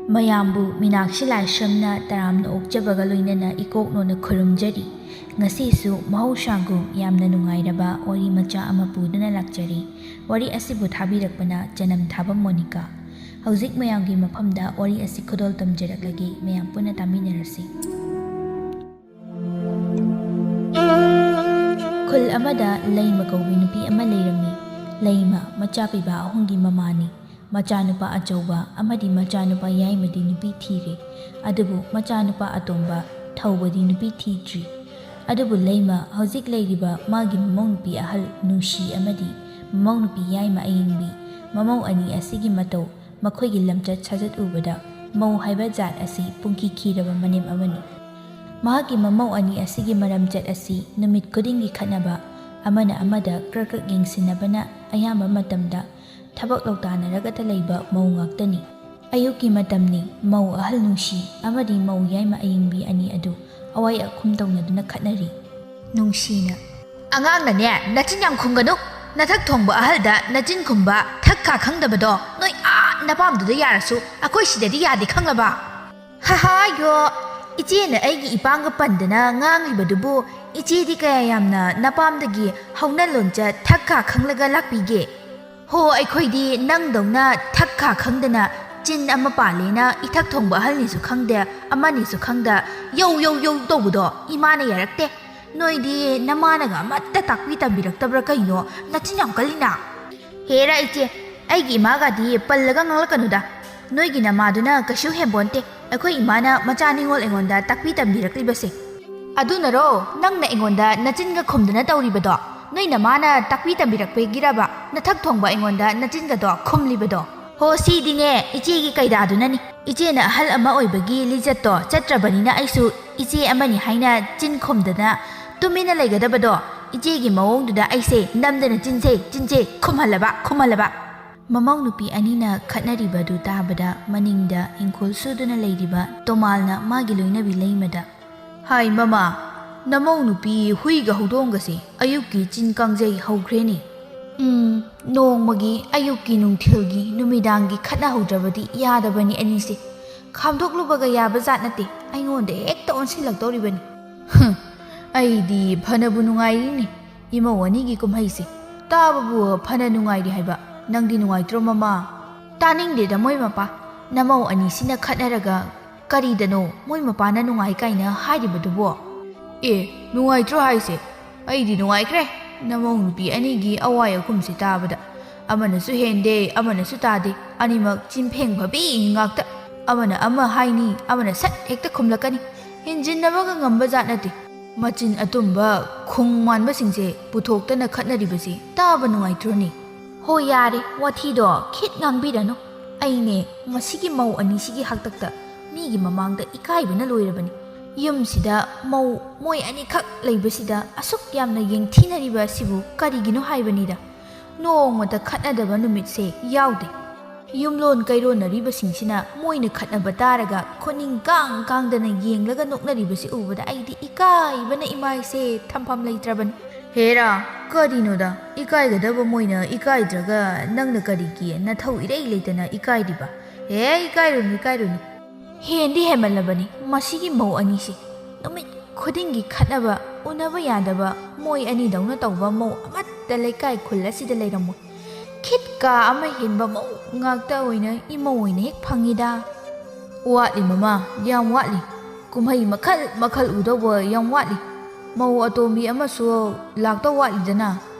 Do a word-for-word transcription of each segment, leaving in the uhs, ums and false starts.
ꯃꯌꯥꯝꯕꯨ ꯃꯤꯅꯥꯛꯁꯤ ꯂꯥꯏꯁ꯭ꯔꯝꯅ ꯇꯔꯥꯝꯅ ꯑꯣꯛꯆꯕꯒ ꯂꯣꯏꯅꯅ ꯏꯀꯣꯛꯅꯣꯅ ꯈꯨꯔꯨꯝꯖꯔꯤ꯫ ꯉꯁꯤꯁꯨ ꯃꯍꯧꯁꯥꯒꯨꯝ ꯌꯥꯝꯅ ꯅꯨꯡꯉꯥꯏꯔꯕ ꯋꯥꯔꯤ ꯃꯆꯥ ꯑꯃ ꯄꯨꯗꯨꯅ ꯂꯥꯛꯆꯔꯤ꯫ ꯋꯥꯔꯤ ꯑꯁꯤꯕꯨ ꯊꯥꯕꯤꯔꯛꯄꯅ ꯆꯅꯝ ꯊꯥꯕ ꯃꯣꯅꯤꯀꯥ꯫ ꯍꯧꯖꯤꯛ ꯃꯌꯥꯝꯒꯤ ꯃꯐꯝꯗ ꯋꯥꯔꯤ ꯑꯁꯤ ꯈꯨꯗꯣꯜ ꯇꯝꯖꯔꯛꯂꯒꯦ, ꯃꯌꯥꯝ ꯄꯨꯟꯅ ꯇꯥꯃꯤꯟꯅꯔꯁꯤ꯫ ꯈꯨꯜ ꯑꯃꯗ ꯂꯩꯃ ꯀꯧꯕꯤ ꯅꯨꯄꯤ ꯑꯃ ꯂꯩꯔꯝꯃꯤ꯫ ꯂꯩꯃ ꯃꯆꯥ ꯄꯤꯕ ꯑꯍꯨꯝꯒꯤ ꯃꯃꯥꯅꯤ꯫ ꯃꯆꯥꯅꯨꯄꯥ ꯑꯆꯧꯕ ꯑꯃꯗꯤ ꯃꯆꯥꯅꯨꯄꯥ ꯌꯥꯏꯃꯗꯤ ꯅꯨꯄꯤ ꯊꯤꯔꯦ꯫ ꯑꯗꯨꯕꯨ ꯃꯆꯥꯅꯨꯄꯥ ꯑꯇꯣꯝꯕ ꯊꯧꯕꯗꯤ ꯅꯨꯄꯤ ꯊꯤꯗ꯭ꯔꯤ꯫ ꯑꯗꯨꯕꯨ ꯂꯩꯃ ꯍꯧꯖꯤꯛ ꯂꯩꯔꯤꯕ ꯃꯥꯒꯤ ꯃꯃꯧ ꯅꯨꯄꯤ ꯑꯍꯜ ꯅꯨꯡꯁꯤ ꯑꯃꯗꯤ ꯃꯃꯧ ꯅꯨꯄꯤ ꯌꯥꯏꯃ ꯑꯌꯤꯡꯕꯤ, ꯃꯃꯧ ꯑꯅꯤ ꯑꯁꯤꯒꯤ ꯃꯇꯧ, ꯃꯈꯣꯏꯒꯤ ꯂꯝꯆꯠ ꯁꯥꯖꯠ ꯎꯕꯗ ꯃꯧ ꯍꯥꯏꯕ ꯖꯥꯠ ꯑꯁꯤ ꯄꯨꯡꯈꯤ ꯈꯤꯔꯕ ꯃꯅꯦꯝ ꯑꯃꯅꯤ꯫ ꯃꯍꯥꯛꯀꯤ ꯃꯃꯧ ꯑꯅꯤ ꯑꯁꯤꯒꯤ ꯃꯔꯝꯆꯠ ꯑꯁꯤ ꯅꯨꯃꯤꯠ ꯈꯨꯗꯤꯡꯒꯤ ꯈꯠꯅꯕ, ꯑꯃꯅ ꯑꯃꯗ ꯀ꯭ꯔꯛ ꯀ꯭ꯔꯛ ꯌꯦꯡꯁꯤꯟꯅꯕꯅ ꯑꯌꯥꯝꯕ ꯃꯇꯝꯗ ꯊꯕꯛ ꯂꯧꯇꯥꯅꯔꯒꯇ ꯂꯩꯕ ꯃꯧ ꯉꯥꯛꯇꯅꯤ꯫ ꯑꯌꯨꯛꯀꯤ ꯃꯇꯝꯅꯤ, ꯃꯧ ꯑꯍꯜ ꯅꯨꯡꯁꯤ ꯑꯃꯗꯤ ꯃꯧ ꯌꯥꯏꯃ ꯑꯌꯤꯡꯕꯤ ꯑꯅꯤ ꯑꯗꯨ ꯑꯋꯥꯏ ꯑꯈꯨꯝ ꯇꯧꯅꯗꯨꯅ ꯈꯠꯅꯔꯤ꯫ ꯅꯨꯡꯁꯤꯅ, "ꯑꯉꯥꯡꯅꯅꯦ, ꯅꯆꯤꯟ ꯌꯥꯝ ꯈꯨꯝꯒꯅꯨ꯫ ꯅꯊꯛ ꯊꯣꯡꯕ ꯑꯍꯜꯗ ꯅꯆꯤꯟ ꯈꯨꯝꯕ, ꯊꯛ ꯈꯥ ꯈꯪꯗꯕꯗꯣ ꯅꯣꯏ ꯑꯥ ꯅꯄꯥꯝꯗꯨꯗ ꯌꯥꯔꯁꯨ ꯑꯩꯈꯣꯏ ꯁꯤꯗꯗꯤ ꯌꯥꯗꯦ, ꯈꯪꯂꯕ?" "ꯍꯥꯍꯥ, ꯌꯣ, ꯏꯆꯦꯅ ꯑꯩꯒꯤ ꯏꯄꯥꯝꯒ ꯄꯟꯗꯅ ꯉꯥꯡꯂꯤꯕꯗꯨꯕꯨ ꯏꯆꯦꯗꯤ ꯀꯌꯥ ꯌꯥꯝꯅ ꯅꯄꯥꯝꯗꯒꯤ ꯍꯧꯅ ꯂꯣꯟꯆꯠ ꯊꯛ ꯈꯥ ꯈꯪꯂꯒ ꯂꯥꯛꯄꯤꯒꯦ? ꯍꯣ, ꯑꯩꯈꯣꯏꯗꯤ ꯅꯪꯗꯧꯅ ꯊꯛ ꯈꯥ ꯈꯪꯗꯅ ꯆꯤꯟ ꯑꯃ ꯄꯥꯜꯂꯦꯅ ꯏꯊꯛ ꯊꯣꯡꯕ ꯑꯍꯜꯅꯤꯁꯨ ꯈꯪꯗꯦ, ꯑꯃꯅꯤꯁꯨ ꯈꯪꯗ ꯌꯧ ꯌꯧ ꯌꯧ ꯇꯧꯕꯗꯣ ꯏꯃꯥꯅ ꯌꯥꯔꯛꯇꯦ꯫ ꯅꯣꯏꯗꯤ ꯅꯃꯥꯅꯒ ꯑꯃꯠꯇ ꯇꯥꯛꯄꯤ ꯇꯝꯕꯤꯔꯛꯇꯕ꯭ꯔꯥ ꯀꯩꯅꯣ? ꯅꯆꯤꯟ ꯌꯥꯝ ꯀꯜꯂꯤꯅ?" "ꯍꯦꯔꯥ ꯏꯆꯦ, ꯑꯩꯒꯤ ꯏꯃꯥꯒꯗꯤ ꯄꯜꯂꯒ ꯉꯥꯡꯂꯛꯀꯅꯨꯗ꯫ ꯅꯣꯏꯒꯤ ꯅꯃꯥꯗꯨꯅ ꯀꯩꯁꯨ ꯍꯦꯟꯕꯣꯟꯇꯦ ꯑꯩꯈꯣꯏ ꯏꯃꯥꯅ ꯃꯆꯥ ꯅꯤꯉꯣꯜ ꯑꯩꯉꯣꯟꯗ ꯇꯥꯛꯄꯤ ꯇꯝꯕꯤꯔꯛꯂꯤꯕꯁꯦ꯫ ꯑꯗꯨꯅꯔꯣ ꯅꯪꯅ ꯑꯩꯉꯣꯟꯗ ꯅꯆꯤꯟꯒ ꯈꯨꯝꯗꯅ ꯇꯧꯔꯤꯕꯗꯣ? ꯅꯣꯏ ꯅꯃꯥꯅ ꯇꯥꯛꯄꯤ ꯇꯝꯕꯤꯔꯛꯄꯒꯤꯔꯕ ꯅꯊꯛ ꯊꯣꯡꯕ ꯑꯩꯉꯣꯟꯗ ꯅꯆꯤꯟꯒꯗꯣ ꯈꯨꯝꯂꯤꯕꯗꯣ?" "ꯍꯣ, ꯁꯤꯗꯤꯅꯦ ꯏꯆꯦꯒꯤ ꯀꯩꯗꯥꯗꯨꯅꯅꯤ꯫ ꯏꯆꯦꯅ ꯑꯍꯜ ꯑꯃ ꯑꯣꯏꯕꯒꯤ ꯂꯤꯆꯠꯇꯣ ꯆꯠꯇ꯭ꯔꯕꯅꯤꯅ ꯑꯩꯁꯨ ꯏꯆꯦ ꯑꯃꯅꯤ ꯍꯥꯏꯅ ꯆꯤꯟ ꯈꯨꯝꯗꯅ ꯇꯨꯃꯤꯟꯅ ꯂꯩꯒꯗꯕꯗꯣ꯫ ꯏꯆꯦꯒꯤ ꯃꯑꯣꯡꯗꯨꯗ ꯑꯩꯁꯦ ꯅꯝꯗꯅ ꯆꯤꯟꯁꯦ, ꯆꯤꯟꯁꯦ ꯈꯨꯝꯍꯜꯂꯕ, ꯈꯨꯝꯍꯜꯂꯕ!" ꯃꯃꯧ ꯅꯨꯄꯤ ꯑꯅꯤꯅ ꯈꯠꯅꯔꯤꯕꯗꯨ ꯇꯥꯕꯗ ꯃꯅꯤꯡꯗ ꯏꯪꯈꯣꯜ ꯁꯨꯗꯨꯅ ꯂꯩꯔꯤꯕ ꯇꯣꯃꯥꯜꯅ ꯃꯥꯒꯤ ꯂꯣꯏꯅꯕꯤ ꯂꯩꯃꯗ, "ꯍꯥꯏ ꯃꯃꯥ, ꯅꯃꯧ ꯅꯨꯄꯤ ꯍꯨꯏꯒ ꯍꯧꯗꯣꯡꯒꯁꯦ ꯑꯌꯨꯛꯀꯤ ꯆꯤꯟ ꯀꯥꯡꯖꯩ ꯍꯧꯈ꯭ꯔꯦꯅꯦ꯫ ꯎꯝ, ꯅꯣꯡꯃꯒꯤ ꯑꯌꯨꯛꯀꯤ ꯅꯨꯡꯊꯤꯜꯒꯤ ꯅꯨꯃꯤꯗꯥꯡꯒꯤ ꯈꯠꯅꯍꯧꯗ꯭ꯔꯕꯗꯤ ꯌꯥꯗꯕꯅꯤ ꯑꯅꯤꯁꯦ꯫ ꯈꯥꯝꯗꯣꯛꯂꯨꯕꯒ ꯌꯥꯕ ꯖꯥꯠ ꯅꯠꯇꯦ, ꯑꯩꯉꯣꯟꯗ ꯍꯦꯛꯇ ꯑꯣꯟꯁꯤꯜꯂꯛꯇꯧꯔꯤꯕꯅꯤ꯫ ꯍꯨꯝ, ꯑꯩꯗꯤ ꯐꯅꯕꯨ ꯅꯨꯡꯉꯥꯏꯔꯤꯅꯤ ꯏꯃꯧ ꯑꯅꯤꯒꯤ ꯀꯨꯝꯍꯩꯁꯦ꯫ ꯇꯥꯕꯕꯨ ꯐꯅ ꯅꯨꯡꯉꯥꯏꯔꯤ ꯍꯥꯏꯕ, ꯅꯪꯗꯤ ꯅꯨꯡꯉꯥꯏꯇ꯭ꯔꯣ ꯃꯃꯥ? ꯇꯥꯅꯤꯡꯗꯦꯗ ꯃꯣꯏ ꯃꯄꯥ, ꯅꯃꯧ ꯑꯅꯤꯁꯤꯅ ꯈꯠꯅꯔꯒ ꯀꯔꯤꯗꯅꯣ ꯃꯣꯏ ꯃꯄꯥꯅ ꯅꯨꯡꯉꯥꯏ ꯀꯥꯏꯅ ꯍꯥꯏꯔꯤꯕꯗꯨꯕꯣ? ꯑꯦ, ꯅꯨꯡꯉꯥꯏꯇ꯭ꯔꯣ ꯍꯥꯏꯁꯦ? ꯑꯩꯗꯤ ꯅꯨꯡꯉꯥꯏꯈ꯭ꯔꯦ ꯅꯃꯧ ꯅꯨꯄꯤ ꯑꯅꯤꯒꯤ ꯑꯋꯥꯏ ꯑꯈꯨꯝꯁꯦ ꯇꯥꯕꯗ꯫ ꯑꯃꯅꯁꯨ ꯍꯦꯟꯗꯦ, ꯑꯃꯅꯁꯨ ꯇꯥꯗꯦ, ꯑꯅꯤꯃꯛ ꯆꯤꯟꯐꯦꯡ ꯐꯕꯤ ꯉꯥꯛꯇ꯫ ꯑꯃꯅ ꯑꯃ ꯍꯥꯏꯅꯤ, ꯑꯃꯅ ꯁꯠ ꯍꯦꯛꯇ ꯈꯨꯝꯂꯛꯀꯅꯤ꯫ ꯍꯦꯟꯖꯤꯟꯅꯕꯒ ꯉꯝꯕ ꯖꯥꯠ ꯅꯠꯇꯦ꯫ ꯃꯆꯤꯟ ꯑꯇꯨꯝꯕ ꯈꯣꯡ ꯃꯥꯟꯕꯁꯤꯡꯁꯦ ꯄꯨꯊꯣꯛꯇꯅ ꯈꯠꯅꯔꯤꯕꯁꯤ ꯇꯥꯕ ꯅꯨꯡꯉꯥꯏꯇ꯭ꯔꯣꯅꯦ? ꯍꯣ ꯌꯥꯔꯦ, ꯋꯥꯊꯤꯗꯣ ꯈꯤꯠ ꯉꯥꯡꯕꯤꯔꯅꯨ꯫ ꯑꯩꯅꯦ ꯃꯁꯤꯒꯤ ꯃꯧ ꯑꯅꯤꯁꯤꯒꯤ ꯍꯥꯛꯇꯛꯇ ꯃꯤꯒꯤ ꯃꯃꯥꯡꯗ ꯏꯀꯥꯏꯕꯅ ꯂꯣꯏꯔꯕꯅꯤ꯫ ꯌꯨꯝꯁꯤꯗ ꯃꯧ ꯃꯣꯏ ꯑꯅꯤꯈꯛ ꯂꯩꯕꯁꯤꯗ ꯑꯁꯨꯛ ꯌꯥꯝꯅ ꯌꯦꯡꯊꯤꯅꯔꯤꯕ ꯑꯁꯤꯕꯨ ꯀꯔꯤꯒꯤꯅꯣ ꯍꯥꯏꯕꯅꯤꯗ꯫ ꯅꯣꯡꯃꯇ ꯈꯠꯅꯗꯕ ꯅꯨꯃꯤꯠꯁꯦ ꯌꯥꯎꯗꯦ꯫ ꯌꯨꯝꯂꯣꯟ ꯀꯩꯔꯣꯟꯅꯔꯤꯕꯁꯤꯡꯁꯤꯅ ꯃꯣꯏꯅ ꯈꯠꯅꯕ ꯇꯥꯔꯒ ꯈꯨꯅꯤꯡ ꯀꯥꯡ ꯀꯥꯡꯗꯅ ꯌꯦꯡꯂꯒ ꯅꯣꯛꯅꯔꯤꯕꯁꯤ ꯎꯕꯗ ꯑꯩꯗꯤ ꯏꯀꯥꯏꯕꯅ ꯏꯃꯥꯏꯁꯦ ꯊꯝꯐꯝ ꯂꯩꯇ꯭ꯔꯕꯅꯤ꯫ ꯍꯦꯔꯥ, ꯀꯔꯤꯅꯣꯗ, ꯏꯀꯥꯏꯒꯗꯕ ꯃꯣꯏꯅ ꯏꯀꯥꯏꯗ꯭ꯔꯒ ꯅꯪꯅ ꯀꯔꯤꯒꯤ ꯅꯊꯧ ꯏꯔꯩ ꯂꯩꯇꯅ ꯏꯀꯥꯏꯔꯤꯕ? ꯍꯦ, ꯏꯀꯥꯏꯔꯨꯅꯨ, ꯏꯀꯥꯏꯔꯨꯅꯨ꯫ ꯍꯦꯟꯗꯤ ꯍꯦꯟꯃꯜꯂꯕꯅꯤ ꯃꯁꯤꯒꯤ ꯃꯧ ꯑꯅꯤꯁꯤ꯫ ꯅꯨꯃꯤꯠ ꯈꯨꯗꯤꯡꯒꯤ ꯈꯠꯅꯕ, ꯎꯅꯕ ꯌꯥꯗꯕ, ꯃꯣꯏ ꯑꯅꯤꯗꯧꯅ ꯇꯧꯕ ꯃꯧ ꯑꯃꯠꯇ ꯂꯩꯀꯥꯏ ꯈꯨꯜ ꯑꯁꯤꯗ ꯂꯩꯔꯝꯃꯣꯏ꯫ ꯈꯤꯠꯀꯥ ꯑꯃ ꯍꯦꯟꯕ ꯃꯧ ꯉꯥꯛꯇ ꯑꯣꯏꯅ ꯏꯃꯧ ꯑꯣꯏꯅ ꯍꯦꯛ ꯐꯪꯉꯤꯗ꯫ ꯋꯥꯠꯂꯤ ꯃꯃꯥ, ꯌꯥꯝ ꯋꯥꯠꯂꯤ꯫ ꯀꯨꯝꯍꯩ ꯃꯈꯜ ꯃꯈꯜ ꯎꯗꯧꯕ ꯌꯥꯝ ꯋꯥꯠꯂꯤ꯫ ꯃꯧ ꯑꯇꯣꯝꯕꯤ ꯑꯃꯁꯨ ꯂꯥꯛꯇꯧ ꯋꯥꯠꯂꯤꯗꯅ꯫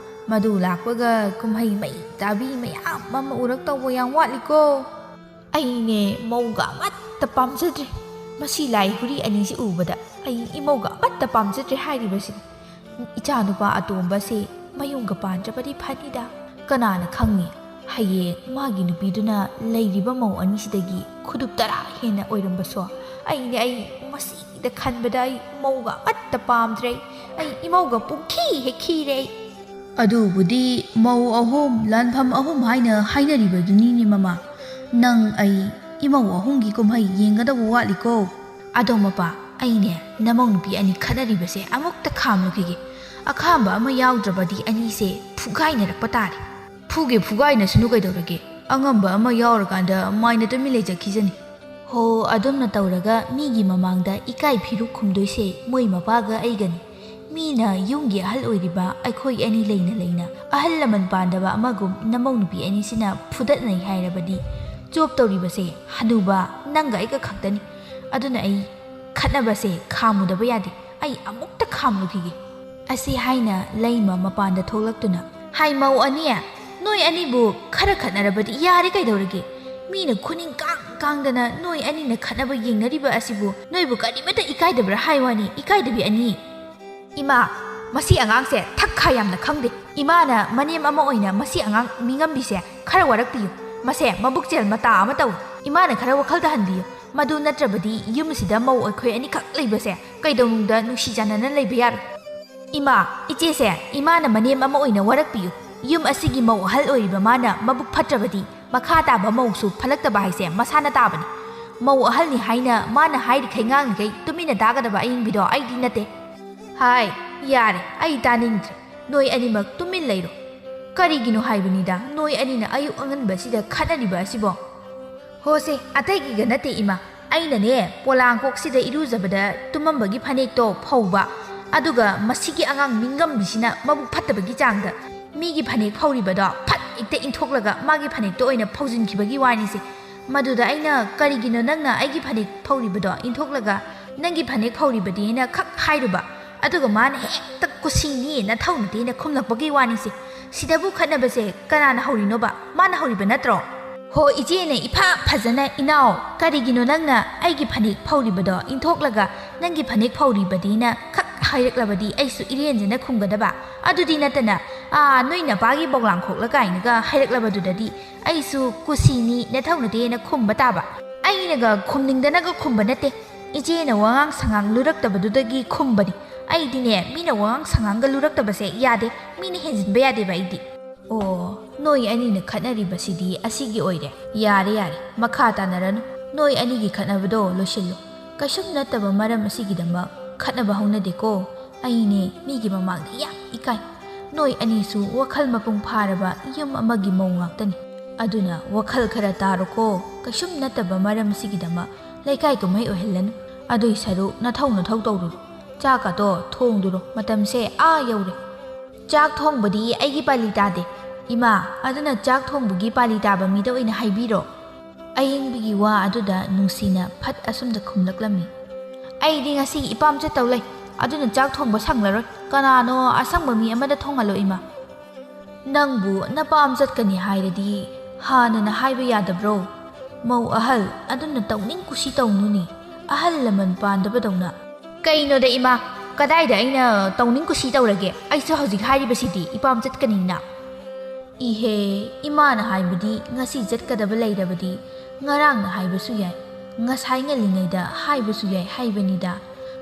ꯃꯗꯨ ꯂꯥꯛꯄꯒ ꯀꯨꯝꯍꯩ ꯃꯩ ꯇꯥꯕꯤ ꯃꯌꯥꯝ ꯑꯃ ꯎꯔꯛꯇꯧꯕ ꯌꯥꯝ ꯋꯥꯠꯂꯤꯀꯣ꯫ ꯑꯩꯅꯦ ꯃꯧꯒ ꯑꯃꯠꯇ ꯄꯥꯝꯖꯗ꯭ꯔꯦ꯫ ꯃꯁꯤ ꯂꯥꯏ ꯍꯨꯔꯤ ꯑꯅꯤꯁꯤ ꯎꯕꯗ ꯑꯩ ꯏꯃꯧꯒ ꯑꯃꯠꯇ ꯄꯥꯝꯖꯗ꯭ꯔꯦ ꯍꯥꯏꯔꯤꯕꯁꯤꯅꯤ꯫ ꯏꯆꯥꯅꯨꯄꯥ ꯑꯇꯣꯝꯕꯁꯦ ꯃꯌꯨꯝꯒ ꯄꯥꯟꯗ꯭ꯔꯕꯗꯤ ꯐꯅꯤꯗ꯫ ꯀꯅꯥꯅ ꯈꯪꯉꯤ, ꯍꯌꯦꯡ ꯃꯥꯒꯤ ꯅꯨꯄꯤꯗꯨꯅ ꯂꯩꯔꯤꯕ ꯃꯧ ꯑꯅꯤꯁꯤꯗꯒꯤ ꯈꯨꯗꯨꯞ ꯇꯔꯥ ꯍꯦꯟꯅ ꯑꯣꯏꯔꯝꯕꯁꯨ꯫ ꯑꯩꯅꯦ, ꯑꯩ ꯃꯁꯤꯗ ꯈꯟꯕꯗ ꯑꯩ ꯃꯧꯒ ꯑꯃꯠꯇ ꯄꯥꯝꯗ꯭ꯔꯦ꯫ ꯑꯩ ꯏꯃꯧꯒ ꯄꯨꯡꯈꯤ ꯍꯦꯛ ꯈꯤꯔꯦ ꯑꯩ꯫ ꯑꯗꯨꯕꯨꯗꯤ ꯃꯧ ꯑꯍꯨꯝ, ꯂꯥꯟꯐꯝ ꯑꯍꯨꯝ ꯍꯥꯏꯅ ꯍꯥꯏꯅꯔꯤꯕꯗꯨꯅꯤꯅꯦ ꯃꯃꯥ꯫ ꯅꯪ ꯑꯩ ꯏꯃꯧ ꯑꯍꯨꯝꯒꯤ ꯀꯨꯝꯍꯩ ꯌꯦꯡꯒꯗꯧꯕ ꯋꯥꯠꯂꯤꯀꯣ꯫ ꯑꯗꯣ ꯃꯄꯥ, ꯑꯩꯅꯦ, ꯅꯃꯧ ꯅꯨꯄꯤ ꯑꯅꯤ ꯈꯠꯅꯔꯤꯕꯁꯦ ꯑꯃꯨꯛꯇ ꯈꯥꯝꯂꯨꯈꯤꯒꯦ꯫ ꯑꯈꯥꯝꯕ ꯑꯃ ꯌꯥꯎꯗ꯭ꯔꯕꯗꯤ ꯑꯅꯤꯁꯦ ꯐꯨꯒꯥꯏꯅꯔꯛꯄ ꯇꯥꯔꯦ꯫ ꯐꯨꯒꯦ ꯐꯨꯒꯥꯏꯅꯁꯅꯨ ꯀꯩꯗꯧꯔꯒꯦ? ꯑꯉꯝꯕ ꯑꯃ ꯌꯥꯎꯔꯀꯥꯟꯗ ꯃꯥꯏꯅ ꯇꯨꯃꯤꯟ ꯂꯩꯖꯈꯤꯖꯅꯤ꯫ ꯍꯣ, ꯑꯗꯨꯝꯅ ꯇꯧꯔꯒ ꯃꯤꯒꯤ ꯃꯃꯥꯡꯗ ꯏꯀꯥꯏ ꯐꯤꯔꯨꯛ ꯈꯨꯝꯗꯣꯏꯁꯦ ꯃꯣꯏ ꯃꯄꯥꯒ ꯑꯩꯒꯅꯤ꯫ ꯃꯤꯅ ꯌꯨꯝꯒꯤ ꯑꯍꯜ ꯑꯣꯏꯔꯤꯕ ꯑꯩꯈꯣꯏ ꯑꯅꯤ ꯂꯩꯅ ꯂꯩꯅ ꯑꯍꯜ ꯂꯃꯟ ꯄꯥꯟꯗꯕ ꯑꯃꯒꯨꯝ ꯅꯃꯧ ꯅꯨꯄꯤ ꯑꯅꯤꯁꯤꯅ ꯐꯨꯗꯠꯅꯩ ꯍꯥꯏꯔꯕꯗꯤ ꯆꯣꯞ ꯇꯧꯔꯤꯕꯁꯦ ꯍꯅꯨꯕ ꯅꯪꯒ ꯑꯩꯒ ꯈꯛꯇꯅꯤ꯫ ꯑꯗꯨꯅ ꯑꯩ ꯈꯠꯅꯕꯁꯦ ꯈꯥꯝꯃꯨꯗꯕ ꯌꯥꯗꯦ꯫ ꯑꯩ ꯑꯃꯨꯛꯇ ꯈꯥꯝꯂꯨꯈꯤꯒꯦ꯫ ꯑꯁꯤ ꯍꯥꯏꯅ ꯂꯩꯃ ꯃꯄꯥꯟꯗ ꯊꯣꯛꯂꯛꯇꯨꯅ, "ꯍꯥꯏ ꯃꯧ ꯑꯅꯤ, ꯅꯣꯏ ꯑꯅꯤꯕꯨ ꯈꯔ ꯈꯠꯅꯔꯕꯗꯤ ꯌꯥꯔꯦ ꯀꯩꯗꯧꯔꯒꯦ? ꯃꯤꯅ ꯈꯨꯅꯤꯡ ꯀꯥꯡ ꯀꯥꯡꯗꯅ ꯅꯣꯏ ꯑꯅꯤꯅ ꯈꯠꯅꯕ ꯌꯦꯡꯅꯔꯤꯕ ꯑꯁꯤꯕꯨ ꯅꯣꯏꯕꯨ ꯀꯔꯤꯃꯠꯇ ꯏꯀꯥꯏꯗꯕ꯭ꯔꯥ ꯍꯥꯏ ꯋꯥꯅꯤ, ꯏꯀꯥꯏꯗꯕꯤ ꯑꯅꯤ?" "ꯏꯃꯥ, ꯃꯁꯤ ꯑꯉꯥꯡꯁꯦ ꯊꯛꯈꯥ ꯌꯥꯝꯅ ꯈꯪꯗꯦ꯫ ꯏꯃꯥꯅ ꯃꯅꯦꯝ ꯑꯃ ꯑꯣꯏꯅ ꯃꯁꯤ ꯑꯉꯥꯡ ꯃꯤꯉꯝꯕꯤꯁꯦ ꯈꯔ ꯋꯥꯔꯛꯄꯤꯌꯨ꯫ ꯃꯁꯦ ꯃꯕꯨꯛ ꯆꯦꯜ ꯃꯇꯥ ꯑꯃ ꯇꯧꯏ꯫ ꯏꯃꯥꯅ ꯈꯔ ꯋꯥꯈꯜ ꯇꯥꯍꯟꯕꯤꯌꯨ꯫ ꯃꯗꯨ ꯅꯠꯇ꯭ꯔꯕꯗꯤ ꯌꯨꯝꯁꯤꯗ ꯃꯧ ꯑꯩꯈꯣꯏ ꯑꯅꯤꯈꯛ ꯂꯩꯕꯁꯦ ꯀꯩꯗꯧꯅꯨꯡꯗ ꯅꯨꯡꯁꯤ ꯆꯥꯟꯅꯅ ꯂꯩꯕ ꯌꯥꯔꯣꯏ꯫ ꯏꯃꯥ, ꯏꯆꯦꯁꯦ, ꯏꯃꯥꯅ ꯃꯅꯦꯝ ꯑꯃ ꯑꯣꯏꯅ ꯋꯥꯔꯛꯄꯤꯌꯨ꯫ ꯌꯨꯝ ꯑꯁꯤꯒꯤ ꯃꯧ ꯑꯍꯜ ꯑꯣꯏꯔꯤꯕ ꯃꯥꯅ ꯃꯕꯨꯛ ꯐꯠꯇ꯭ꯔꯕꯗꯤ ꯃꯈꯥ ꯇꯥꯕ ꯃꯧꯁꯨ ꯐꯠꯂꯛꯇꯕ ꯍꯥꯏꯁꯦ ꯃꯁꯥꯅ ꯇꯥꯕꯅꯤ꯫ ꯃꯧ ꯑꯍꯜꯅꯤ ꯍꯥꯏꯅ ꯃꯥꯅ ꯍꯥꯏꯔꯤꯈꯩ ꯉꯥꯡꯉꯤꯈꯩ ꯇꯨꯃꯤꯟꯅ ꯇꯥꯒꯗꯕ ꯑꯏꯪꯕꯤꯗꯣ ꯑꯩꯗꯤ ꯅꯠꯇꯦ꯫ ꯍꯥꯏ, ꯌꯥꯔꯦ, ꯑꯩ ꯇꯥꯅꯤꯡꯗ꯭ꯔꯦ꯫ ꯅꯣꯏ ꯑꯅꯤꯃꯛ ꯇꯨꯃꯤꯟ ꯂꯩꯔꯣ꯫ ꯀꯔꯤꯒꯤꯅꯣ ꯍꯥꯏꯕꯅꯤꯗ ꯅꯣꯏ ꯑꯅꯤꯅ ꯑꯌꯨꯛ ꯑꯉꯟꯕꯁꯤꯗ ꯈꯠꯅꯔꯤꯕ ꯑꯁꯤꯕꯣ?" "ꯍꯣꯁꯦ, ꯑꯇꯩꯒꯤꯒ ꯅꯠꯇꯦ ꯏꯃꯥ꯫ ꯑꯩꯅꯅꯦ, ꯄꯣꯂꯥꯡꯀꯣꯛꯁꯤꯗ ꯏꯔꯨꯖꯕꯗ ꯇꯨꯝꯃꯝꯕꯒꯤ ꯐꯅꯦꯛꯇꯣ ꯐꯧꯕ, ꯑꯗꯨꯒ ꯃꯁꯤꯒꯤ ꯑꯉꯥꯡ ꯃꯤꯉꯝꯕꯤꯁꯤꯅ ꯃꯕꯨꯛ ꯐꯠꯇꯕꯒꯤ ꯆꯥꯡꯗ ꯃꯤꯒꯤ ꯐꯅꯦꯛ ꯐꯧꯔꯤꯕꯗꯣ ꯐꯠ ꯍꯦꯛꯇ ꯏꯟꯊꯣꯛꯂꯒ ꯃꯥꯒꯤ ꯐꯅꯦꯛꯇꯣ ꯑꯣꯏꯅ ꯐꯧꯖꯤꯟꯈꯤꯕꯒꯤ ꯋꯥꯅꯤꯁꯦ꯫ ꯃꯗꯨꯗ ꯑꯩꯅ, 'ꯀꯔꯤꯒꯤꯅꯣ ꯅꯪꯅ ꯑꯩꯒꯤ ꯐꯅꯦꯛ ꯐꯧꯔꯤꯕꯗꯣ ꯏꯟꯊꯣꯛꯂꯒ ꯅꯪꯒꯤ ꯐꯅꯦꯛ ꯐꯧꯔꯤꯕꯗꯤ?' ꯍꯥꯏꯅ ꯈꯛ ꯍꯥꯏꯔꯨꯕ, ꯑꯗꯨꯒ ꯃꯥꯅ ꯍꯦꯛꯇ 'ꯀꯨꯁꯤꯅꯤ, ꯅꯊꯧ ꯅꯠꯇꯦꯅ' ꯈꯨꯝꯂꯛꯄꯒꯤ ꯋꯥꯅꯤꯁꯦ꯫ ꯁꯤꯗꯕꯨ ꯈꯠꯅꯕꯁꯦ ꯀꯅꯥꯅ ꯍꯧꯔꯤꯅꯣꯕ? ꯃꯥꯅ ꯍꯧꯔꯤꯕ ꯅꯠꯇ꯭ꯔꯣ? ꯍꯣ, ꯏꯆꯦꯅ ꯏꯐ ꯐꯖꯅ, "ꯏꯅꯥꯎ, ꯀꯔꯤꯒꯤꯅꯣ ꯅꯪꯅ ꯑꯩꯒꯤ ꯐꯅꯦꯛ ꯐꯧꯔꯤꯕꯗꯣ ꯏꯟꯊꯣꯛꯂꯒ ꯅꯪꯒꯤ ꯐꯅꯦꯛ ꯐꯧꯔꯤꯕꯗꯤꯅ" ꯈꯛ ꯍꯥꯏꯔꯛꯂꯕꯗꯤ ꯑꯩꯁꯨ ꯏꯔꯦꯟꯖꯅ ꯈꯨꯝꯒꯗꯕ꯫ ꯑꯗꯨꯗꯤ ꯅꯠꯇꯅ, "ꯑꯥ, ꯅꯣꯏ ꯅꯄꯥꯒꯤ ꯕꯣꯛꯂꯥꯡ ꯈꯣꯛꯂ" ꯀꯥꯏꯅꯒ ꯍꯥꯏꯔꯛꯂꯕꯗꯨꯗꯗꯤ ꯑꯩꯁꯨ "ꯀꯨꯁꯤꯅꯤ, ꯅꯊꯧ ꯅꯠꯇꯦꯅ" ꯈꯨꯝꯕ ꯇꯥꯕ꯫ ꯑꯩꯅꯒ ꯈꯨꯝꯅꯤꯡꯗꯅꯒ ꯈꯨꯝꯕ ꯅꯠꯇꯦ, ꯏꯆꯦꯅ ꯋꯥꯉꯥꯡ ꯁꯉꯥꯡ ꯂꯨꯔꯛꯇꯕꯗꯨꯗꯒꯤ ꯈꯨꯝꯕꯅꯤ꯫ ꯑꯩꯗꯤꯅꯦ, ꯃꯤꯅ ꯋꯥꯉꯥꯡ ꯁꯉꯥꯡꯒ ꯂꯨꯔꯛꯇꯕꯁꯦ ꯌꯥꯗꯦ, ꯃꯤꯅ ꯍꯦꯟꯖꯤꯟꯕ ꯌꯥꯗꯦꯕ ꯑꯩꯗꯤ꯫ ꯑꯣ, ꯅꯣꯏ ꯑꯅꯤꯅ ꯈꯠꯅꯔꯤꯕꯁꯤꯗꯤ ꯑꯁꯤꯒꯤ ꯑꯣꯏꯔꯦ꯫ ꯌꯥꯔꯦ, ꯌꯥꯔꯦ, ꯃꯈꯥ ꯇꯥꯅꯔꯅꯨ꯫ ꯅꯣꯏ ꯑꯅꯤꯒꯤ ꯈꯠꯅꯕꯗꯣ ꯂꯣꯏꯁꯤꯜꯂꯨ꯫ ꯀꯩꯁꯨꯝ ꯅꯠꯇꯕ ꯃꯔꯝ ꯑꯁꯤꯒꯤꯗꯃꯛ ꯈꯠꯅꯕ ꯍꯧꯅꯗꯦꯀꯣ꯫ ꯑꯩꯅꯦ ꯃꯤꯒꯤ ꯃꯃꯥꯡꯗ ꯌꯥꯝ ꯏꯀꯥꯏ꯫ ꯅꯣꯏ ꯑꯅꯤꯁꯨ ꯋꯥꯈꯜ ꯃꯄꯨꯡ ꯐꯥꯔꯕ ꯌꯨꯝ ꯑꯃꯒꯤ ꯃꯧ ꯉꯥꯛꯇꯅꯤ꯫ ꯑꯗꯨꯅ ꯋꯥꯈꯜ ꯈꯔ ꯇꯥꯔꯣꯀꯣ꯫ ꯀꯩꯁꯨꯝ ꯅꯠꯇꯕ ꯃꯔꯝ ꯑꯁꯤꯒꯤꯗꯃꯛ ꯂꯩꯀꯥꯏ ꯀꯨꯝꯍꯩ ꯑꯣꯏꯍꯜꯂꯅꯨ꯫ ꯑꯗꯨꯏ ꯁꯔꯨꯛ ꯅꯊꯧ ꯅꯊꯧ ꯇꯧꯔꯨꯔꯣ꯫ ꯆꯥꯛꯀꯗꯣ ꯊꯣꯡꯗꯨꯔꯣ, ꯃꯇꯝꯁꯦ ꯑꯥ ꯌꯧꯔꯦ꯫ ꯆꯥꯛ ꯊꯣꯡꯕꯗꯤ ꯑꯩꯒꯤ ꯄꯥꯂꯤ ꯇꯥꯗꯦ꯫ ꯏꯃꯥ, ꯑꯗꯨꯅ ꯆꯥꯛ ꯊꯣꯡꯕꯒꯤ ꯄꯥꯂꯤ ꯇꯥꯕ ꯃꯤꯗ ꯑꯣꯏꯅ ꯍꯥꯏꯕꯤꯔꯣ꯫ ꯑꯌꯤꯡꯕꯤꯒꯤ ꯋꯥ ꯑꯗꯨꯗ ꯅꯨꯡꯁꯤꯅ ꯐꯠ ꯑꯁꯨꯝꯗ ꯈꯨꯝꯂꯛꯂꯝꯃꯤ꯫ ꯑꯩꯗꯤ ꯉꯁꯤ ꯏꯄꯥꯝ ꯆꯠꯇꯧ ꯂꯩ, ꯑꯗꯨꯅ ꯆꯥꯛ ꯊꯣꯡꯕ ꯁꯪꯂꯔꯣꯏ꯫ ꯀꯅꯥꯅꯣ ꯑꯁꯪꯕ ꯃꯤ ꯑꯃꯗ ꯊꯣꯡꯍꯜꯂꯣ, ꯏꯃꯥ꯫ ꯅꯪꯕꯨ ꯅꯄꯥꯝ ꯆꯠꯀꯅꯤ ꯍꯥꯏꯔꯗꯤ ꯍꯥꯟꯅꯅ ꯍꯥꯏꯕ ꯌꯥꯗꯕ꯭ꯔꯣ? ꯃꯧ ꯑꯍꯜ ꯑꯗꯨꯅ ꯇꯧꯅꯤꯡ ꯀꯨꯁꯤ ꯇꯧꯅꯨꯅꯦ, ꯑꯍꯜ ꯂꯃꯟ ꯄꯥꯟꯗꯕꯗꯧꯅ꯫ ꯀꯩꯅꯣꯗ ꯏꯃꯥ, ꯀꯗꯥꯏꯗ ꯑꯩꯅ ꯇꯧꯅꯤꯡ ꯀꯨꯁꯤ ꯇꯧꯔꯒꯦ? ꯑꯩꯁꯨ ꯍꯧꯖꯤꯛ ꯍꯥꯏꯔꯤꯕꯁꯤꯗꯤ ꯏꯄꯥꯝ ꯆꯠꯀꯅꯤꯅ꯫ ꯏꯍꯦ, ꯏꯃꯥꯅ ꯍꯥꯏꯕꯗꯤ ꯉꯁꯤ ꯆꯠꯀꯗꯕ ꯂꯩꯔꯕꯗꯤ ꯉꯔꯥꯡꯅ ꯍꯥꯏꯕꯁꯨ ꯌꯥꯏ, ꯉꯁꯥꯏ ꯉꯜꯂꯤꯉꯩꯗ ꯍꯥꯏꯕꯁꯨ ꯌꯥꯏ ꯍꯥꯏꯕꯅꯤꯗ꯫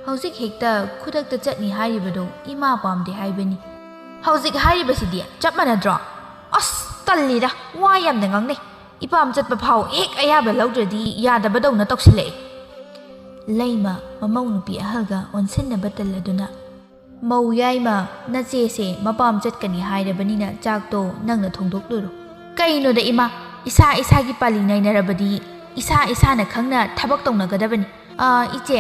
ꯍꯧꯖꯤꯛ ꯍꯦꯛꯇ ꯈꯨꯗꯛꯇ ꯆꯠꯅꯤ ꯍꯥꯏꯔꯤꯕꯗꯣ ꯏꯃꯥ ꯄꯥꯝꯗꯦ ꯍꯥꯏꯕꯅꯤ꯫ ꯍꯧꯖꯤꯛ ꯍꯥꯏꯔꯤꯕꯁꯤꯗꯤ ꯆꯞ ꯃꯥꯟꯅꯗ꯭ꯔꯣ? ꯑꯁ, ꯇꯜꯂꯤꯗ, ꯋꯥ ꯌꯥꯝꯅ ꯉꯥꯡꯅꯩ꯫ ꯏꯄꯥꯝ ꯆꯠꯄ ꯐꯥꯎ ꯍꯦꯛ ꯑꯌꯥꯕ ꯂꯧꯗ꯭ꯔꯗꯤ ꯌꯥꯗꯕꯗꯧꯅ ꯇꯧꯁꯤꯜꯂꯛꯑꯦ꯫ ꯂꯩꯃ ꯃꯃꯧ ꯅꯨꯄꯤ ꯑꯍꯜꯒ ꯑꯣꯟꯁꯤꯟꯅꯕ ꯇꯜꯂꯗꯨꯅ, ꯃꯧ ꯌꯥꯏꯃ, ꯅꯆꯦꯁꯦ ꯃꯄꯥꯝ ꯆꯠꯀꯅꯤ ꯍꯥꯏꯔꯕꯅꯤꯅ ꯆꯥꯛꯇꯣ ꯅꯪꯅ ꯊꯣꯡꯗꯣꯛꯂꯨꯔꯣ꯫ ꯀꯩꯅꯣꯗ ꯏꯃꯥ, ꯏꯁꯥ ꯏꯁꯥꯒꯤ ꯄꯥꯂꯤ ꯅꯥꯏꯅꯔꯕꯗꯤ ꯏꯁꯥ ꯏꯁꯥꯅ ꯈꯪꯅ ꯊꯕꯛ ꯇꯧꯅꯒꯗꯕꯅꯤ꯫ ꯑꯥ, ꯏꯆꯦ,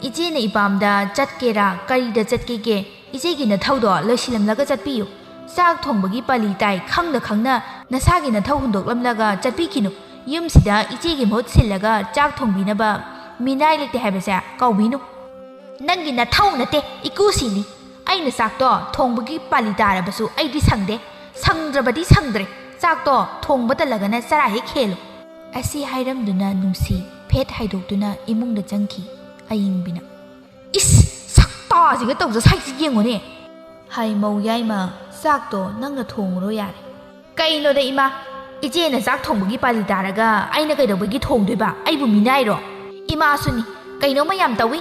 ꯏꯆꯦꯅ ꯏꯄꯥꯝꯗ ꯆꯠꯀꯦꯔꯥ ꯀꯔꯤꯗ ꯆꯠꯀꯦꯒꯦ, ꯏꯆꯦꯒꯤ ꯅꯊꯧꯗꯣ ꯂꯣꯏꯁꯤꯜꯂꯝꯂꯒ ꯆꯠꯄꯤꯌꯨ꯫ ꯆꯥꯛ ꯊꯣꯡꯕꯒꯤ ꯄꯥꯂꯤ ꯇꯥꯏ ꯈꯪꯅ ꯈꯪꯅ ꯅꯁꯥꯒꯤ ꯅꯊꯧ ꯍꯨꯟꯗꯣꯛꯂꯝꯂꯒ ꯆꯠꯄꯤꯈꯤꯅꯨ꯫ ꯌꯨꯝꯁꯤꯗ ꯏꯆꯦꯒꯤ ꯃꯍꯨꯠ ꯁꯤꯜꯂꯒ ꯆꯥꯛ ꯊꯣꯡꯕꯤꯅꯕ ꯃꯤꯅꯥꯏ ꯂꯩꯇꯦ ꯍꯥꯏꯕꯁꯦ ꯀꯥꯎꯕꯤꯅꯨ꯫ ꯅꯪꯒꯤ ꯅꯊꯧ ꯅꯠꯇꯦ, ꯏꯀꯨꯁꯤꯅꯤ꯫ ꯑꯩꯅ ꯆꯥꯛꯇꯣ ꯊꯣꯡꯕꯒꯤ ꯄꯥꯂꯤ ꯇꯥꯔꯕꯁꯨ ꯑꯩꯗꯤ ꯁꯪꯗꯦ꯫ ꯁꯪꯗ꯭ꯔꯕꯗꯤ ꯁꯪꯗ꯭ꯔꯦ꯫ ꯆꯥꯛꯇꯣ ꯊꯣꯡꯕ ꯇꯜꯂꯒꯅ ꯆꯔꯥ ꯍꯦꯛ ꯍꯦꯜꯂꯨ꯫ ꯑꯁꯤ ꯍꯥꯏꯔꯝꯗꯨꯅ ꯅꯨꯡꯁꯤ ꯐꯦꯠ ꯍꯥꯏꯗꯣꯛꯇꯨꯅ ꯏꯃꯨꯡꯗ ꯆꯪꯈꯤ꯫ ꯑꯌꯤꯡꯕꯤꯅ, "ꯏꯁ, ꯁꯛꯇꯥꯁꯤꯒ ꯇꯧꯖ ꯁꯥꯏꯁꯤ ꯌꯦꯡꯉꯨꯅꯦ!" ꯍꯥꯏ ꯃꯧ ꯌꯥꯏꯃ, "ꯆꯥꯛꯇꯣ ꯅꯪꯅ ꯊꯣꯡꯉꯨꯔꯣ ꯌꯥꯔꯦ꯫" "ꯀꯩꯅꯣꯗ ꯏꯃꯥ, ꯏꯆꯦꯅ ꯆꯥꯛ ꯊꯣꯡꯕꯒꯤ ꯄꯥꯂꯤ ꯇꯥꯔꯒ ꯑꯩꯅ ꯀꯩꯗꯧꯕꯒꯤ ꯊꯣꯡꯗꯣꯏꯕ? ꯑꯩꯕꯨ ꯃꯤꯅꯥꯏꯔꯣ?" "ꯏꯃꯥꯁꯨꯅꯤ, ꯀꯩꯅꯣꯝꯃ ꯌꯥꯝ ꯇꯧꯏ꯫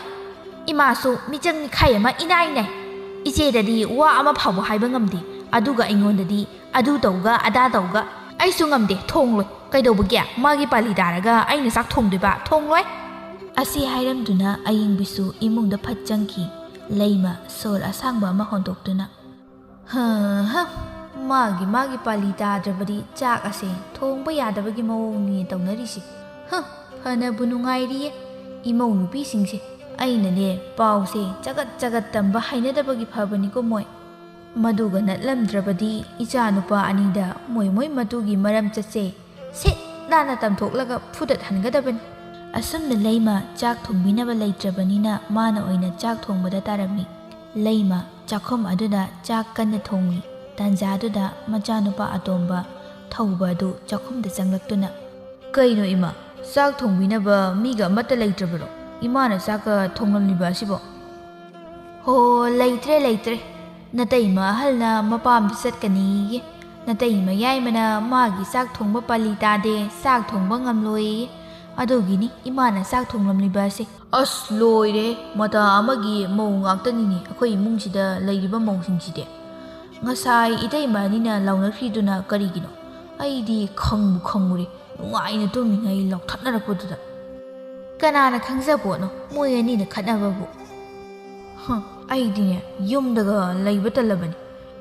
ꯏꯃꯥꯁꯨ ꯃꯤꯆꯪ ꯃꯤꯈꯥꯏ ꯑꯃ ꯏꯅꯥꯏ ꯅꯥꯏ꯫ ꯏꯆꯦꯗꯗꯤ ꯋꯥ ꯑꯃ ꯐꯥꯎꯕ ꯍꯥꯏꯕ ꯉꯝꯗꯦ, ꯑꯗꯨꯒ ꯑꯩꯉꯣꯟꯗꯗꯤ ꯑꯗꯨ ꯇꯧꯒ ꯑꯗꯥ ꯇꯧꯒ꯫ ꯑꯩꯁꯨ ꯉꯝꯗꯦ, ꯊꯣꯡꯂꯣꯏ꯫ ꯀꯩꯗꯧꯕꯒꯤ? ꯃꯥꯒꯤ ꯄꯥꯂꯤ ꯇꯥꯔꯒ ꯑꯩꯅ ꯆꯥꯛ ꯊꯣꯡꯗꯣꯏꯕ? ꯊꯣꯡꯂꯣꯏ꯫" ꯑꯁꯤ ꯍꯥꯏꯔꯝꯗꯨꯅ ꯑꯌꯤꯡꯕꯤꯁꯨ ꯏꯃꯨꯡꯗ ꯐꯠ ꯆꯪꯈꯤ꯫ ꯂꯩꯃ ꯁꯣꯔ ꯑꯁꯥꯡꯕ ꯑꯃ ꯍꯣꯟꯗꯣꯛꯇꯨꯅ, "ꯍ, ꯍ, ꯃꯥꯒꯤ ꯃꯥꯒꯤ ꯄꯥꯂꯤ ꯇꯥꯗ꯭ꯔꯕꯗꯤ ꯆꯥꯛ ꯑꯁꯦ ꯊꯣꯡꯕ ꯌꯥꯗꯕꯒꯤ ꯃꯑꯣꯡꯅꯤ ꯇꯧꯅꯔꯤꯁꯦ꯫ ꯍ, ꯐꯅꯕꯨ ꯅꯨꯡꯉꯥꯏꯔꯤꯌꯦ ꯏꯃꯧ ꯅꯨꯄꯤꯁꯤꯡꯁꯦ꯫ ꯑꯩꯅꯅꯦ ꯄꯥꯎꯁꯦ ꯆꯒꯠ ꯆꯒꯠ ꯇꯝꯕ ꯍꯩꯅꯗꯕꯒꯤ ꯐꯕꯅꯤꯀꯣ ꯃꯣꯏ꯫ ꯃꯗꯨꯒ ꯅꯠꯂꯝꯗ꯭ꯔꯕꯗꯤ ꯏꯆꯥ ꯅꯨꯄꯥ ꯑꯅꯤꯗ ꯃꯣꯏ ꯃꯣꯏ ꯃꯇꯨꯒꯤ ꯃꯔꯝ ꯆꯠꯁꯦ ꯁꯤꯠ ꯅꯥꯟꯅ ꯇꯝꯊꯣꯛꯂꯒ ꯐꯨꯗꯠꯍꯟꯒꯗꯕꯅꯤ꯫" ꯑꯁꯨꯝꯅ ꯂꯩꯃ ꯆꯥꯛ ꯊꯣꯡꯕꯤꯅꯕ ꯂꯩꯇ꯭ꯔꯕꯅꯤꯅ ꯃꯥꯅ ꯑꯣꯏꯅ ꯆꯥꯛ ꯊꯣꯡꯕꯗ ꯇꯥꯔꯝꯃꯤ꯫ ꯂꯩꯃ ꯆꯥꯛꯈꯨꯝ ꯑꯗꯨꯗ ꯆꯥꯛ ꯀꯟꯅ ꯊꯣꯡꯂꯤ꯫ ꯇꯥꯟꯖꯥꯗꯨꯗ ꯃꯆꯥꯅꯨꯄꯥ ꯑꯇꯣꯝꯕ ꯊꯧꯕ ꯑꯗꯨ ꯆꯥꯛꯈꯨꯝꯗ ꯆꯪꯂꯛꯇꯨꯅ, "ꯀꯩꯅꯣ ꯏꯃꯥ, ꯆꯥꯛ ꯊꯣꯡꯕꯤꯅꯕ ꯃꯤꯒ ꯑꯃꯠꯇ ꯂꯩꯇ꯭ꯔꯕꯔꯣ? ꯏꯃꯥꯅ ꯆꯥꯛꯀ ꯊꯣꯡꯂꯝꯂꯤꯕ ꯑꯁꯤꯕꯣ?" "ꯍꯣ, ꯂꯩꯇ꯭ꯔꯦ, ꯂꯩꯇ꯭ꯔꯦ꯫ ꯅꯇꯩꯃ ꯑꯍꯜꯅ ꯃꯄꯥꯝꯗ ꯆꯠꯀꯅꯤꯌꯦ꯫ ꯅꯇꯩꯃ ꯌꯥꯏꯃꯅ ꯃꯥꯒꯤ ꯆꯥꯛ ꯊꯣꯡꯕ ꯄꯥꯂꯤ ꯇꯥꯗꯦ, ꯆꯥꯛ ꯊꯣꯡꯕ ꯉꯝꯂꯣꯏꯌꯦ꯫ ꯑꯗꯨꯒꯤꯅꯤ ꯏꯃꯥꯅ ꯆꯥꯛ ꯊꯣꯡꯂꯝꯂꯤꯕ ꯑꯁꯦ꯫" "ꯑꯁ, ꯂꯣꯏꯔꯦ꯫ ꯃꯇꯥ ꯑꯃꯒꯤ ꯃꯧ ꯉꯥꯛꯇꯅꯤꯅꯦ ꯑꯩꯈꯣꯏ ꯏꯃꯨꯡꯁꯤꯗ ꯂꯩꯔꯤꯕ ꯃꯧꯁꯤꯡꯁꯤꯗꯤ꯫ ꯉꯁꯥꯏ ꯏꯇꯩꯃ ꯑꯅꯤꯅ ꯂꯥꯎꯅꯈ꯭ꯔꯤꯗꯨꯅ ꯀꯔꯤꯒꯤꯅꯣ? ꯑꯩꯗꯤ ꯈꯪꯕꯨ ꯈꯪꯉꯨꯔꯦ꯫ ꯅꯨꯡꯉꯥꯏꯅ ꯇꯨꯝꯃꯤꯉꯩ ꯂꯥꯎꯊꯠꯅꯔꯛꯄꯗꯨꯗ꯫ ꯀꯅꯥꯅ ꯈꯪꯖꯄꯣꯠꯅꯣ ꯃꯣꯏ ꯑꯅꯤꯅ ꯈꯠꯅꯕꯕꯨ? ꯍ, ꯑꯩꯗꯤꯅꯦ ꯌꯨꯝꯗꯒ ꯂꯩꯕ ꯇꯜꯂꯕꯅꯤ꯫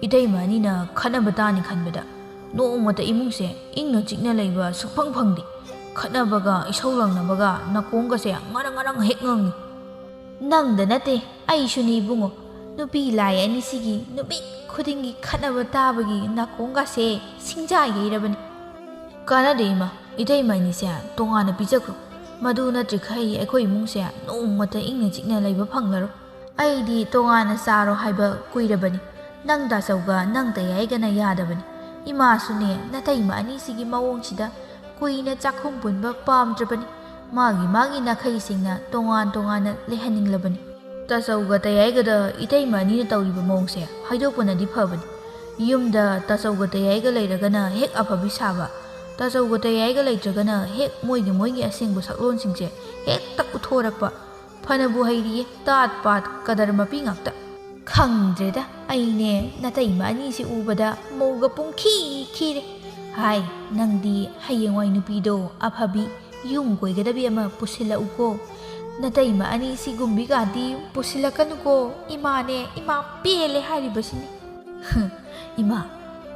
ꯏꯇꯩꯃ ꯑꯅꯤꯅ ꯈꯠꯅꯕ ꯇꯥꯅꯤ ꯈꯟꯕꯗ ꯅꯣꯡꯃꯇ ꯏꯃꯨꯡꯁꯦ ꯏꯪꯅ ꯆꯤꯛꯅ ꯂꯩꯕ ꯁꯨꯛꯐꯪ ꯐꯪꯗꯦ꯫ ꯈꯠꯅꯕꯒ ꯏꯁꯧ ꯂꯥꯡꯅꯕꯒ ꯅꯥꯀꯣꯡꯒꯁꯦ ꯉꯔꯪ ꯉꯔꯪ ꯍꯦꯛ ꯉꯪꯉꯤ꯫" "ꯅꯪꯗ ꯅꯠꯇꯦ, ꯑꯩꯁꯨꯅꯤ ꯏꯕꯨꯡꯉꯣ꯫ ꯅꯨꯄꯤ ꯂꯥꯏ ꯑꯅꯤꯁꯤꯒꯤ ꯅꯨꯃꯤꯠ ꯈꯨꯗꯤꯡꯒꯤ ꯈꯠꯅꯕ ꯇꯥꯕꯒꯤ ꯅꯥꯀꯣꯡꯒꯁꯦ ꯁꯤꯡꯖꯥ ꯌꯩꯔꯕꯅꯤ꯫" "ꯀꯥꯟꯅꯗꯦ ꯏꯃꯥ, ꯏꯇꯩꯃ ꯑꯅꯤꯁꯦ ꯇꯣꯉꯥꯟꯅ ꯄꯤꯖꯈ꯭ꯔꯣ꯫ ꯃꯗꯨ ꯅꯠꯇ꯭ꯔꯤꯈꯩ ꯑꯩꯈꯣꯏ ꯏꯃꯨꯡꯁꯦ ꯅꯣꯡꯃꯇ ꯏꯪꯅ ꯆꯤꯛꯅ ꯂꯩꯕ ꯐꯪꯂꯔꯣꯏ꯫ ꯑꯩꯗꯤ ꯇꯣꯉꯥꯟꯅ ꯆꯥꯔꯣ ꯍꯥꯏꯕ ꯀꯨꯏꯔꯕꯅꯤ꯫ ꯅꯪ ꯇꯥꯆꯧꯒ ꯅꯪ ꯇꯌꯥꯏꯒꯅ ꯌꯥꯗꯕꯅꯤ꯫ ꯏꯃꯥꯁꯨꯅꯦ ꯅꯇꯩꯃ ꯑꯅꯤꯁꯤꯒꯤ ꯃꯑꯣꯡꯁꯤꯗ ꯀꯨꯏꯅ ꯆꯥꯛꯈꯨꯝ ꯄꯨꯟꯕ ꯄꯥꯝꯗ꯭ꯔꯕꯅꯤ꯫ ꯃꯥꯒꯤ ꯃꯥꯒꯤ ꯅꯥꯈꯩꯁꯤꯡꯅ ꯇꯣꯉꯥꯟ ꯇꯣꯉꯥꯟꯅ ꯂꯩꯍꯟꯅꯤꯡꯂꯕꯅꯤ꯫ ꯇꯥꯆꯧꯒ ꯇꯌꯥꯏꯒꯗ ꯏꯇꯩꯃ ꯑꯅꯤꯅ ꯇꯧꯔꯤꯕ ꯃꯑꯣꯡꯁꯦ ꯍꯥꯏꯗꯣꯛꯄꯅꯗꯤ ꯐꯕꯅꯤ꯫ ꯌꯨꯝꯗ ꯇꯥꯆꯧꯒ ꯇꯌꯥꯏꯒ ꯂꯩꯔꯒꯅ ꯍꯦꯛ ꯑꯐꯕꯤ ꯁꯥꯕ, ꯇꯥꯆꯧꯒ ꯇꯌꯥꯏꯒ ꯂꯩꯇ꯭ꯔꯒꯅ ꯍꯦꯛ ꯃꯣꯏꯒꯤ ꯃꯣꯏꯒꯤ ꯑꯁꯦꯡꯕ ꯁꯛꯂꯣꯟꯁꯤꯡꯁꯦ ꯍꯦꯛꯇ ꯎꯠꯊꯣꯔꯛꯄ꯫ ꯐꯅꯕꯨ ꯍꯩꯔꯤꯌꯦ, ꯇꯥꯠ ꯄꯥꯠ ꯀꯗꯔ ꯃꯄꯤ ꯉꯥꯛꯇ꯫ ꯈꯪꯗ꯭ꯔꯦꯗ, ꯑꯩꯅꯦ ꯅꯇꯩꯃ ꯑꯅꯤꯁꯤ ꯎꯕꯗ ꯃꯧꯒ ꯄꯨꯡꯈꯤ ꯈꯤꯔꯦ꯫ ꯍꯥꯏ, ꯅꯪꯗꯤ ꯍꯌꯦꯡꯋꯥꯏ ꯅꯨꯄꯤꯗꯣ ꯑꯐꯕꯤ ꯌꯨꯝ ꯀꯣꯏꯒꯗꯕꯤ ꯑꯃ ꯄꯨꯁꯤꯜꯂꯛꯎꯀꯣ꯫ "ꯅꯇꯩꯃ ꯑꯅꯤ ꯁꯤꯒꯨꯝꯕꯤꯒꯗꯤ ꯄꯨꯁꯤꯜꯂꯛꯀꯅꯨꯀꯣ, ꯏꯃꯥꯅꯦ, ꯏꯃꯥ ꯄꯦꯜꯂꯦ ꯍꯥꯏꯔꯤꯕꯁꯤꯅꯤ꯫" "ꯏꯃꯥ,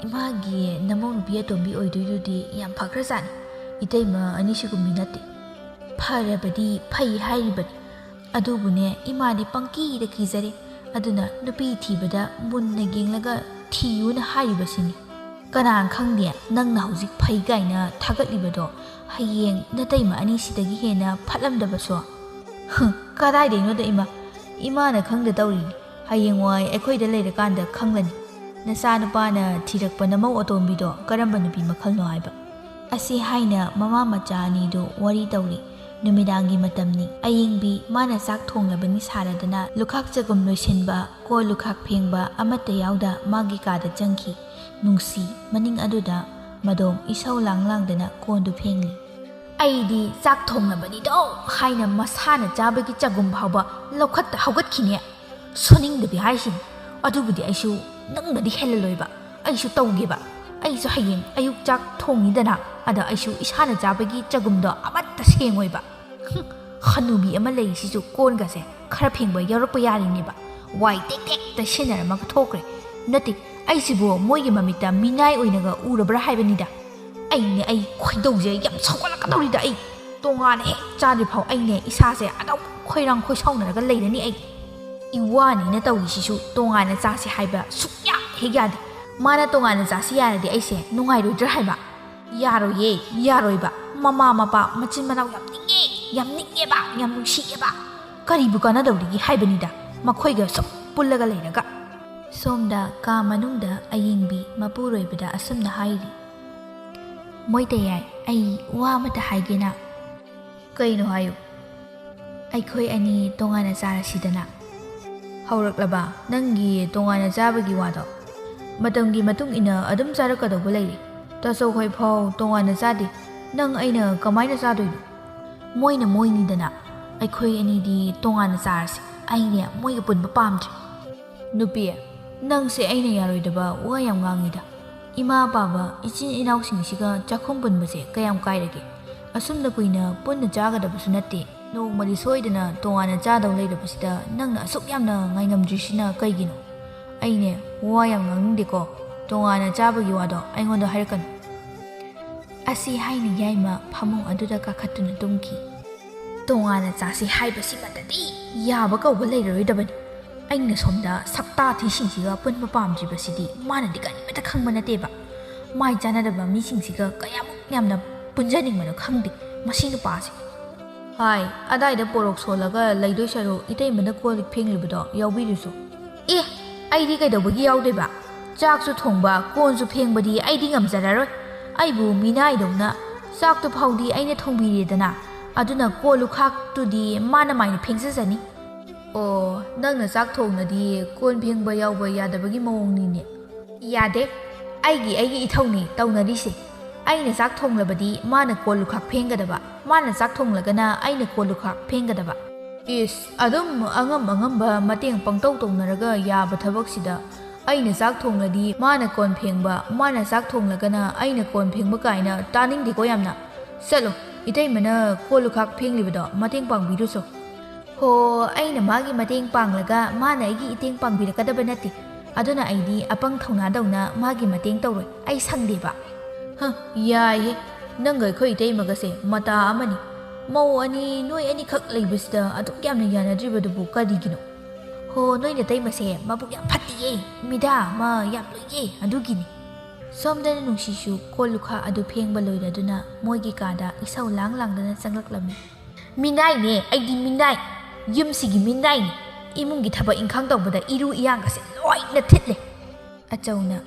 ꯏꯃꯥꯒꯤ ꯅꯃꯧ ꯅꯨꯄꯤ ꯑꯇꯣꯝꯕꯤ ꯑꯣꯏꯗꯣꯏꯗꯨꯗꯤ ꯌꯥꯝ ꯐꯈ꯭ꯔꯖꯥꯠꯅꯤ꯫ ꯏꯇꯩꯃ ꯑꯅꯤ ꯁꯤꯒꯨꯝꯕꯤ ꯅꯠꯇꯦ꯫ ꯐꯔꯕꯗꯤ ꯐꯩ ꯍꯥꯏꯔꯤꯕꯅꯤ꯫ ꯑꯗꯨꯕꯨꯅꯦ, ꯏꯃꯥꯗꯤ ꯄꯪꯀꯤꯗ ꯀꯤꯖꯔꯦ꯫ ꯑꯗꯨꯅ ꯅꯨꯄꯤ ꯊꯤꯕꯗ ꯃꯨꯟꯅ ꯌꯦꯡꯂꯒ ꯊꯤꯌꯨꯅ ꯍꯥꯏꯔꯤꯕꯁꯤꯅꯤ꯫ ꯀꯅꯥꯅ ꯈꯪꯗꯦ, ꯅꯪꯅ ꯍꯧꯖꯤꯛ ꯐꯩ ꯀꯥꯏꯅ ꯊꯥꯒꯠꯂꯤꯕꯗꯣ ꯍꯌꯦꯡ ꯅꯇꯩꯃ ꯑꯅꯤꯁꯤꯗꯒꯤ ꯍꯦꯟꯅ ꯐꯠꯂꯝꯗꯕꯁꯨ꯫" "ꯍꯨꯝ, ꯀꯗꯥꯏꯗꯩꯅꯣꯗ ꯏꯃꯥ, ꯏꯃꯥꯅ ꯈꯪꯗ ꯇꯧꯔꯤꯅꯤ꯫ ꯍꯌꯦꯡꯋꯥꯏ ꯑꯩꯈꯣꯏꯗ ꯂꯩꯔꯀꯥꯟꯗ ꯈꯪꯂꯅꯤ꯫ ꯅꯆꯥꯅꯨꯄꯥꯅ ꯊꯤꯔꯛꯄ ꯅꯃꯧ ꯑꯇꯣꯝꯕꯤꯗꯣ ꯀꯔꯝꯕ ꯅꯨꯄꯤ ꯃꯈꯜꯅꯣ ꯍꯥꯏꯕ꯫" ꯑꯁꯤ ꯍꯥꯏꯅ ꯃꯃꯥ ꯃꯆꯥ ꯑꯅꯤꯗꯨ ꯋꯥꯔꯤ ꯇꯧꯔꯤ꯫ ꯅꯨꯃꯤꯗꯥꯡꯒꯤ ꯃꯇꯝꯅꯤ꯫ ꯑꯌꯤꯡꯕꯤ ꯃꯥꯅ ꯆꯥꯛ ꯊꯣꯡꯂꯕꯅꯤ ꯁꯥꯔꯗꯅ ꯂꯨꯈꯥꯛ ꯆꯒꯨꯝ ꯂꯣꯏꯁꯤꯟꯕ, ꯀꯣꯜ ꯂꯨꯈꯥꯛ ꯐꯦꯡꯕ ꯑꯃꯠꯇ ꯌꯥꯎꯗ ꯃꯥꯒꯤ ꯀꯥꯗ ꯆꯪꯈꯤ꯫ ꯅꯨꯡꯁꯤ ꯃꯅꯤꯡ ꯑꯗꯨꯗ ꯃꯗꯣꯝ ꯏꯁꯧ ꯂꯥꯡ ꯂꯥꯡꯗꯅ ꯀꯣꯟꯗꯨ ꯐꯦꯡꯂꯤ꯫ "ꯑꯩꯗꯤ ꯆꯥꯛ ꯊꯣꯡꯂꯕꯅꯤꯗꯣ" ꯍꯥꯏꯅ ꯃꯁꯥꯅ ꯆꯥꯕꯒꯤ ꯆꯒꯨꯝ ꯐꯥꯎꯕ ꯂꯧꯈꯠꯇ ꯍꯧꯒꯠꯈꯤꯅꯦ꯫ ꯁꯣꯅꯤꯡꯗꯕꯤ ꯍꯥꯏꯁꯤꯅꯤ꯫ ꯑꯗꯨꯕꯨꯗꯤ ꯑꯩꯁꯨ ꯅꯪꯅꯗꯤ ꯍꯦꯜꯂꯂꯣꯏꯕ꯫ ꯑꯩꯁꯨ ꯇꯧꯒꯦꯕ꯫ ꯑꯩꯁꯨ ꯍꯌꯦꯡ ꯑꯌꯨꯛ ꯆꯥꯛ ꯊꯣꯡꯉꯤꯗꯅ, ꯑꯗ ꯑꯩꯁꯨ ꯏꯁꯥꯅ ꯆꯥꯕꯒꯤ ꯆꯒꯨꯝꯗꯣ ꯑꯃꯠꯇ ꯁꯦꯡꯉꯣꯏꯕ꯫ ꯍꯨꯝ, ꯍꯅꯨꯕꯤ ꯑꯃ ꯂꯩꯔꯤꯁꯤꯁꯨ ꯀꯣꯟꯒꯁꯦ ꯈꯔ ꯐꯦꯡꯕ ꯌꯥꯎꯔꯛꯄ ꯌꯥꯔꯤꯅꯦꯕ꯫ ꯋꯥꯏ ꯇꯦꯛ ꯇꯦꯛꯇ ꯁꯤꯖꯤꯟꯅꯔꯝꯃꯒ ꯊꯣꯛꯈ꯭ꯔꯦ꯫ ꯅꯠꯇꯦ, ꯑꯩꯁꯤꯕꯨ ꯃꯣꯏꯒꯤ ꯃꯃꯤꯠꯇ ꯃꯤꯅꯥꯏ ꯑꯣꯏꯅꯒ ꯎꯔꯕ꯭ꯔꯥ ꯍꯥꯏꯕꯅꯤꯗ꯫ ꯑꯩꯅꯦ, ꯑꯩ ꯈꯣꯏꯗꯧꯁꯦ ꯌꯥꯝ ꯁꯥꯎꯒꯠꯂꯛꯀꯗꯧꯔꯤꯗ꯫ ꯑꯩ ꯇꯣꯉꯥꯟꯅ ꯍꯦꯛ ꯆꯥꯗ꯭ꯔꯤ ꯐꯥꯎ ꯑꯩꯅꯦ ꯏꯁꯥꯁꯦ ꯑꯗꯨꯝ ꯈꯣꯏꯔꯥꯡ ꯈꯣꯏꯁꯥꯎꯅꯔꯒ ꯂꯩꯔꯅꯤ꯫ ꯑꯩ ꯏꯋꯥꯅꯤꯅ ꯇꯧꯔꯤꯁꯤꯁꯨ ꯇꯣꯉꯥꯟꯅ ꯆꯥꯁꯤ ꯍꯥꯏꯕ ꯁꯨꯛꯌꯥ ꯍꯦꯛ ꯌꯥꯗꯦ꯫ ꯃꯥꯅ ꯇꯣꯉꯥꯟꯅ ꯆꯥꯁꯤ ꯌꯥꯔꯗꯤ ꯑꯩꯁꯦ ꯅꯨꯡꯉꯥꯏꯔꯣꯏꯗ꯭ꯔꯥ ꯍꯥꯏꯕ꯫ ꯌꯥꯔꯣꯏꯌꯦ, ꯌꯥꯔꯣꯏꯕ꯫ ꯃꯃꯥ ꯃꯄꯥ ꯃꯆꯤꯟ ꯃꯅꯥꯎ ꯌꯥꯝ ꯅꯤꯡꯉꯦ, ꯌꯥꯝ ꯅꯤꯡꯉꯦꯕ, ꯌꯥꯝ ꯅꯨꯡꯁꯤꯑꯦꯕ꯫ ꯀꯔꯤꯕꯨ ꯀꯥꯟꯅꯗꯧꯔꯤꯒꯦ ꯍꯥꯏꯕꯅꯤꯗ, ꯃꯈꯣꯏꯒ ꯁꯨꯝ ꯄꯨꯜꯂꯒ ꯂꯩꯔꯒ꯫ ꯁꯣꯝꯗ ꯀꯥ ꯃꯅꯨꯡꯗ ꯑꯌꯤꯡꯕꯤ ꯃꯄꯨꯔꯣꯏꯕꯗ ꯑꯁꯨꯝꯅ ꯍꯥꯏꯔꯤ, "ꯃꯣꯏꯇꯌꯥꯏ, ꯑꯩ ꯋꯥ ꯑꯃꯇ ꯍꯥꯏꯒꯦꯅ꯫" "ꯀꯩꯅꯣ ꯍꯥꯏꯌꯨ꯫" "ꯑꯩꯈꯣꯏ ꯑꯅꯤ ꯇꯣꯉꯥꯟꯅ ꯆꯥꯔꯁꯤꯗꯅ꯫" "ꯍꯧꯔꯛꯂꯕ ꯅꯪꯒꯤ ꯇꯣꯉꯥꯟꯅ ꯆꯥꯕꯒꯤ ꯋꯥꯗꯣ? ꯃꯇꯝꯒꯤ ꯃꯇꯨꯡ ꯏꯟꯅ ꯑꯗꯨꯝ ꯆꯥꯔꯛꯀꯗꯧꯕ ꯂꯩꯔꯦ꯫ ꯇꯥꯆꯧꯈꯣꯏ ꯐꯥꯎ ꯇꯣꯉꯥꯟꯅ ꯆꯥꯗꯦ꯫ ꯅꯪ ꯑꯩꯅ ꯀꯃꯥꯏꯅ ꯆꯥꯗꯣꯏꯅꯣ?" "ꯃꯣꯏꯅ ꯃꯣꯏꯅꯤꯗꯅ꯫ ꯑꯩꯈꯣꯏ ꯑꯅꯤꯗꯤ ꯇꯣꯉꯥꯟꯅ ꯆꯥꯔꯁꯤ꯫ ꯑꯩꯅꯦ ꯃꯣꯏꯒ ꯄꯨꯟꯕ ꯄꯥꯝꯗ꯭ꯔꯦ꯫" "ꯅꯨꯄꯤ, ꯅꯪꯁꯦ ꯑꯩꯅ ꯌꯥꯔꯣꯏꯗꯕ ꯋꯥ ꯌꯥꯝ ꯉꯥꯡꯉꯤꯗ꯫ ꯏꯃꯥ ꯄꯥꯕ ꯏꯆꯤꯟ ꯏꯅꯥꯎꯁꯤꯡꯁꯤꯒ ꯆꯥꯛꯈꯨꯝ ꯄꯨꯟꯕꯁꯦ ꯀꯌꯥꯝ ꯀꯥꯏꯔꯒꯦ? ꯑꯁꯨꯝꯅ ꯀꯨꯏꯅ ꯄꯨꯟꯅ ꯆꯥꯒꯗꯕꯁꯨ ꯅꯠꯇꯦ꯫ ꯅꯣꯡꯃꯗꯤ ꯁꯣꯏꯗꯅ ꯇꯣꯉꯥꯟꯅ ꯆꯥꯗꯧ ꯂꯩꯔꯕꯁꯤꯗ ꯅꯪꯅ ꯑꯁꯨꯛ ꯌꯥꯝꯅ ꯉꯥꯏꯉꯝꯗ꯭ꯔꯤꯁꯤꯅ ꯀꯩꯒꯤꯅꯣ? ꯑꯩꯅꯦ, ꯋꯥ ꯌꯥꯝ ꯉꯥꯡꯅꯤꯡꯗꯦꯀꯣ꯫ ꯇꯣꯉꯥꯟꯅ ꯆꯥꯕꯒꯤ ꯋꯥꯗꯣ ꯑꯩꯉꯣꯟꯗ ꯍꯥꯏꯔꯛꯀꯅꯨ꯫ ꯑꯁꯤ ꯍꯥꯏꯅ ꯌꯥꯏꯃ ꯐꯃꯨꯡ ꯑꯗꯨꯗ ꯀꯥꯈꯠꯇꯨꯅ ꯇꯨꯝꯈꯤ꯫ ꯇꯣꯉꯥꯟꯅ ꯆꯥꯁꯤ ꯍꯥꯏꯕꯁꯤꯃꯇꯗꯤ ꯌꯥꯕ ꯀꯧꯕ ꯂꯩꯔꯔꯣꯏꯗꯕꯅꯤ꯫ ꯑꯩꯅ ꯁꯣꯝꯗ ꯁꯛꯇꯥ ꯊꯤꯁꯤꯡꯁꯤꯒ ꯄꯨꯟꯕ ꯄꯥꯝꯗ꯭ꯔꯤꯕꯁꯤꯗꯤ ꯃꯥꯅꯗꯤ ꯀꯔꯤꯃꯇ ꯈꯪꯕ ꯅꯠꯇꯦꯕ꯫ ꯃꯥꯏ ꯆꯥꯟꯅꯗꯕ ꯃꯤꯁꯤꯡꯁꯤꯒ ꯀꯌꯥꯃꯨꯛ ꯌꯥꯝꯅ ꯄꯨꯟꯖꯅꯤꯡꯕꯅꯣ ꯈꯪꯗꯦ ꯃꯁꯤ ꯅꯨꯄꯥꯁꯦ꯫ ꯍꯥꯏ, ꯑꯗꯥꯏꯗ ꯄꯣꯔꯣꯛ ꯁꯣꯜꯂꯒ ꯂꯩꯗꯣꯏ ꯁꯔꯨꯛ ꯏꯇꯩꯃꯅ ꯀꯣꯜ ꯂꯤꯛ ꯐꯦꯡꯂꯤꯕꯗꯣ ꯌꯥꯎꯕꯤꯔꯨꯁꯨ꯫ ꯑꯦ, ꯑꯩꯗꯤ ꯀꯩꯗꯧꯕꯒꯤ ꯌꯥꯎꯗꯣꯏꯕ? ꯆꯥꯛꯁꯨ ꯊꯣꯡꯕ, ꯀꯣꯟꯁꯨ ꯐꯦꯡꯕꯗꯤ ꯑꯩꯗꯤ ꯉꯝꯖꯔꯔꯣꯏ꯫ ꯑꯩꯕꯨ ꯃꯤꯅꯥꯏꯗꯧꯅ ꯆꯥꯛꯇꯨ ꯐꯥꯎꯗꯤ ꯑꯩꯅ ꯊꯣꯡꯕꯤꯔꯦꯗꯅ, ꯑꯗꯨꯅ ꯀꯣꯜ ꯂꯨꯈꯥꯛꯇꯨꯗꯤ ꯃꯥꯅ ꯃꯥꯏꯅ ꯐꯦꯡꯖꯖꯅꯤ꯫ ꯑꯣ, ꯅꯪꯅ ꯆꯥꯛ ꯊꯣꯡꯂꯗꯤ ꯀꯣꯟ ꯐꯦꯡꯕ ꯌꯥꯎꯕ ꯌꯥꯗꯕꯒꯤ ꯃꯑꯣꯡꯅꯤꯅꯦ꯫ ꯌꯥꯗꯦ, ꯑꯩꯒꯤ ꯑꯩꯒꯤ ꯏꯊꯧꯅꯤ ꯇꯧꯅꯔꯤꯁꯦ꯫ ꯑꯩꯅ ꯆꯥꯛ ꯊꯣꯡꯂꯕꯗꯤ ꯃꯥꯅ ꯀꯣꯜ ꯂꯨꯈꯥꯛ ꯐꯦꯡꯒꯗꯕ, ꯃꯥꯅ ꯆꯥꯛ ꯊꯣꯡꯂꯒꯅ ꯑꯩꯅ ꯀꯣꯜ ꯂꯨꯈꯥꯛ ꯐꯦꯡꯒꯗꯕ꯫ ꯏꯁ, ꯑꯗꯨꯝ ꯑꯉꯝ ꯑꯉꯝꯕ ꯃꯇꯦꯡ ꯄꯪꯇꯧ ꯇꯧꯅꯔꯒ ꯌꯥꯕ ꯊꯕꯛꯁꯤꯗ, ꯑꯩꯅ ꯆꯥꯛ ꯊꯣꯡꯂꯗꯤ ꯃꯥꯅ ꯀꯣꯟ ꯐꯦꯡꯕ, ꯃꯥꯅ ꯆꯥꯛ ꯊꯣꯡꯂꯒꯅ ꯑꯩꯅ ꯀꯣꯟ ꯐꯦꯡꯕ ꯀꯥꯏꯅ ꯇꯥꯅꯤꯡꯗꯦꯀꯣ ꯌꯥꯝꯅ꯫ ꯆꯠꯂꯣ, ꯏꯇꯩꯃꯅ ꯀꯣꯜ ꯂꯨꯈꯥꯛ ꯐꯦꯡꯂꯤꯕꯗꯣ ꯃꯇꯦꯡ ꯄꯥꯡꯕꯤꯔꯨꯆꯣ꯫ ꯍꯣ, ꯑꯩꯅ ꯃꯥꯒꯤ ꯃꯇꯦꯡ ꯄꯥꯡꯂꯒ ꯃꯥꯅ ꯑꯩꯒꯤ ꯏꯇꯦꯡ ꯄꯥꯡꯕꯤꯔꯛꯀꯗꯕ ꯅꯠꯇꯦ꯫ ꯑꯗꯨꯅ ꯑꯩꯗꯤ ꯑꯄꯪ ꯊꯧꯅꯥꯗꯧꯅ ꯃꯥꯒꯤ ꯃꯇꯦꯡ ꯇꯧꯔꯣꯏ꯫ ꯑꯩ ꯁꯪꯗꯦꯕ꯫ ꯍ, ꯌꯥꯏꯍꯦ꯫ ꯅꯪꯒ ꯑꯩꯈꯣꯏ ꯏꯇꯩꯃꯒꯁꯦ ꯃꯇꯥ ꯑꯃꯅꯤ꯫ ꯃꯧ ꯑꯅꯤ, ꯅꯣꯏ ꯑꯅꯤꯈꯛ ꯂꯩꯕꯁꯤꯗ ꯑꯗꯨꯛ ꯌꯥꯝꯅ ꯌꯥꯅꯗ꯭ꯔꯤꯕꯗꯨꯕꯨ ꯀꯔꯤꯒꯤꯅꯣ? ꯍꯣ, ꯅꯣꯏ ꯅꯇꯩꯃꯁꯦ ꯃꯕꯨꯛ ꯌꯥꯝ ꯐꯠꯇꯤꯌꯦ꯫ ꯃꯤꯗꯥ ꯑꯃ ꯌꯥꯝ ꯂꯨꯏꯌꯦ, ꯑꯗꯨꯒꯤꯅꯤ꯫ ꯁꯣꯝꯗꯅ ꯅꯨꯡꯁꯤꯁꯨ ꯀꯣꯜ ꯂꯨꯈꯥꯛ ꯑꯗꯨ ꯐꯦꯡꯕ ꯂꯣꯏꯔꯗꯨꯅ ꯃꯣꯏꯒꯤ ꯀꯥꯗ ꯏꯁꯧ ꯂꯥꯡ ꯂꯥꯡꯗꯅ ꯆꯪꯂꯛꯂꯝꯃꯤ꯫ ꯃꯤꯅꯥꯏꯅꯦ, ꯑꯩꯗꯤ ꯃꯤꯅꯥꯏ꯫ ꯌꯨꯝꯁꯤꯒꯤ ꯃꯤꯅꯥꯏꯅꯤ꯫ ꯏꯃꯨꯡꯒꯤ ꯊꯕꯛ ꯏꯪꯈꯥꯡ ꯇꯧꯕꯗ ꯏꯔꯨ ꯏꯌꯥꯡꯒꯁꯦ ꯂꯣꯏꯅ ꯊꯤꯠꯂꯦ꯫ ꯑꯆꯧꯅ,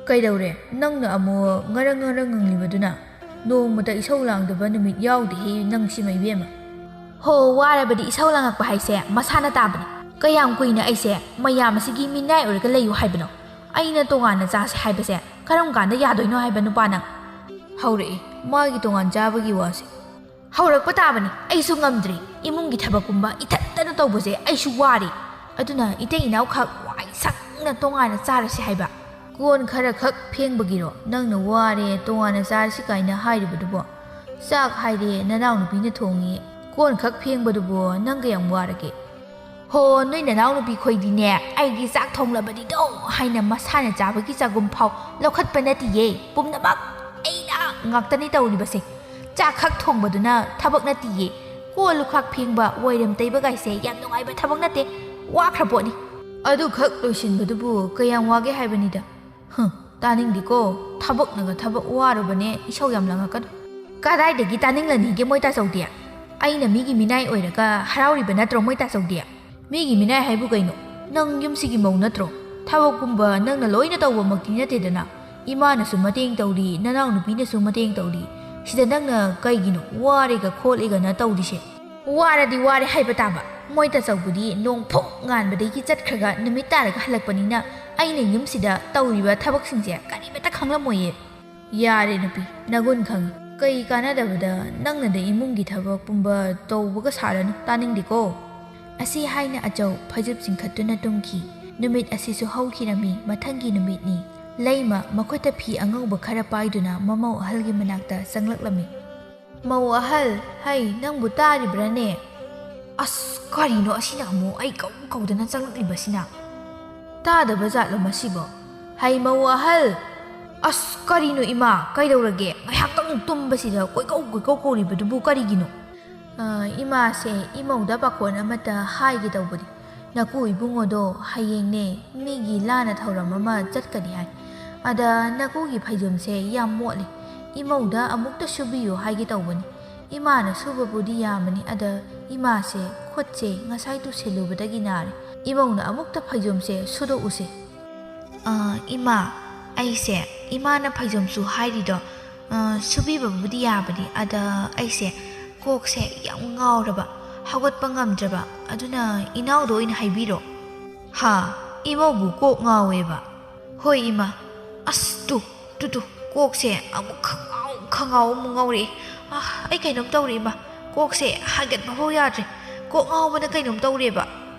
"ꯀꯩꯗꯧꯔꯦ? ꯅꯪꯅ ꯑꯃꯨꯛ ꯉꯔꯪ ꯉꯔꯪ ꯉꯪꯂꯤꯕꯗꯨꯅ? ꯅꯣꯡꯃꯇ ꯏꯁꯧ ꯂꯥꯡꯗꯕ ꯅꯨꯃꯤꯠ ꯌꯥꯎꯗꯦꯍꯦ ꯅꯪꯁꯤꯃ ꯏꯕꯦꯝꯃ꯫" "ꯍꯣ, ꯋꯥꯔꯕꯗꯤ ꯏꯁꯧ ꯂꯥꯡꯉꯛꯄ ꯍꯥꯏꯁꯦ ꯃꯁꯥꯅ ꯇꯥꯕꯅꯤ꯫ ꯀꯌꯥꯝ ꯀꯨꯏꯅ ꯑꯩꯁꯦ ꯃꯌꯥꯝ ꯑꯁꯤꯒꯤ ꯃꯤꯅꯥꯏ ꯑꯣꯏꯔꯒ ꯂꯩꯌꯨ ꯍꯥꯏꯕꯅꯣ? ꯑꯩꯅ ꯇꯣꯉꯥꯟꯅ ꯆꯥꯁꯦ ꯍꯥꯏꯕꯁꯦ ꯀꯔꯝ ꯀꯥꯟꯗ ꯌꯥꯗꯣꯏꯅꯣ ꯍꯥꯏꯕ ꯅꯨꯄꯥ ꯅꯪ?" ꯍꯧꯔꯛꯏ ꯃꯥꯒꯤ ꯇꯣꯉꯥꯟ ꯆꯥꯕꯒꯤ ꯋꯥꯁꯦ꯫ ꯍꯧꯔꯛꯄ ꯇꯥꯕꯅꯤ, ꯑꯩꯁꯨ ꯉꯝꯗ꯭ꯔꯦ꯫ ꯏꯃꯨꯡꯒꯤ ꯊꯕꯛꯀꯨꯝꯕ ꯏꯊꯟꯇꯅ ꯇꯧꯕꯁꯦ ꯑꯩꯁꯨ ꯋꯥꯔꯦ꯫ ꯑꯗꯨꯅ ꯏꯇꯩ ꯏꯅꯥꯎꯈꯛ ꯋꯥꯏ ꯁꯪꯅ ꯇꯣꯉꯥꯟꯅ ꯆꯥꯔꯁꯤ ꯍꯥꯏꯕ꯫ ꯀꯣꯟ ꯈꯔ ꯈꯛ ꯐꯦꯡꯕꯒꯤꯔꯣ ꯅꯪꯅ ꯋꯥꯔꯦ ꯇꯣꯉꯥꯟꯅ ꯆꯥꯔꯁꯤ ꯀꯥꯏꯅ ꯍꯥꯏꯔꯤꯕꯗꯨꯕꯣ? ꯆꯥꯛ ꯍꯥꯏꯔꯦ ꯅꯅꯥꯎꯅꯨꯄꯤꯅ ꯊꯣꯡꯉꯤ, "ꯀꯣꯟ ꯈꯛ ꯐꯦꯡꯕꯗꯨꯕꯨ ꯅꯪ ꯀꯌꯥꯝ ꯋꯥꯔꯒꯦ?" "ꯍꯣ, ꯅꯣꯏ ꯅꯅꯥꯎꯅꯨꯄꯤ ꯈꯣꯏꯗꯤꯅꯦ, ꯑꯩꯒꯤ ꯆꯥꯛ ꯊꯣꯡꯂꯕꯅꯤꯗꯣ ꯍꯥꯏꯅ ꯃꯁꯥꯅ ꯆꯥꯕꯒꯤ ꯆꯒꯨꯝ ꯐꯥꯎ ꯂꯧꯈꯠꯄ ꯅꯠꯇꯤꯌꯦ꯫ ꯄꯨꯝꯅꯃꯛ ꯑꯩꯅ ꯉꯥꯛꯇꯅꯤ ꯇꯧꯔꯤꯕꯁꯦ꯫ ꯆꯥꯛ ꯈꯛ ꯊꯣꯡꯕꯗꯨꯅ ꯊꯕꯛ ꯅꯠꯇꯤꯌꯦ꯫ ꯀꯣꯜ ꯂꯨꯈꯥꯛ ꯐꯦꯡꯕ, ꯋꯥꯏꯔꯝ ꯇꯩꯕꯒꯥꯏꯁꯦ ꯌꯥꯝ ꯅꯨꯡꯉꯥꯏꯕ ꯊꯕꯛ ꯅꯠꯇꯦ꯫ ꯋꯥꯈ꯭ꯔ ꯄꯣꯠꯅꯤ꯫" "ꯑꯗꯨ ꯈꯛ ꯂꯣꯏꯁꯤꯟꯕꯗꯨꯕꯨ ꯀꯌꯥꯝ ꯋꯥꯒꯦ ꯍꯥꯏꯕꯅꯤꯗ꯫" "ꯍꯨꯝ, ꯇꯥꯅꯤꯡꯗꯦꯀꯣ꯫ ꯊꯕꯛꯅꯒ ꯊꯕꯛ ꯋꯥꯔꯨꯕꯅꯦ, ꯏꯁꯧ ꯌꯥꯝ ꯂꯥꯡꯉꯛꯀꯅꯨ꯫" "ꯀꯗꯥꯏꯗꯒꯤ ꯇꯥꯅꯤꯡꯂꯅꯤꯒꯦ ꯃꯣꯏ ꯇꯥꯆꯧꯗꯤ? ꯑꯩꯅ ꯃꯤꯒꯤ ꯃꯤꯅꯥꯏ ꯑꯣꯏꯔꯒ ꯍꯔꯥꯎꯔꯤꯕ ꯅꯠꯇ꯭ꯔꯣ ꯃꯣꯏ ꯇꯥꯆꯧꯗꯤ?" "ꯃꯤꯒꯤ ꯃꯤꯅꯥꯏ ꯍꯥꯏꯕꯨ ꯀꯩꯅꯣ? ꯅꯪ ꯌꯨꯝꯁꯤꯒꯤ ꯃꯧ ꯅꯠꯇ꯭ꯔꯣ? ꯊꯕꯛ ꯄꯨꯝꯕ ꯅꯪꯅ ꯂꯣꯏꯅ ꯇꯧꯕꯃꯛꯇꯤ ꯅꯠꯇꯦꯗꯅ꯫ ꯏꯃꯥꯅꯁꯨ ꯃꯇꯦꯡ ꯇꯧꯔꯤ, ꯅꯅꯥꯎꯅꯨꯄꯤꯅꯁꯨ ꯃꯇꯦꯡ ꯇꯧꯔꯤ꯫ ꯁꯤꯗ ꯅꯪꯅ ꯀꯩꯒꯤꯅꯣ ꯋꯥꯔꯦꯒ ꯈꯣꯠꯂꯦꯒꯅ ꯇꯧꯔꯤꯁꯦ?" "ꯋꯥꯔꯗꯤ ꯋꯥꯔꯦ ꯍꯥꯏꯕ ꯇꯥꯕ꯫ ꯃꯣꯏ ꯇꯥꯆꯧꯕꯨꯗꯤ ꯅꯣꯡ ꯐꯨꯛ ꯉꯥꯟꯕꯗꯒꯤ ꯆꯠꯈ꯭ꯔꯒ ꯅꯨꯃꯤꯠ ꯇꯥꯔꯒ ꯍꯜꯂꯛꯄꯅꯤꯅ ꯑꯩꯅ ꯌꯨꯝꯁꯤꯗ ꯇꯧꯔꯤꯕ ꯊꯕꯛꯁꯤꯡꯁꯦ ꯀꯔꯤꯃꯠꯇ ꯈꯪꯂꯝꯃꯣꯏꯌꯦ꯫" "ꯌꯥꯔꯦ ꯅꯨꯄꯤ, ꯅꯒꯨꯟ ꯈꯪꯉꯤ꯫ ꯀꯩ ꯀꯥꯟꯅꯗꯕꯗ ꯅꯪꯅꯗ ꯏꯃꯨꯡꯒꯤ ꯊꯕꯛ ꯄꯨꯝꯕ ꯇꯧꯕꯒ ꯁꯥꯔꯅꯨ, ꯇꯥꯅꯤꯡꯗꯦꯀꯣ꯫" ꯑꯁꯤ ꯍꯥꯏꯅ ꯑꯆꯧ ꯐꯩꯖꯨꯞ ꯆꯤꯡꯈꯠꯇꯨꯅ ꯇꯨꯝꯈꯤ꯫ ꯅꯨꯃꯤꯠ ꯑꯁꯤꯁꯨ ꯍꯧꯈꯤꯔꯝꯃꯤ꯫ ꯃꯊꯪꯒꯤ ꯅꯨꯃꯤꯠꯅꯤ꯫ ꯂꯩꯃ ꯃꯈꯨꯠꯇ ꯐꯤ ꯑꯉꯧꯕ ꯈꯔ ꯄꯥꯏꯗꯨꯅ ꯃꯃꯧ ꯑꯍꯜꯒꯤ ꯃꯅꯥꯛꯇ ꯆꯪꯂꯛꯂꯝꯃꯤ꯫ "ꯃꯧ ꯑꯍꯜ, ꯍꯩ, ꯅꯪꯕꯨ ꯇꯥꯔꯤꯕ꯭ꯔꯥꯅꯦ?" "ꯑꯁ, ꯀꯔꯤꯅꯣ ꯑꯁꯤꯅ ꯑꯃꯨꯛ ꯑꯩ ꯀꯧ ꯀꯧꯗꯅ ꯆꯪꯂꯛꯂꯤꯕꯁꯤꯅ? ꯇꯥꯗꯕ ꯖꯥꯠꯂꯣ ꯃꯁꯤꯕꯣ? ꯍꯩ, ꯃꯧ ꯑꯍꯜ!" "ꯑꯁ, ꯀꯔꯤꯅꯣ ꯏꯃꯥ, ꯀꯩꯗꯧꯔꯒꯦ? ꯉꯥꯏꯍꯥꯛꯇꯪ ꯇꯨꯝꯕꯁꯤꯗ ꯀꯣꯏꯀꯧ ꯀꯣꯏꯀꯧ ꯀꯧꯔꯤꯕꯗꯨꯕꯨ ꯀꯔꯤꯒꯤꯅꯣ?" "ꯑ, ꯏꯃꯥꯁꯦ ꯏꯃꯧꯗ ꯄꯥꯈꯣꯟ ꯑꯃꯇ ꯍꯥꯏꯒꯦ ꯇꯧꯕꯅꯤ꯫ ꯅꯀꯨ ꯏꯕꯨꯡꯉꯣꯗꯣ ꯍꯌꯦꯡꯅꯦ ꯃꯤꯒꯤ ꯂꯥꯟꯅ ꯊꯧꯔꯝ ꯑꯃ ꯆꯠꯀꯅꯤ ꯍꯥꯏ꯫ ꯑꯗ ꯅꯀꯨꯒꯤ ꯐꯩꯖꯣꯝꯁꯦ ꯌꯥꯝ ꯃꯣꯠꯂꯦ꯫ ꯏꯃꯧꯗ ꯑꯃꯨꯛꯇ ꯁꯨꯕꯤꯌꯨ ꯍꯥꯏꯒꯦ ꯇꯧꯕꯅꯤ꯫ ꯏꯃꯥꯅ ꯁꯨꯕꯕꯨꯗꯤ ꯌꯥꯝꯕꯅꯤ, ꯑꯗ ꯏꯃꯥꯁꯦ ꯈꯨꯠꯁꯦ ꯉꯁꯥꯏ ꯇꯨꯁꯤꯜꯂꯨꯕꯗꯒꯤ ꯅꯥꯔꯦ꯫ ꯏꯃꯧꯅ ꯑꯃꯨꯛꯇ ꯐꯩꯖꯣꯝꯁꯦ ꯁꯨꯗꯣꯛꯎꯁꯦ꯫" "ꯑ, ꯏꯃꯥ, ꯑꯩꯁꯦ ꯏꯃꯥꯅ ꯐꯩꯖꯣꯝꯁꯨ ꯍꯥꯏꯔꯤꯗꯣ, ꯑ, ꯁꯨꯕꯤꯕꯕꯨꯗꯤ ꯌꯥꯕꯅꯤ, ꯑꯗ ꯑꯩꯁꯦ ꯀꯣꯛꯁꯦ ꯌꯥꯝ ꯉꯥꯎꯔꯕ, ꯍꯧꯒꯠꯄ ꯉꯝꯗ꯭ꯔꯕ, ꯑꯗꯨꯅ ꯏꯅꯥꯎꯗ ꯑꯣꯏꯅ ꯍꯥꯏꯕꯤꯔꯣ꯫" "ꯍꯥ? ꯏꯃꯧꯕꯨ ꯀꯣꯛ ꯉꯥꯎꯋꯦꯕ?" "ꯍꯣꯏ ꯏꯃꯥ꯫ ꯑꯁ, ꯇꯨ, ꯇꯨ, ꯇꯨ, ꯀꯣꯛꯁꯦ ꯑꯃꯨꯛ ꯈꯪꯉꯥꯎ ꯈꯪꯉꯥꯎ ꯑꯃꯨꯛ ꯉꯥꯎꯔꯛꯑꯦ꯫ ꯑ, ꯑꯩ ꯀꯩꯅꯣꯝ ꯇꯧꯔꯦ ꯏꯃꯥ꯫ ꯀꯣꯛꯁꯦ ꯍꯥꯏꯒꯠꯄ ꯐꯥꯎ ꯌꯥꯗ꯭ꯔꯦ꯫ ꯀꯣꯛ ꯉꯥꯎꯕꯅ ꯀꯩꯅꯣꯝ ꯇꯧꯔꯦꯕ꯫"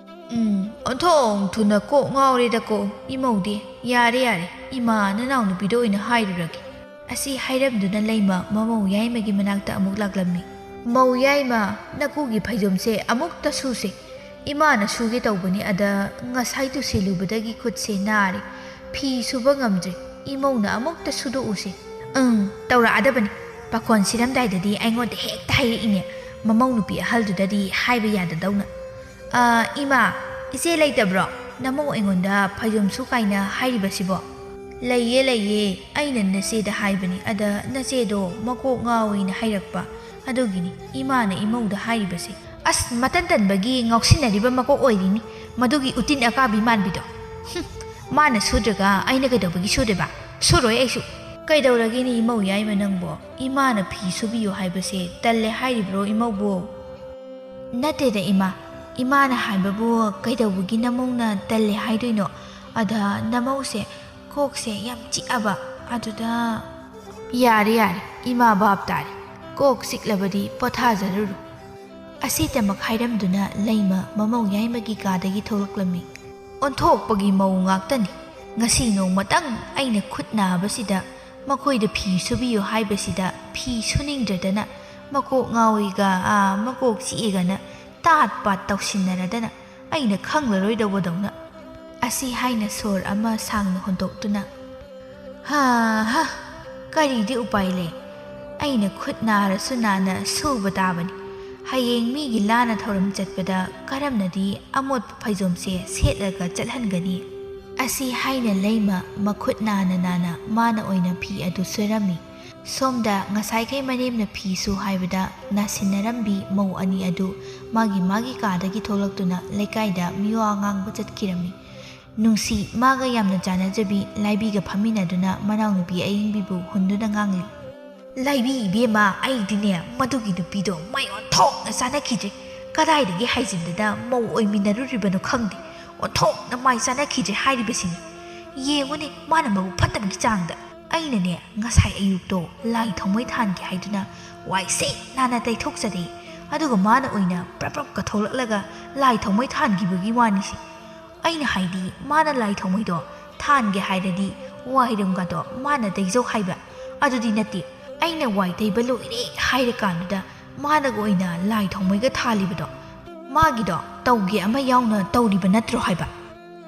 "ꯎꯝ, ꯑꯣꯟꯊꯣꯛ ꯊꯨꯅ ꯀꯣꯛ ꯉꯥꯎꯔꯦꯗꯀꯣ ꯏꯃꯧꯗꯤ꯫ ꯌꯥꯔꯦ, ꯌꯥꯔꯦ, ꯏꯃꯥ ꯅꯅꯥꯎꯅꯨꯄꯤꯗ ꯑꯣꯏꯅ ꯍꯥꯏꯔꯨꯔꯒꯦ꯫" ꯑꯁꯤ ꯍꯥꯏꯔꯝꯗꯨꯅ ꯂꯩꯃ ꯃꯃꯧ ꯌꯥꯏꯃꯒꯤ ꯃꯅꯥꯛꯇ ꯑꯃꯨꯛ ꯂꯥꯛꯂꯝꯃꯤ꯫ "ꯃꯧ ꯌꯥꯏꯃ, ꯅꯀꯨꯒꯤ ꯐꯩꯖꯣꯝꯁꯦ ꯑꯃꯨꯛꯇ ꯁꯨꯁꯦ꯫ ꯏꯃꯥꯅ ꯁꯨꯒꯦ ꯇꯧꯕꯅꯤ, ꯑꯗ ꯉꯁꯥꯏ ꯇꯨꯁꯤꯜꯂꯨꯕꯗꯒꯤ ꯈꯨꯠꯁꯦ ꯅꯥꯔꯦ꯫ ꯐꯤ ꯁꯨꯕ ꯉꯝꯗ꯭ꯔꯦ꯫ ꯏꯃꯧꯅ ꯑꯃꯨꯛꯇ ꯁꯨꯗꯣꯛꯎꯁꯦ꯫" "ꯎꯝ, ꯇꯧꯔꯛꯑꯗꯕꯅꯤ꯫ ꯄꯥꯈꯣꯟ ꯁꯤꯔꯝꯗꯥꯏꯗꯗꯤ ꯑꯩꯉꯣꯟꯗ ꯍꯦꯛꯇ ꯍꯥꯏꯔꯛꯏꯅꯦ꯫ ꯃꯃꯧ ꯅꯨꯄꯤ ꯑꯍꯜꯗꯨꯗꯗꯤ ꯍꯥꯏꯕ ꯌꯥꯗꯗꯧꯅ꯫ ꯑꯥ, ꯏꯃꯥ, ꯏꯆꯦ ꯂꯩꯇꯕ꯭ꯔꯣ? ꯅꯃꯧ ꯑꯩꯉꯣꯟꯗ ꯐꯩꯖꯣꯝ ꯁꯨ ꯀꯥꯏꯅ ꯍꯥꯏꯔꯤꯕꯁꯤꯕꯣ?" "ꯂꯩꯌꯦ, ꯂꯩꯌꯦ꯫ ꯑꯩꯅ ꯅꯆꯦꯗ ꯍꯥꯏꯕꯅꯤ꯫ ꯑꯗ ꯅꯆꯦꯗꯣ ꯃꯀꯣꯛ ꯉꯥꯎꯏꯅ ꯍꯥꯏꯔꯛꯄ꯫ ꯑꯗꯨꯒꯤꯅꯤ ꯏꯃꯥꯅ ꯏꯃꯧꯗ ꯍꯥꯏꯔꯤꯕꯁꯦ꯫" "ꯑꯁ, ꯃꯇꯟ ꯇꯟꯕꯒꯤ ꯉꯥꯎꯁꯤꯟꯅꯔꯤꯕ ꯃꯀꯣꯛ ꯑꯣꯏꯔꯤꯅꯤ, ꯃꯗꯨꯒꯤ ꯎꯇꯤꯟ ꯑꯀꯥꯕꯤ ꯃꯥꯟꯕꯤꯗꯣ꯫ ꯍꯨꯝ, ꯃꯥꯅ ꯁꯨꯗ꯭ꯔꯒ ꯑꯩꯅ ꯀꯩꯗꯧꯕꯒꯤ ꯁꯨꯗꯣꯏꯕ? ꯁꯨꯔꯣꯏ ꯑꯩꯁꯨ꯫" "ꯀꯩꯗꯧꯔꯒꯦꯅꯦ ꯏꯃꯧ ꯌꯥꯏꯃ ꯅꯪꯕꯣ? ꯏꯃꯥꯅ ꯐꯤ ꯁꯨꯕꯤꯌꯨ ꯍꯥꯏꯕꯁꯦ ꯇꯜꯂꯦ ꯍꯥꯏꯔꯤꯕ꯭ꯔꯣ ꯏꯃꯧꯕꯨ?" "ꯅꯠꯇꯦꯗ ꯏꯃꯥ, ꯏꯃꯥꯅ ꯍꯥꯏꯕꯕꯨ ꯀꯩꯗꯧꯕꯒꯤ ꯅꯃꯧꯅ ꯇꯜꯂꯦ ꯍꯥꯏꯗꯣꯏꯅꯣ? ꯑꯗ ꯅꯃꯧꯁꯦ ꯀꯣꯛꯁꯦ ꯌꯥꯝ ꯆꯤꯛꯑꯕ, ꯑꯗꯨꯗ꯫" "ꯌꯥꯔꯦ, ꯌꯥꯔꯦ, ꯏꯃꯥ ꯚꯥꯞ ꯇꯥꯔꯦ꯫ ꯀꯣꯛ ꯆꯤꯛꯂꯕꯗꯤ ꯄꯣꯊꯥꯖꯔꯨꯔꯣ꯫" ꯑꯁꯤꯇꯃꯛ ꯍꯥꯏꯔꯝꯗꯨꯅ ꯂꯩꯃ ꯃꯃꯧ ꯌꯥꯏꯃꯒꯤ ꯀꯥꯗꯒꯤ ꯊꯣꯛꯂꯛꯂꯝꯃꯤ꯫ "ꯑꯣꯟꯊꯣꯛꯄꯒꯤ ꯃꯧ ꯉꯥꯛꯇꯅꯤ꯫ ꯉꯁꯤ ꯅꯣꯡꯃꯇꯪ ꯑꯩꯅ ꯈꯨꯠ ꯅꯥꯕꯁꯤꯗ ꯃꯈꯣꯏꯗ ꯐꯤ ꯁꯨꯕꯤꯌꯨ ꯍꯥꯏꯕꯁꯤꯗ ꯐꯤ ꯁꯨꯅꯤꯡꯗ꯭ꯔꯗꯅ ꯃꯀꯣꯛ ꯉꯥꯎꯏꯒ, ꯑꯥ, ꯃꯀꯣꯛ ꯆꯤꯛꯏꯒꯅ ꯇꯥꯠ ꯄꯥꯠ ꯇꯧꯁꯤꯟꯅꯔꯗꯅ ꯑꯩꯅ ꯈꯪꯂꯔꯣꯏꯗꯧꯕꯗꯧꯅ꯫" ꯑꯁꯤ ꯍꯥꯏꯅ ꯁꯣꯔ ꯑꯃ ꯁꯥꯡꯅ ꯍꯣꯟꯗꯣꯛꯇꯨꯅ, "ꯍꯥ ꯍꯥ, ꯀꯔꯤꯗꯤ ꯎꯄꯥꯏ ꯂꯩ? ꯑꯩꯅ ꯈꯨꯠ ꯅꯥꯔꯁꯨ ꯅꯥꯅ ꯁꯨꯕ ꯇꯥꯕꯅꯤ꯫ ꯍꯌꯦꯡ ꯃꯤꯒꯤ ꯂꯥꯅ ꯊꯧꯔꯝ ꯆꯠꯄꯗ ꯀꯔꯝꯅꯗꯤ ꯑꯃꯣꯠꯄ ꯐꯩꯖꯣꯝꯁꯦ ꯁꯦꯠꯂꯒ ꯆꯠꯍꯟꯒꯅꯤ?" ꯑꯁꯤ ꯍꯥꯏꯅ ꯂꯩꯃ ꯃꯈꯨꯠ ꯅꯥꯅ ꯅꯥꯅ ꯃꯥꯅ ꯑꯣꯏꯅ ꯐꯤ ꯑꯗꯨ ꯁꯨꯔꯝꯃꯤ꯫ ꯁꯣꯝꯗ ꯉꯁꯥꯏꯈꯩ ꯃꯅꯦꯝꯅ ꯐꯤ ꯁꯨ ꯍꯥꯏꯕꯗ ꯅꯥꯁꯤꯟꯅꯔꯝꯕꯤ ꯃꯧ ꯑꯅꯤ ꯑꯗꯨ ꯃꯥꯒꯤ ꯃꯥꯒꯤ ꯀꯥꯗꯒꯤ ꯊꯣꯛꯂꯛꯇꯨꯅ ꯂꯩꯀꯥꯏꯗ ꯃꯤꯋꯥ ꯉꯥꯡꯕ ꯆꯠꯈꯤꯔꯝꯃꯤ꯫ ꯅꯨꯡꯁꯤ ꯃꯥꯒ ꯌꯥꯝꯅ ꯆꯥꯟꯅꯖꯕꯤ ꯂꯥꯏꯕꯤꯒ ꯐꯝꯃꯤꯟꯅꯗꯨꯅ ꯃꯅꯥꯎꯅꯨꯄꯤ ꯑꯌꯤꯡꯕꯤꯕꯨ ꯍꯨꯟꯗꯨꯅ ꯉꯥꯡꯂꯤ꯫ "ꯂꯥꯏꯕꯤ ꯏꯕꯦꯝꯃ, ꯑꯩꯗꯤꯅꯦ ꯃꯗꯨꯒꯤ ꯅꯨꯄꯤꯗꯣ ꯃꯥꯏ ꯑꯣꯟꯊꯣꯛꯅ ꯆꯥꯟꯅꯈꯤꯗ꯭ꯔꯦ꯫ ꯀꯗꯥꯏꯗꯒꯤ ꯍꯥꯏꯖꯤꯟꯗꯅ ꯃꯧ ꯑꯣꯏꯃꯤꯟꯅꯔꯨꯔꯤꯕꯅꯣ ꯈꯪꯗꯦ꯫ ꯑꯣꯟꯊꯣꯛꯅ ꯃꯥꯏ ꯆꯥꯟꯅꯈꯤꯗ꯭ꯔꯦ ꯍꯥꯏꯔꯤꯕꯁꯤꯅꯤ꯫ ꯌꯦꯡꯉꯨꯅꯦ, ꯃꯥꯅ ꯃꯕꯨꯛ ꯐꯠꯇꯕꯒꯤ ꯆꯥꯡꯗ꯫ ꯑꯩꯅꯅꯦ ꯉꯁꯥꯏ ꯑꯌꯨꯛꯇꯣ ꯂꯥꯏ ꯊꯥꯎꯃꯩ ꯊꯥꯟꯒꯦ ꯍꯥꯏꯗꯨꯅ ꯋꯥꯏ ꯁꯤꯠ ꯅꯥꯟꯅ ꯇꯩꯊꯣꯛꯆꯔꯦ꯫ ꯑꯗꯨꯒ ꯃꯥꯅ ꯑꯣꯏꯅ ꯄ꯭ꯔꯞ ꯄ꯭ꯔꯞꯀ ꯊꯣꯛꯂꯛꯂꯒ ꯂꯥꯏ ꯊꯥꯎꯃꯩ ꯊꯥꯟꯈꯤꯕꯒꯤ ꯋꯥꯅꯤꯁꯦ꯫ ꯑꯩꯅ ꯍꯥꯏꯗꯤ ꯃꯥꯅ ꯂꯥꯏ ꯊꯥꯎꯃꯩꯗꯣ ꯊꯥꯟꯒꯦ ꯍꯥꯏꯔꯗꯤ ꯋꯥꯏꯔꯝꯒꯗꯣ ꯃꯥꯅ ꯇꯩꯖꯧ ꯍꯥꯏꯕ꯫ ꯑꯗꯨꯗꯤ ꯅꯠꯇꯦ, ꯑꯩꯅ ꯋꯥꯏ ꯇꯩꯕ ꯂꯣꯏꯔꯦ ꯍꯥꯏꯔꯀꯥꯟꯗꯨꯗ ꯃꯥꯅꯒ ꯑꯣꯏꯅ ꯂꯥꯏ ꯊꯥꯎꯃꯩꯒ ꯊꯥꯜꯂꯤꯕꯗꯣ, ꯃꯥꯒꯤꯗꯣ ꯇꯧꯒꯦ ꯑꯃ ꯌꯥꯎꯅ ꯇꯧꯔꯤꯕ ꯅꯠꯇ꯭ꯔꯣ ꯍꯥꯏꯕ?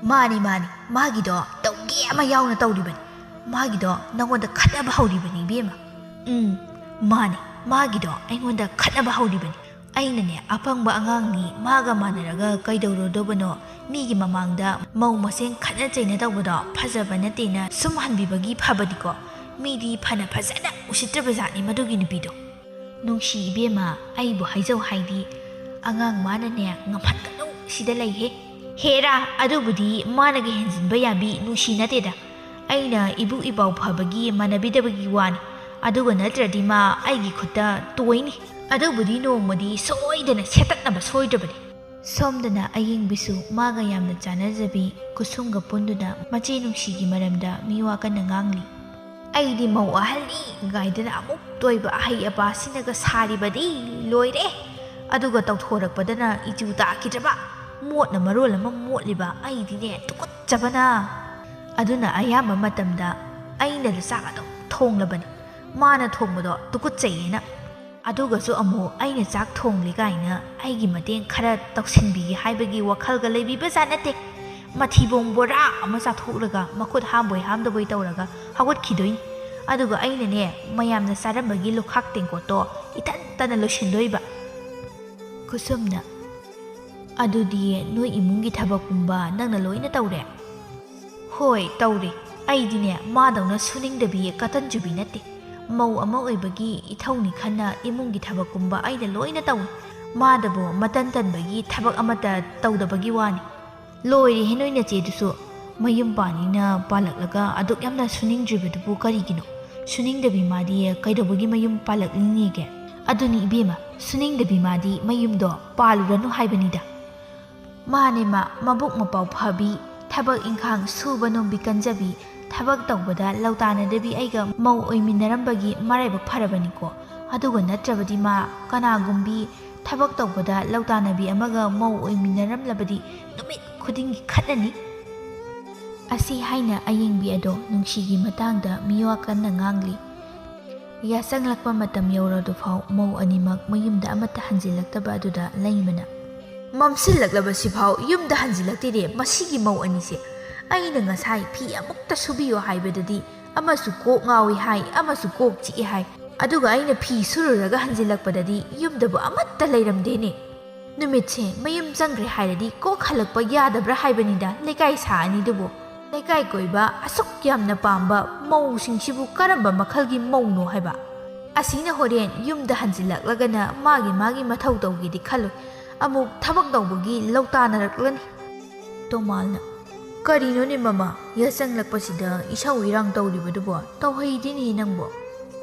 ꯃꯥꯅꯤ, ꯃꯥꯅꯤ, ꯃꯥꯒꯤꯗꯣ ꯇꯧꯒꯦ ꯑꯃ ꯌꯥꯎꯅ ꯇꯧꯔꯤꯕꯅꯤ꯫ ꯃꯥꯒꯤꯗꯣ ꯅꯉꯣꯟꯗ ꯈꯠꯅꯕ ꯍꯧꯔꯤꯕꯅꯤ, ꯏꯕꯦꯝꯃ꯫ ꯎꯝ, ꯃꯥꯅꯤ, ꯃꯥꯒꯤꯗꯣ ꯑꯩꯉꯣꯟꯗ ꯈꯠꯅꯕ ꯍꯧꯔꯤꯕꯅꯤ꯫ ꯑꯩꯅꯅꯦ, ꯑꯄꯪꯕ ꯑꯉꯥꯡꯅꯤ, ꯃꯥꯒ ꯃꯥꯟꯅꯔꯒ ꯀꯩꯗꯧꯔꯨꯗꯧꯕꯅꯣ? ꯃꯤꯒꯤ ꯃꯃꯥꯡꯗ ꯃꯧ ꯃꯁꯦꯟ ꯈꯠꯅ ꯆꯩꯅ ꯇꯧꯕꯗꯣ ꯐꯖꯕ ꯅꯠꯇꯦꯅ ꯁꯨꯝ ꯍꯟꯕꯤꯕꯒꯤ ꯐꯕꯅꯤꯀꯣ꯫ ꯃꯤꯗꯤ ꯐꯅ ꯐꯖꯅ ꯎꯁꯤꯠꯇ꯭ꯔꯕ ꯖꯥꯠꯅꯤ ꯃꯗꯨꯒꯤ ꯅꯨꯄꯤꯗꯣ꯫ ꯅꯨꯡꯁꯤ ꯏꯕꯦꯝꯃ, ꯑꯩꯕꯨ ꯍꯥꯏꯖꯧ ꯍꯥꯏꯗꯤ, ꯑꯉꯥꯡ ꯃꯥꯅꯅꯦ ꯉꯝꯍꯟꯒꯅꯨ ꯁꯤꯗ ꯂꯩꯍꯦ꯫ ꯍꯦꯔꯥ, ꯑꯗꯨꯕꯨꯗꯤ ꯃꯥꯅꯒ ꯍꯦꯟꯖꯤꯟꯕ ꯌꯥꯕꯤ ꯅꯨꯡꯁꯤ ꯅꯠꯇꯦꯗ꯫ ꯑꯩꯅ ꯏꯕꯨꯛ ꯏꯄꯥꯎ ꯐꯕꯒꯤ ꯃꯥꯟꯅꯕꯤꯗꯕꯒꯤ ꯋꯥꯅꯤ꯫ ꯑꯗꯨꯒ ꯅꯠꯇ꯭ꯔꯗꯤ ꯃꯥ ꯑꯩꯒꯤ ꯈꯨꯠꯇ ꯇꯣꯏꯅꯤ꯫ ꯑꯗꯨꯕꯨꯗꯤ ꯅꯣꯡꯃꯗꯤ ꯁꯣꯏꯗꯅ ꯁꯦꯠꯇꯠꯅꯕ ꯁꯣꯏꯗ꯭ꯔꯕꯅꯤ꯫ ꯁꯣꯝꯗꯅ ꯑꯌꯦꯡꯕꯤꯁꯨ ꯃꯥꯒ ꯌꯥꯝꯅ ꯆꯥꯟꯅꯖꯕꯤ ꯀꯨꯁꯨꯝꯒ ꯄꯨꯟꯗꯨꯅ ꯃꯆꯦ ꯅꯨꯡꯁꯤꯒꯤ ꯃꯔꯝꯗ ꯃꯤꯋꯥ ꯀꯟꯅ ꯉꯥꯡꯂꯤ꯫ "ꯑꯩꯗꯤ ꯃꯧ ꯑꯍꯜꯅꯤ" ꯒꯥꯏꯗꯅ ꯑꯃꯨꯛ ꯇꯣꯏꯕ ꯑꯍꯩ ꯑꯄꯥꯁꯤꯅꯒ ꯁꯥꯔꯤꯕꯗꯤ ꯂꯣꯏꯔꯦ꯫ ꯑꯗꯨꯒ ꯇꯧꯊꯣꯔꯛꯄꯗꯅ ꯏꯆꯨ ꯇꯥꯈꯤꯗ꯭ꯔꯕ, ꯃꯣꯠꯅ ꯃꯔꯣꯜ ꯑꯃ ꯃꯣꯠꯂꯤꯕ, ꯑꯩꯗꯤꯅꯦ ꯇꯨꯀꯠꯆꯕꯅ꯫ ꯑꯗꯨꯅ ꯑꯌꯥꯝꯕ ꯃꯇꯝꯗ ꯑꯩꯅ ꯆꯥꯛ ꯑꯗꯨꯝ ꯊꯣꯡꯂꯕꯅꯤ, ꯃꯥꯅ ꯊꯣꯡꯕꯗꯣ ꯇꯨꯀꯠꯆꯩꯌꯦꯅ꯫ ꯑꯗꯨꯒꯁꯨ ꯑꯃꯨꯛ ꯑꯩꯅ ꯆꯥꯛ ꯊꯣꯡꯂꯤ ꯀꯥꯏꯅ ꯑꯩꯒꯤ ꯃꯇꯦꯡ ꯈꯔ ꯇꯧꯁꯤꯟꯕꯤꯒꯦ ꯍꯥꯏꯕꯒꯤ ꯋꯥꯈꯜꯒ ꯂꯩꯕꯤꯕꯖꯥꯠ ꯅꯠꯇꯦ꯫ ꯃꯊꯤꯕꯣꯡ ꯕꯣꯔꯥ ꯑꯃ ꯆꯥꯊꯣꯛꯂꯒ ꯃꯈꯨꯠ ꯍꯥꯝꯕꯣꯏ ꯍꯥꯝꯗꯕꯣꯏ ꯇꯧꯔꯒ ꯍꯧꯒꯠꯈꯤꯗꯣꯏꯅꯤ꯫ ꯑꯗꯨꯒ ꯑꯩꯅꯅꯦ, ꯃꯌꯥꯝꯅ ꯆꯥꯔꯝꯕꯒꯤ ꯂꯨꯈꯥꯛ ꯇꯦꯡꯀꯣꯠꯇꯣ ꯏꯊꯟꯇꯅ ꯂꯣꯏꯁꯤꯟꯗꯣꯏꯕ꯫ ꯈꯨꯁꯨꯝꯅ, "ꯑꯗꯨꯗꯤ ꯅꯣꯏ ꯏꯃꯨꯡꯒꯤ ꯊꯕꯛꯀꯨꯝꯕ ꯅꯪꯅ ꯂꯣꯏꯅ ꯇꯧꯔꯦ?" "ꯍꯣꯏ, ꯇꯧꯔꯦ꯫ ꯑꯩꯗꯤꯅꯦ, ꯃꯥꯗꯧꯅ ꯁꯨꯅꯤꯡꯗꯕꯤ ꯀꯇꯟ ꯆꯨꯕꯤ ꯅꯠꯇꯦ꯫ ꯃꯧ ꯑꯃ ꯑꯣꯏꯕꯒꯤ ꯏꯊꯧꯅꯤ ꯈꯟꯅ ꯏꯃꯨꯡꯒꯤ ꯊꯕꯛꯀꯨꯝꯕ ꯑꯩꯅ ꯂꯣꯏꯅ ꯇꯧꯏ꯫ ꯃꯥꯗꯕꯨ ꯃꯇꯟ ꯇꯟꯕꯒꯤ ꯊꯕꯛ ꯑꯃꯠꯇ ꯇꯧꯗꯕꯒꯤ ꯋꯥꯅꯤ꯫" "ꯂꯣꯏꯔꯦꯍꯦ, ꯅꯣꯏ ꯅꯆꯦꯗꯨꯁꯨ꯫ ꯃꯌꯨꯝ ꯄꯥꯟꯅꯤꯅ ꯄꯥꯜꯂꯛꯂꯒ ꯑꯗꯨꯛ ꯌꯥꯝꯅ ꯁꯨꯅꯤꯡꯗ꯭ꯔꯤꯕꯗꯨꯕꯨ ꯀꯔꯤꯒꯤꯅꯣ? ꯁꯨꯅꯤꯡꯗꯕꯤ ꯃꯥꯗꯤ ꯀꯩꯗꯧꯕꯒꯤ ꯃꯌꯨꯝ ꯄꯥꯜꯂꯛꯂꯤꯅꯦꯒꯦ?" "ꯑꯗꯨꯅꯤ ꯏꯕꯦꯝꯃ, ꯁꯨꯅꯤꯡꯗꯕꯤ ꯃꯥꯗꯤ ꯃꯌꯨꯝꯗꯣ ꯄꯥꯜꯂꯨꯔꯅꯨ ꯍꯥꯏꯕꯅꯤꯗ꯫" "ꯃꯥꯅꯦ ꯃꯥ, ꯃꯕꯨꯛ ꯃꯄꯥꯎ ꯐꯕꯤ, ꯊꯕꯛ ꯏꯪꯈꯥꯡ ꯁꯨꯕ ꯅꯣꯝꯕꯤ ꯀꯟꯖꯕꯤ, ꯊꯕꯛ ꯇꯧꯕꯗ ꯂꯧꯇꯥꯅꯗꯕꯤ ꯑꯩꯒ ꯃꯧ ꯑꯣꯏꯃꯤꯟꯅꯔꯝꯕꯒꯤ ꯃꯔꯥꯏꯕꯛ ꯐꯔꯕꯅꯤꯀꯣ꯫ ꯑꯗꯨꯒ ꯅꯠꯇ꯭ꯔꯕꯗꯤ ꯃꯥ ꯀꯅꯥꯒꯨꯝꯕꯤ ꯊꯕꯛ ꯇꯧꯕꯗ ꯂꯧꯇꯥꯅꯕꯤ ꯑꯃꯒ ꯃꯧ ꯑꯣꯏꯃꯤꯟꯅꯔꯝꯂꯕꯗꯤ ꯅꯨꯃꯤꯠ ꯈꯨꯗꯤꯡꯒꯤ ꯈꯠꯅꯅꯤ꯫" ꯑꯁꯤ ꯍꯥꯏꯅ ꯑꯌꯦꯡꯕꯤ ꯑꯗꯣ ꯅꯨꯡꯁꯤꯒꯤ ꯃꯇꯥꯡꯗ ꯃꯤꯋꯥ ꯀꯟꯅ ꯉꯥꯡꯂꯤ꯫ ꯌꯥꯆꯪꯂꯛꯄ ꯃꯇꯝ ꯌꯧꯔꯗꯨꯐꯥꯎ ꯃꯧ ꯑꯅꯤꯃꯛ ꯃꯌꯨꯝꯗ ꯑꯃꯠꯇ ꯍꯟꯖꯤꯜꯂꯛꯇꯕ ꯑꯗꯨꯗ ꯂꯩꯃꯅ, "ꯃꯝꯁꯤꯜꯂꯛꯂꯕꯁꯤꯐꯥꯎ ꯌꯨꯝꯗ ꯍꯟꯖꯤꯜꯂꯛꯇꯦꯅꯦ ꯃꯁꯤꯒꯤ ꯃꯧ ꯑꯅꯤꯁꯦ꯫ ꯑꯩꯅ ꯉꯁꯥꯏ ꯐꯤ ꯑꯃꯨꯛꯇ ꯁꯨꯕꯤꯌꯨ ꯍꯥꯏꯕꯗꯗꯤ ꯑꯃꯁꯨ ꯀꯣꯛ ꯉꯥꯎꯏ ꯍꯥꯏ, ꯑꯃꯁꯨ ꯀꯣꯛ ꯆꯤꯛꯏ ꯍꯥꯏ, ꯑꯗꯨꯒ ꯑꯩꯅ ꯐꯤ ꯁꯨꯔꯨꯔꯒ ꯍꯟꯖꯤꯜꯂꯛꯄꯗꯗꯤ ꯌꯨꯝꯗꯕꯨ ꯑꯃꯠꯇ ꯂꯩꯔꯝꯗꯦꯅꯦ꯫ ꯅꯨꯃꯤꯠꯁꯦ ꯃꯌꯨꯝ ꯆꯪꯈ꯭ꯔꯦ ꯍꯥꯏꯔꯗꯤ ꯀꯣꯛ ꯍꯜꯂꯛꯄ ꯌꯥꯗꯕ꯭ꯔꯥ ꯍꯥꯏꯕꯅꯤꯗ ꯂꯩꯀꯥꯏ ꯁꯥ ꯑꯅꯤꯗꯨꯕꯨ꯫ ꯂꯩꯀꯥꯏ ꯀꯣꯏꯕ ꯑꯁꯨꯛ ꯌꯥꯝꯅ ꯄꯥꯝꯕ ꯃꯧꯁꯤꯡꯁꯤꯕꯨ ꯀꯔꯝꯕ ꯃꯈꯜꯒꯤ ꯃꯧꯅꯣ ꯍꯥꯏꯕ? ꯑꯁꯤꯅ ꯍꯣꯔꯦꯟ ꯌꯨꯝꯗ ꯍꯟꯖꯤꯜꯂꯛꯂꯒꯅ ꯃꯥꯒꯤ ꯃꯥꯒꯤ ꯃꯊꯧ ꯇꯧꯒꯦꯗꯤ ꯈꯜꯂꯣꯏ, ꯑꯃꯨꯛ ꯊꯕꯛ ꯇꯧꯕꯒꯤ ꯂꯧꯇꯥꯅꯔꯛꯂꯅꯤ꯫" ꯇꯣꯃꯥꯜꯅ, "ꯀꯔꯤꯅꯣꯅꯦ ꯃꯃꯥ, ꯌꯥꯆꯪꯂꯛꯄꯁꯤꯗ ꯏꯁꯧ ꯏꯔꯥꯡ ꯇꯧꯔꯤꯕꯗꯨꯕꯣ? ꯇꯧꯍꯩꯗꯦꯅꯦ ꯅꯪꯕꯣ꯫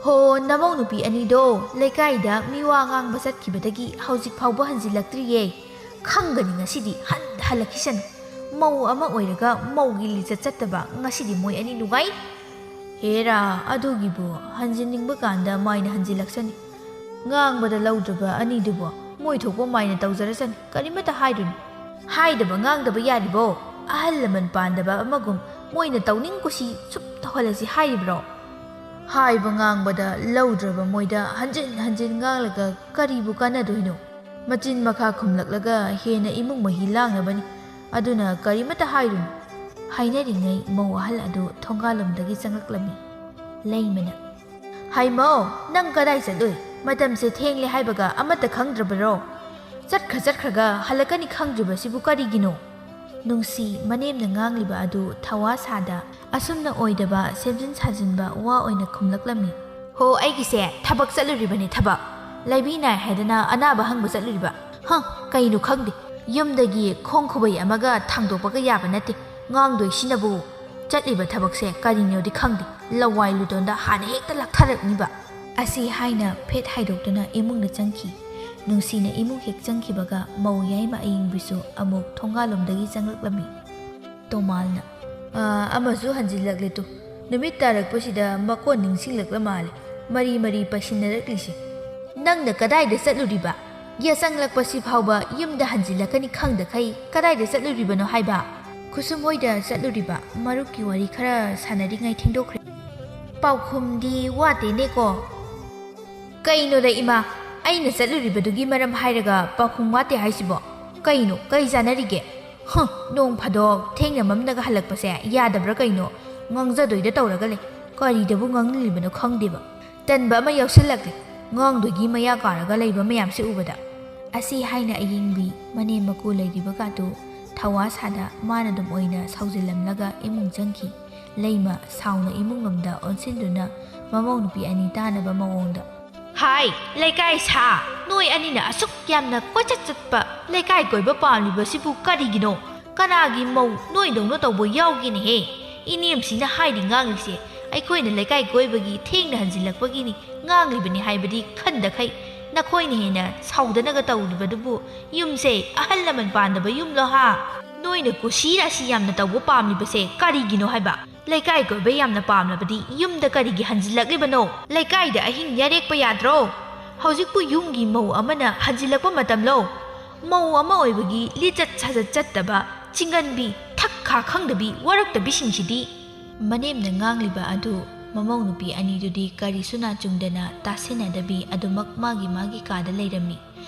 ꯍꯣ, ꯅꯃꯧ ꯅꯨꯄꯤ ꯑꯅꯤꯗꯣ ꯂꯩꯀꯥꯏꯗ ꯃꯤꯋꯥ ꯉꯥꯡꯕ ꯆꯠꯈꯤꯕꯗꯒꯤ ꯍꯧꯖꯤꯛ ꯐꯥꯎꯕ ꯍꯟꯖꯤꯜꯂꯛꯇ꯭ꯔꯤꯌꯦ꯫ ꯈꯪꯒꯅꯤ ꯉꯁꯤꯗꯤ ꯍꯟ ꯍꯜꯂꯛꯈꯤꯁꯅꯨ꯫ ꯃꯧ ꯑꯃ ꯑꯣꯏꯔꯒ ꯃꯧꯒꯤ ꯂꯤꯆꯠ ꯆꯠꯇꯕ, ꯉꯁꯤꯗꯤ ꯃꯣꯏ ꯑꯅꯤ ꯅꯨꯡꯉꯥꯏ꯫" "ꯍꯦꯔꯥ, ꯑꯗꯨꯒꯤꯕꯨ ꯍꯟꯖꯤꯟꯅꯤꯡꯕ ꯀꯥꯟꯗ ꯃꯥꯏꯅ ꯍꯟꯖꯤꯜꯂꯛꯁꯅꯤ꯫ ꯉꯥꯡꯕꯗ ꯂꯧꯗ꯭ꯔꯕ ꯑꯅꯤꯗꯨꯕꯨ ꯃꯣꯏ ꯊꯣꯛꯄ ꯃꯥꯏꯅ ꯇꯧꯖꯔꯁꯅꯤ, ꯀꯔꯤꯃꯠꯇ ꯍꯥꯏꯔꯨꯅꯨ꯫ ꯍꯥꯏꯗꯕ ꯉꯥꯡꯗꯕ ꯌꯥꯔꯤꯕꯣ? ꯑꯍꯜ ꯂꯃꯟ ꯄꯥꯟꯗꯕ ꯑꯃꯒꯨꯝ ꯃꯣꯏꯅ ꯇꯧꯅꯤꯡ ꯀꯨꯁꯤ ꯁꯨꯝ ꯇꯧꯍꯜꯂꯁꯤ ꯍꯥꯏꯔꯤꯕ꯭ꯔꯣ? ꯍꯥꯏꯕ ꯉꯥꯡꯕꯗ ꯂꯧꯗ꯭ꯔꯕ ꯃꯣꯏꯗ ꯍꯟꯖꯤꯟ ꯍꯟꯖꯤꯟ ꯉꯥꯡꯂꯒ ꯀꯔꯤꯕꯨ ꯀꯥꯟꯅꯗꯣꯏꯅꯣ? ꯃꯆꯤꯟ ꯃꯈꯥ ꯈꯨꯝꯂꯛꯂꯒ ꯍꯦꯟꯅ ꯏꯃꯨꯡ ꯃꯍꯤ ꯂꯥꯡꯅꯕꯅꯤ꯫ ꯑꯗꯨꯅ ꯀꯔꯤꯃꯠꯇ ꯍꯥꯏꯔꯨꯅꯨ꯫" ꯍꯥꯏꯅꯔꯤꯉꯩ ꯃꯧ ꯑꯍꯜ ꯑꯗꯨ ꯊꯣꯡꯒꯥꯜꯂꯣꯝꯗꯒꯤ ꯆꯪꯂꯛꯂꯝꯃꯤ꯫ ꯂꯩꯃꯅ, "ꯍꯩꯃꯧ, ꯅꯪ ꯀꯗꯥꯏ ꯆꯠꯂꯨꯏ? ꯃꯇꯝꯁꯦ ꯊꯦꯡꯂꯦ ꯍꯥꯏꯕꯒ ꯑꯃꯠꯇ ꯈꯪꯗ꯭ꯔꯕꯔꯣ? ꯆꯠꯈ꯭ꯔ ꯆꯠꯈ꯭ꯔꯒ ꯍꯜꯂꯛꯀꯅꯤ ꯈꯪꯗ꯭ꯔꯤꯕꯁꯤꯕꯨ ꯀꯔꯤꯒꯤꯅꯣ?" ꯅꯨꯡꯁꯤ ꯃꯅꯦꯝꯅ ꯉꯥꯡꯂꯤꯕ ꯑꯗꯨ ꯊꯋꯥ ꯁꯥꯗ ꯑꯁꯨꯝꯅ ꯑꯣꯏꯗꯕ ꯁꯦꯝꯖꯤꯟ ꯁꯥꯖꯤꯟꯕ ꯋꯥ ꯑꯣꯏꯅ ꯈꯨꯝꯂꯛꯂꯝꯃꯤ꯫ "ꯍꯣ, ꯑꯩꯒꯤꯁꯦ ꯊꯕꯛ ꯆꯠꯂꯨꯔꯤꯕꯅꯦ, ꯊꯕꯛ꯫ ꯂꯩꯕꯤ ꯅꯥꯏ ꯍꯥꯏꯗꯅ ꯑꯅꯥꯕ ꯍꯪꯕ ꯆꯠꯂꯨꯔꯤꯕ꯫ ꯍꯪ, ꯀꯩꯅꯣ ꯈꯪꯗꯦ꯫ ꯌꯨꯝꯗꯒꯤ ꯈꯣꯡ ꯈꯨꯕꯩ ꯑꯃꯒ ꯊꯥꯡꯗꯣꯛꯄꯒ ꯌꯥꯕ ꯅꯠꯇꯦ꯫ ꯉꯥꯡꯗꯣꯏꯁꯤꯅꯕꯨ ꯆꯠꯂꯤꯕ ꯊꯕꯛꯁꯦ ꯀꯔꯤꯅꯣꯗꯤ ꯈꯪꯗꯦ꯫ ꯂꯋꯥꯏ ꯂꯨꯗꯣꯟꯗ ꯍꯥꯟꯅ ꯍꯦꯛꯇ ꯂꯥꯛꯊꯔꯛꯅꯤꯕ꯫" ꯑꯁꯤ ꯍꯥꯏꯅ ꯐꯦꯠ ꯍꯥꯏꯗꯣꯛꯇꯨꯅ ꯏꯃꯨꯡꯗ ꯆꯪꯈꯤ꯫ ꯅꯨꯡꯁꯤꯅ ꯏꯃꯨꯡ ꯍꯦꯛ ꯆꯪꯈꯤꯕꯒ ꯃꯧ ꯌꯥꯏꯃ ꯑꯌꯤꯡꯕꯤꯁꯨ ꯑꯃꯨꯛ ꯊꯣꯡꯒꯥꯜꯂꯣꯝꯗꯒꯤ ꯆꯪꯂꯛꯂꯝꯃꯤ꯫ ꯇꯣꯃꯥꯜꯅ, "ꯑꯥ, ꯑꯃꯁꯨ ꯍꯟꯖꯤꯜꯂꯛꯂꯦ ꯇꯨ꯫ ꯅꯨꯃꯤꯠ ꯇꯥꯔꯛꯄꯁꯤꯗ ꯃꯀꯣꯟ ꯅꯤꯡꯁꯤꯡꯂꯛꯂ ꯃꯥꯜꯂꯦ꯫ ꯃꯔꯤ ꯃꯔꯤ ꯄꯩꯁꯤꯟꯅꯔꯛꯂꯤꯁꯦ꯫ ꯅꯪꯅ ꯀꯗꯥꯏꯗ ꯆꯠꯂꯨꯔꯤꯕ? ꯌꯥꯆꯪꯂꯛꯄꯁꯤ ꯐꯥꯎꯕ ꯌꯨꯝꯗ ꯍꯟꯖꯤꯜꯂꯛꯀꯅꯤ ꯈꯪꯗꯈꯩ ꯀꯗꯥꯏꯗ ꯆꯠꯂꯨꯔꯤꯕꯅꯣ ꯍꯥꯏꯕ?" "ꯈꯨꯁꯨꯝ ꯍꯣꯏꯗ ꯆꯠꯂꯨꯔꯤꯕ, ꯃꯔꯨꯞꯀꯤ ꯋꯥꯔꯤ ꯈꯔ ꯁꯥꯟꯅꯔꯤꯉꯩ ꯊꯦꯡꯗꯣꯛꯈ꯭ꯔꯦ꯫" ꯄꯥꯎꯈꯨꯝꯗꯤ ꯋꯥꯠꯇꯦꯅꯦꯀꯣ꯫ ꯀꯩꯅꯣꯗ ꯏꯃꯥ, ꯑꯩꯅ ꯆꯠꯂꯨꯔꯤꯕꯗꯨꯒꯤ ꯃꯔꯝ ꯍꯥꯏꯔꯒ ꯄꯥꯎꯈꯨꯝ ꯋꯥꯠꯇꯦ ꯍꯥꯏꯁꯤꯕꯣ? ꯀꯩꯅꯣ, ꯀꯩ ꯆꯥꯟꯅꯔꯤꯒꯦ? ꯍꯨꯝ, ꯅꯣꯡ ꯐꯥꯗꯣꯛ ꯊꯦꯡꯅ ꯃꯝꯅꯒ ꯍꯜꯂꯛꯄꯁꯦ ꯌꯥꯗꯕ꯭ꯔꯥ ꯀꯩꯅꯣ? ꯉꯥꯡꯖꯗꯣꯏꯗ ꯇꯧꯔꯒ ꯂꯩ꯫ ꯀꯔꯤꯗꯕꯨ ꯉꯥꯡꯂꯤꯕꯅꯣ ꯈꯪꯗꯦꯕ꯫ ꯇꯟꯕ ꯑꯃ ꯌꯥꯎꯁꯤꯜꯂꯛꯂꯦ꯫ ꯉꯥꯡꯗꯣꯏꯒꯤ ꯃꯌꯥ ꯀꯥꯔꯒ ꯂꯩꯕ ꯃꯌꯥꯝꯁꯦ ꯎꯕꯗ꯫ ꯑꯁꯤ ꯍꯥꯏꯅ ꯑꯌꯤꯡꯕꯤ ꯃꯅꯦꯝ ꯃꯀꯨ ꯂꯩꯔꯤꯕꯒꯥꯗꯨ ꯊꯋꯥ ꯁꯥꯗ ꯃꯥꯅ ꯑꯗꯨꯝ ꯑꯣꯏꯅ ꯁꯥꯎꯖꯤꯜꯂꯝꯂꯒ ꯏꯃꯨꯡ ꯆꯪꯈꯤ꯫ ꯂꯩꯃ ꯁꯥꯎꯅ ꯏꯃꯨꯡ ꯂꯣꯝꯗ ꯑꯣꯟꯁꯤꯟꯗꯨꯅ ꯃꯃꯧ ꯅꯨꯄꯤ ꯑꯅꯤ ꯇꯥꯅꯕ ꯃꯑꯣꯡꯗ, "ꯍꯥꯏ, ꯂꯩꯀꯥꯏ ꯁꯥ, ꯅꯣꯏ ꯑꯅꯤꯅ ꯑꯁꯨꯛ ꯌꯥꯝꯅ ꯀꯣꯏꯆꯠ ꯆꯠꯄ ꯂꯩꯀꯥꯏ ꯀꯣꯏꯕ ꯄꯥꯝꯂꯤꯕꯁꯤꯕꯨ ꯀꯔꯤꯒꯤꯅꯣ? ꯀꯅꯥꯒꯤ ꯃꯧ ꯅꯣꯏꯗꯧꯅ ꯇꯧꯕ ꯌꯥꯎꯒꯦꯅꯦꯍꯦ? ꯏꯅꯦꯝꯁꯤꯅ ꯍꯥꯏꯔꯤ ꯉꯥꯡꯂꯤꯁꯦ ꯑꯩꯈꯣꯏꯅ ꯂꯩꯀꯥꯏ ꯀꯣꯏꯕꯒꯤ ꯊꯦꯡꯅ ꯍꯟꯖꯤꯜꯂꯛꯄꯒꯤꯅꯤ ꯉꯥꯡꯂꯤꯕꯅꯤ ꯍꯥꯏꯕꯗꯤ ꯈꯟꯗꯈꯩ꯫ ꯅꯈꯣꯏꯅ ꯍꯦꯟꯅ ꯁꯥꯎꯗꯅꯒ ꯇꯧꯔꯤꯕꯗꯨꯕꯨ ꯌꯨꯝꯁꯦ ꯑꯍꯜ ꯂꯃꯟ ꯄꯥꯟꯗꯕ ꯌꯨꯝꯂꯣ ꯍꯥ? ꯅꯣꯏꯅ ꯀꯨꯁꯤ ꯔꯥꯁꯤ ꯌꯥꯝꯅ ꯇꯧꯕ ꯄꯥꯝꯂꯤꯕꯁꯦ ꯀꯔꯤꯒꯤꯅꯣ ꯍꯥꯏꯕ? ꯂꯩꯀꯥꯏ ꯀꯣꯏꯕ ꯌꯥꯝꯅ ꯄꯥꯝꯂꯕꯗꯤ ꯌꯨꯝꯗ ꯀꯔꯤꯒꯤ ꯍꯟꯖꯤꯜꯂꯛꯂꯤꯕꯅꯣ? ꯂꯩꯀꯥꯏꯗ ꯑꯍꯤꯡ ꯌꯥꯔꯦꯛꯄ ꯌꯥꯗ꯭ꯔꯣ? ꯍꯧꯖꯤꯛꯄꯨ ꯌꯨꯝꯒꯤ ꯃꯧ ꯑꯃꯅ ꯍꯟꯖꯤꯜꯂꯛꯄ ꯃꯇꯝꯂꯣ? ꯃꯧ ꯑꯃ ꯑꯣꯏꯕꯒꯤ ꯂꯤꯆꯠ ꯁꯥꯖꯠ ꯆꯠꯇꯕ, ꯆꯤꯡꯒꯟꯕꯤ, ꯊꯛ ꯈꯥ ꯈꯪꯗꯕꯤ ꯋꯥꯔꯛꯇꯕꯤꯁꯤꯡꯁꯤꯗꯤ꯫ ꯃꯅꯦꯝꯅ ꯉꯥꯡꯂꯤꯕ ꯑꯗꯨ ꯃꯃꯧ ꯅꯨꯄꯤ ꯑꯅꯤꯗꯨꯗꯤ ꯀꯔꯤꯁꯨ ꯅꯥꯆꯨꯡꯗꯅ ꯇꯥꯁꯤꯟꯅꯗꯕꯤ ꯑꯗꯨꯃꯛ ꯃꯥꯒꯤ ꯃꯥꯒꯤ ꯀꯥꯗ ꯂꯩꯔꯝꯃꯤ꯫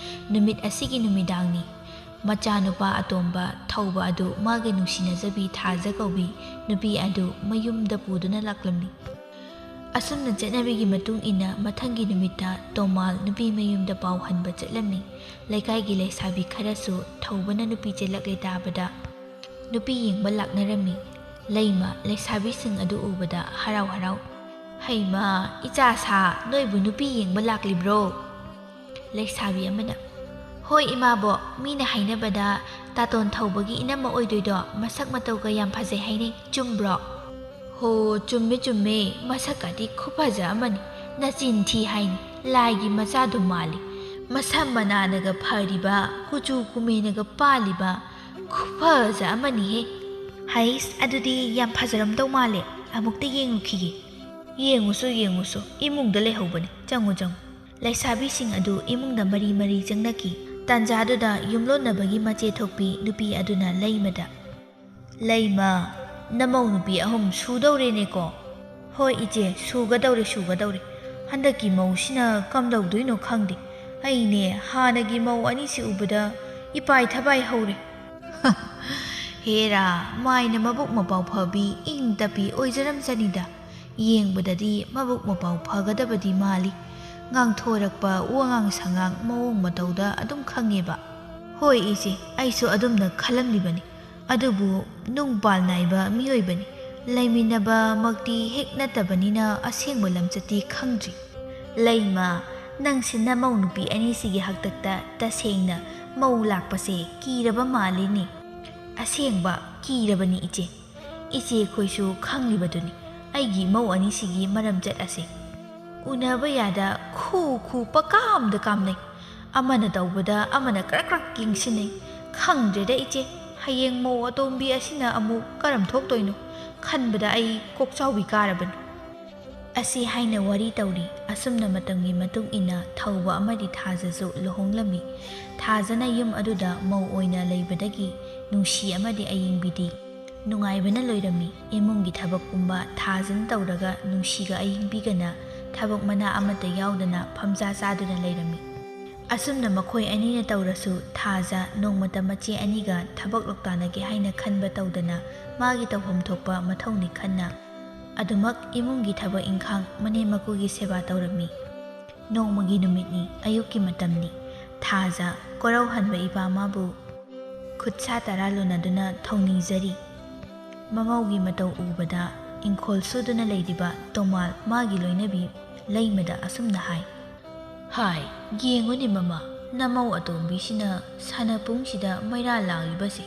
ꯅꯨꯃꯤꯠ ꯑꯁꯤꯒꯤ ꯅꯨꯃꯤꯗꯥꯡꯅꯤ꯫ ꯃꯆꯥꯅꯨꯄꯥ ꯑꯇꯣꯝꯕ ꯊꯧꯕ ꯑꯗꯨ ꯃꯥꯒꯤ ꯅꯨꯡꯁꯤꯅꯖꯕꯤ ꯊꯥꯖ ꯀꯧꯕꯤ ꯅꯨꯄꯤ ꯑꯗꯨ ꯃꯌꯨꯝꯗ ꯄꯨꯗꯨꯅ ꯂꯥꯛꯂꯝꯃꯤ꯫ ꯑꯁꯨꯝꯅ ꯆꯠꯅꯕꯤꯒꯤ ꯃꯇꯨꯡ ꯏꯟꯅ ꯃꯊꯪꯒꯤ ꯅꯨꯃꯤꯠꯇ ꯇꯣꯃꯥꯜ ꯅꯨꯄꯤ ꯃꯌꯨꯝꯗ ꯄꯥꯎ ꯍꯟꯕ ꯆꯠꯂꯝꯃꯤ꯫ ꯂꯩꯀꯥꯏꯒꯤ ꯂꯩꯁꯥꯕꯤ ꯈꯔꯁꯨ ꯊꯧꯕꯅ ꯅꯨꯄꯤ ꯆꯦꯜꯂꯛꯂꯦ ꯇꯥꯕꯗ ꯅꯨꯄꯤ ꯌꯦꯡꯕ ꯂꯥꯛꯅꯔꯝꯃꯤ꯫ ꯂꯩꯃ ꯂꯩꯁꯥꯕꯤꯁꯤꯡ ꯑꯗꯨ ꯎꯕꯗ ꯍꯔꯥꯎ ꯍꯔꯥꯎ, "ꯍꯩꯃ, ꯏꯆꯥ ꯁꯥ, ꯅꯣꯏꯕꯨ ꯅꯨꯄꯤ ꯌꯦꯡꯕ ꯂꯥꯛꯂꯤꯕ꯭ꯔꯣ?" ꯂꯩꯁꯥꯕꯤ ꯑꯃꯅ, "ꯍꯣꯏ ꯏꯃꯥꯕꯣꯛ, ꯃꯤꯅ ꯍꯥꯏꯅꯕꯗ ꯇꯥꯇꯣꯟ ꯊꯧꯕꯒꯤ ꯏꯅꯝꯃ ꯑꯣꯏꯗꯣꯏꯗꯣ ꯃꯁꯛ ꯃꯇꯧꯒ ꯌꯥꯝ ꯐꯖꯩ ꯍꯥꯏꯅꯩ, ꯆꯨꯝꯕ꯭ꯔꯣ?" "ꯍꯣ, ꯆꯨꯝꯃꯦ ꯆꯨꯝꯃꯦ, ꯃꯁꯛꯀꯗꯤ ꯈꯨꯐꯖ ꯑꯃꯅꯤ꯫ ꯅꯆꯤꯟ ꯊꯤ ꯍꯥꯏꯅꯤ, ꯂꯥꯏꯒꯤ ꯃꯆꯥꯗꯨ ꯃꯥꯜꯂꯤ꯫ ꯃꯁꯝ ꯃꯅꯥꯅꯒ ꯐꯔꯤꯕ, ꯀꯨꯆꯨ ꯀꯨꯃꯦꯟꯅꯒ ꯄꯥꯜꯂꯤꯕ, ꯈꯨꯐꯖ ꯑꯃꯅꯤꯍꯦ꯫ ꯍꯩꯁ, ꯑꯗꯨꯗꯤ ꯌꯥꯝ ꯐꯖꯔꯝꯗꯧ ꯃꯥꯜꯂꯦ, ꯑꯃꯨꯛꯇ ꯌꯦꯡꯉꯨꯈꯤꯒꯦ꯫" "ꯌꯦꯡꯉꯨꯁꯨ ꯌꯦꯡꯉꯨꯁꯨ, ꯏꯃꯨꯡꯗ ꯂꯩꯍꯧꯕꯅꯤ, ꯆꯪꯉꯨ ꯆꯪꯉꯨ꯫" ꯂꯩꯁꯥꯕꯤꯁꯤꯡ ꯑꯗꯨ ꯏꯃꯨꯡꯗ ꯃꯔꯤ ꯃꯔꯤ ꯆꯪꯅꯈꯤ꯫ ꯇꯥꯟꯖꯥꯗꯨꯗ ꯌꯨꯝꯂꯣꯟꯅꯕꯒꯤ ꯃꯆꯦ ꯊꯣꯛꯄꯤ ꯅꯨꯄꯤ ꯑꯗꯨꯅ ꯂꯩꯃꯗ, "ꯂꯩꯃ, ꯅꯃꯧ ꯅꯨꯄꯤ ꯑꯍꯨꯝ ꯁꯨꯗꯧꯔꯦꯅꯦꯀꯣ?" ꯍꯣꯏ ꯏꯆꯦ, ꯁꯨꯒꯗꯧꯔꯦ, ꯁꯨꯒꯗꯧꯔꯦ꯫ ꯍꯟꯗꯛꯀꯤ ꯃꯧꯁꯤꯅ ꯀꯝꯗꯧꯗꯣꯏꯅꯣ ꯈꯪꯗꯦ꯫ ꯑꯩꯅꯦ, ꯍꯥꯟꯅꯒꯤ ꯃꯧ ꯑꯅꯤꯁꯤ ꯎꯕꯗ ꯏꯄꯥꯏ ꯊꯕꯥꯏ ꯍꯧꯔꯦ꯫ ꯍꯦꯔꯥ, ꯃꯥꯏꯅ ꯃꯕꯨꯛ ꯃꯄꯥꯎ ꯐꯕꯤ, ꯏꯪ ꯇꯞꯄꯤ ꯑꯣꯏꯖꯔꯝꯖꯅꯤꯗ꯫ ꯌꯦꯡꯕꯗꯗꯤ ꯃꯕꯨꯛ ꯃꯄꯥꯎ ꯐꯒꯗꯕꯗꯤ ꯃꯥꯜꯂꯤ꯫ ꯉꯥꯡꯊꯣꯔꯛꯄ, ꯋꯥꯉꯥꯡ ꯁꯉꯥꯡ, ꯃꯑꯣꯡ ꯃꯇꯧꯗ ꯑꯗꯨꯝ ꯈꯪꯉꯦꯕ꯫ ꯍꯣꯏ ꯏꯆꯦ, ꯑꯩꯁꯨ ꯑꯗꯨꯝꯅ ꯈꯜꯂꯝꯂꯤꯕꯅꯤ꯫ ꯑꯗꯨꯕꯨ ꯅꯨꯡ ꯄꯥꯜ ꯅꯥꯏꯕ ꯃꯤꯑꯣꯏꯕꯅꯤ꯫ ꯂꯩꯃꯤꯟꯅꯕꯃꯛꯇꯤ ꯍꯦꯛ ꯅꯠꯇꯕꯅꯤꯅ ꯑꯁꯦꯡꯕ ꯂꯝꯆꯠꯇꯤ ꯈꯪꯗ꯭ꯔꯤ꯫ ꯂꯩꯃ, ꯅꯪꯁꯤ ꯅꯃꯧ ꯅꯨꯄꯤ ꯑꯅꯤꯁꯤꯒꯤ ꯍꯥꯛꯇꯛꯇ ꯇꯁꯦꯡꯅ ꯃꯧ ꯂꯥꯛꯄꯁꯦ ꯀꯤꯔꯕ ꯃꯥꯜꯂꯤꯅꯦ꯫ ꯑꯁꯦꯡꯕ ꯀꯤꯔꯕꯅꯤ ꯏꯆꯦ꯫ ꯏꯆꯦꯈꯣꯏꯁꯨ ꯈꯪꯂꯤꯕꯗꯨꯅꯤ ꯑꯩꯒꯤ ꯏꯃꯧ ꯑꯅꯤꯁꯤꯒꯤ ꯃꯔꯝꯆꯠ ꯑꯁꯦ꯫ ꯎꯅꯕ ꯌꯥꯗ ꯈꯨ ꯈꯨ ꯄꯀꯥꯝꯗ ꯀꯥꯝꯅꯩ꯫ ꯑꯃꯅ ꯇꯧꯕꯗ ꯑꯃꯅ ꯀ꯭ꯔꯛ ꯀ꯭ꯔꯛ ꯌꯦꯡꯁꯤꯟꯅꯩ꯫ ꯈꯪꯗ꯭ꯔꯦꯗ ꯏꯆꯦ, ꯍꯌꯦꯡ ꯃꯧ ꯑꯇꯣꯝꯕꯤ ꯑꯁꯤꯅ ꯑꯃꯨꯛ ꯀꯔꯝ ꯊꯣꯛꯇꯣꯏꯅꯣ ꯈꯟꯕꯗ ꯑꯩ ꯀꯣꯛꯆꯥꯎꯕꯤ ꯀꯥꯔꯕꯅꯤ꯫ ꯑꯁꯤ ꯍꯥꯏꯅ ꯋꯥꯔꯤ ꯇꯧꯔꯤ꯫ ꯑꯁꯨꯝꯅ ꯃꯇꯝꯒꯤ ꯃꯇꯨꯡ ꯏꯟꯅ ꯊꯧꯕ ꯑꯃꯗꯤ ꯊꯥꯖꯁꯨ ꯂꯨꯍꯣꯡꯂꯝꯃꯤ꯫ ꯊꯥꯖꯅ ꯌꯨꯝ ꯑꯗꯨꯗ ꯃꯧ ꯑꯣꯏꯅ ꯂꯩꯕꯗꯒꯤ ꯅꯨꯡꯁꯤ ꯑꯃꯗꯤ ꯑꯌꯤꯡꯕꯤꯗꯤ ꯅꯨꯡꯉꯥꯏꯕꯅ ꯂꯣꯏꯔꯝꯃꯤ꯫ ꯏꯃꯨꯡꯒꯤ ꯊꯕꯛ ꯄꯨꯝꯕ ꯊꯥꯖꯅ ꯇꯧꯔꯒ ꯅꯨꯡꯁꯤꯒ ꯑꯌꯤꯡꯕꯤꯒꯅ ꯊꯕꯛ ꯃꯅꯥ ꯑꯃꯠꯇ ꯌꯥꯎꯗꯅ ꯐꯝꯖꯥ ꯆꯥꯗꯨꯅ ꯂꯩꯔꯝꯃꯤ꯫ ꯑꯁꯨꯝꯅ ꯃꯈꯣꯏ ꯑꯅꯤꯅ ꯇꯧꯔꯁꯨ ꯊꯥꯖ ꯅꯣꯡꯃꯇ ꯃꯆꯦ ꯑꯅꯤꯒ ꯊꯕꯛ ꯂꯧꯇꯥꯟꯅꯒꯦ ꯍꯥꯏꯅ ꯈꯟꯕ ꯇꯧꯗꯅ ꯃꯥꯒꯤ ꯇꯧꯐꯝ ꯊꯣꯛꯄ ꯃꯊꯧꯅꯤ ꯈꯟꯅ ꯑꯗꯨꯃꯛ ꯏꯃꯨꯡꯒꯤ ꯊꯕꯛ ꯏꯪꯈꯥꯡ, ꯃꯅꯦꯝ ꯃꯀꯨꯒꯤ ꯁꯦꯕꯥ ꯇꯧꯔꯝꯃꯤ꯫ ꯅꯣꯡꯃꯒꯤ ꯅꯨꯃꯤꯠꯅꯤ, ꯑꯌꯨꯛꯀꯤ ꯃꯇꯝꯅꯤ꯫ ꯊꯥꯖ ꯀꯣꯔꯧꯍꯟꯕ ꯏꯄꯥ ꯃꯥꯕꯨ ꯈꯨꯠꯁꯥ ꯇꯔꯥ ꯂꯣꯟꯅꯗꯨꯅ ꯊꯧꯅꯤꯖꯔꯤ꯫ ꯃꯃꯧꯒꯤ ꯃꯇꯧ ꯎꯕꯗ ꯏꯪꯈꯣꯜ ꯁꯨꯗꯨꯅ ꯂꯩꯔꯤꯕ ꯇꯣꯃꯥꯜ ꯃꯥꯒꯤ ꯂꯣꯏꯅꯕꯤ ꯂꯩꯃꯗ ꯑꯁꯨꯝꯅ ꯍꯥꯏ, "ꯍꯥꯏ, ꯌꯦꯡꯉꯨꯅꯦ ꯃꯃꯥ, ꯅꯃꯧ ꯑꯇꯣꯝꯕꯤꯁꯤꯅ ꯁꯥꯟꯅꯄꯨꯡꯁꯤꯗ ꯃꯩꯔꯥ ꯂꯥꯡꯂꯤꯕꯁꯦ꯫"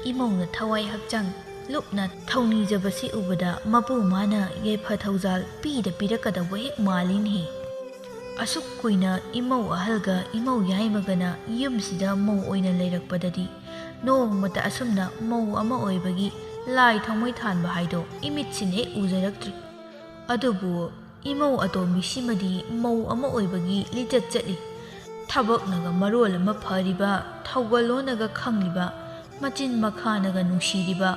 ꯏꯃꯧꯅ ꯊꯋꯥꯏ ꯍꯛꯆꯥꯡ ꯂꯨꯞꯅ ꯊꯧꯅꯤꯖꯕꯁꯤ ꯎꯕꯗ ꯃꯄꯨ ꯃꯥꯅ ꯌꯥꯏꯐ ꯊꯧꯖꯥꯜ ꯄꯤꯗ ꯄꯤꯔꯛꯀꯗꯧꯕ ꯍꯦꯛ ꯃꯥꯜꯂꯤꯅꯦꯍꯦ꯫ ꯑꯁꯨꯛ ꯀꯨꯏꯅ ꯏꯃꯧ ꯑꯍꯜꯒ ꯏꯃꯧ ꯌꯥꯏꯃꯒꯅ ꯌꯨꯝꯁꯤꯗ ꯃꯧ ꯑꯣꯏꯅ ꯂꯩꯔꯛꯄꯗꯗꯤ ꯅꯣꯡꯃꯇ ꯑꯁꯨꯝꯅ ꯃꯧ ꯑꯃ ꯑꯣꯏꯕꯒꯤ ꯂꯥꯏ ꯊꯥꯎꯃꯩ ꯊꯥꯟꯕ ꯍꯥꯏꯗꯣ ꯏꯃꯤꯠꯁꯤꯅ ꯍꯦꯛ ꯎꯖꯔꯛꯇ꯭ꯔꯤ꯫ ꯑꯗꯨꯕꯨ ꯏꯃꯧ ꯑꯇꯣꯝꯕꯤꯁꯤꯃꯗꯤ ꯃꯧ ꯑꯃ ꯑꯣꯏꯕꯒꯤ ꯂꯤꯆꯠ ꯆꯠꯂꯤ꯫ ꯊꯕꯛꯅꯒ ꯃꯔꯣꯜ ꯑꯃ ꯐꯔꯤꯕ, ꯊꯧꯒꯜꯂꯣꯟꯅꯒ ꯈꯪꯂꯤꯕ, ꯃꯆꯤꯟ ꯃꯈꯥꯅꯒ ꯅꯨꯡꯁꯤꯔꯤꯕ,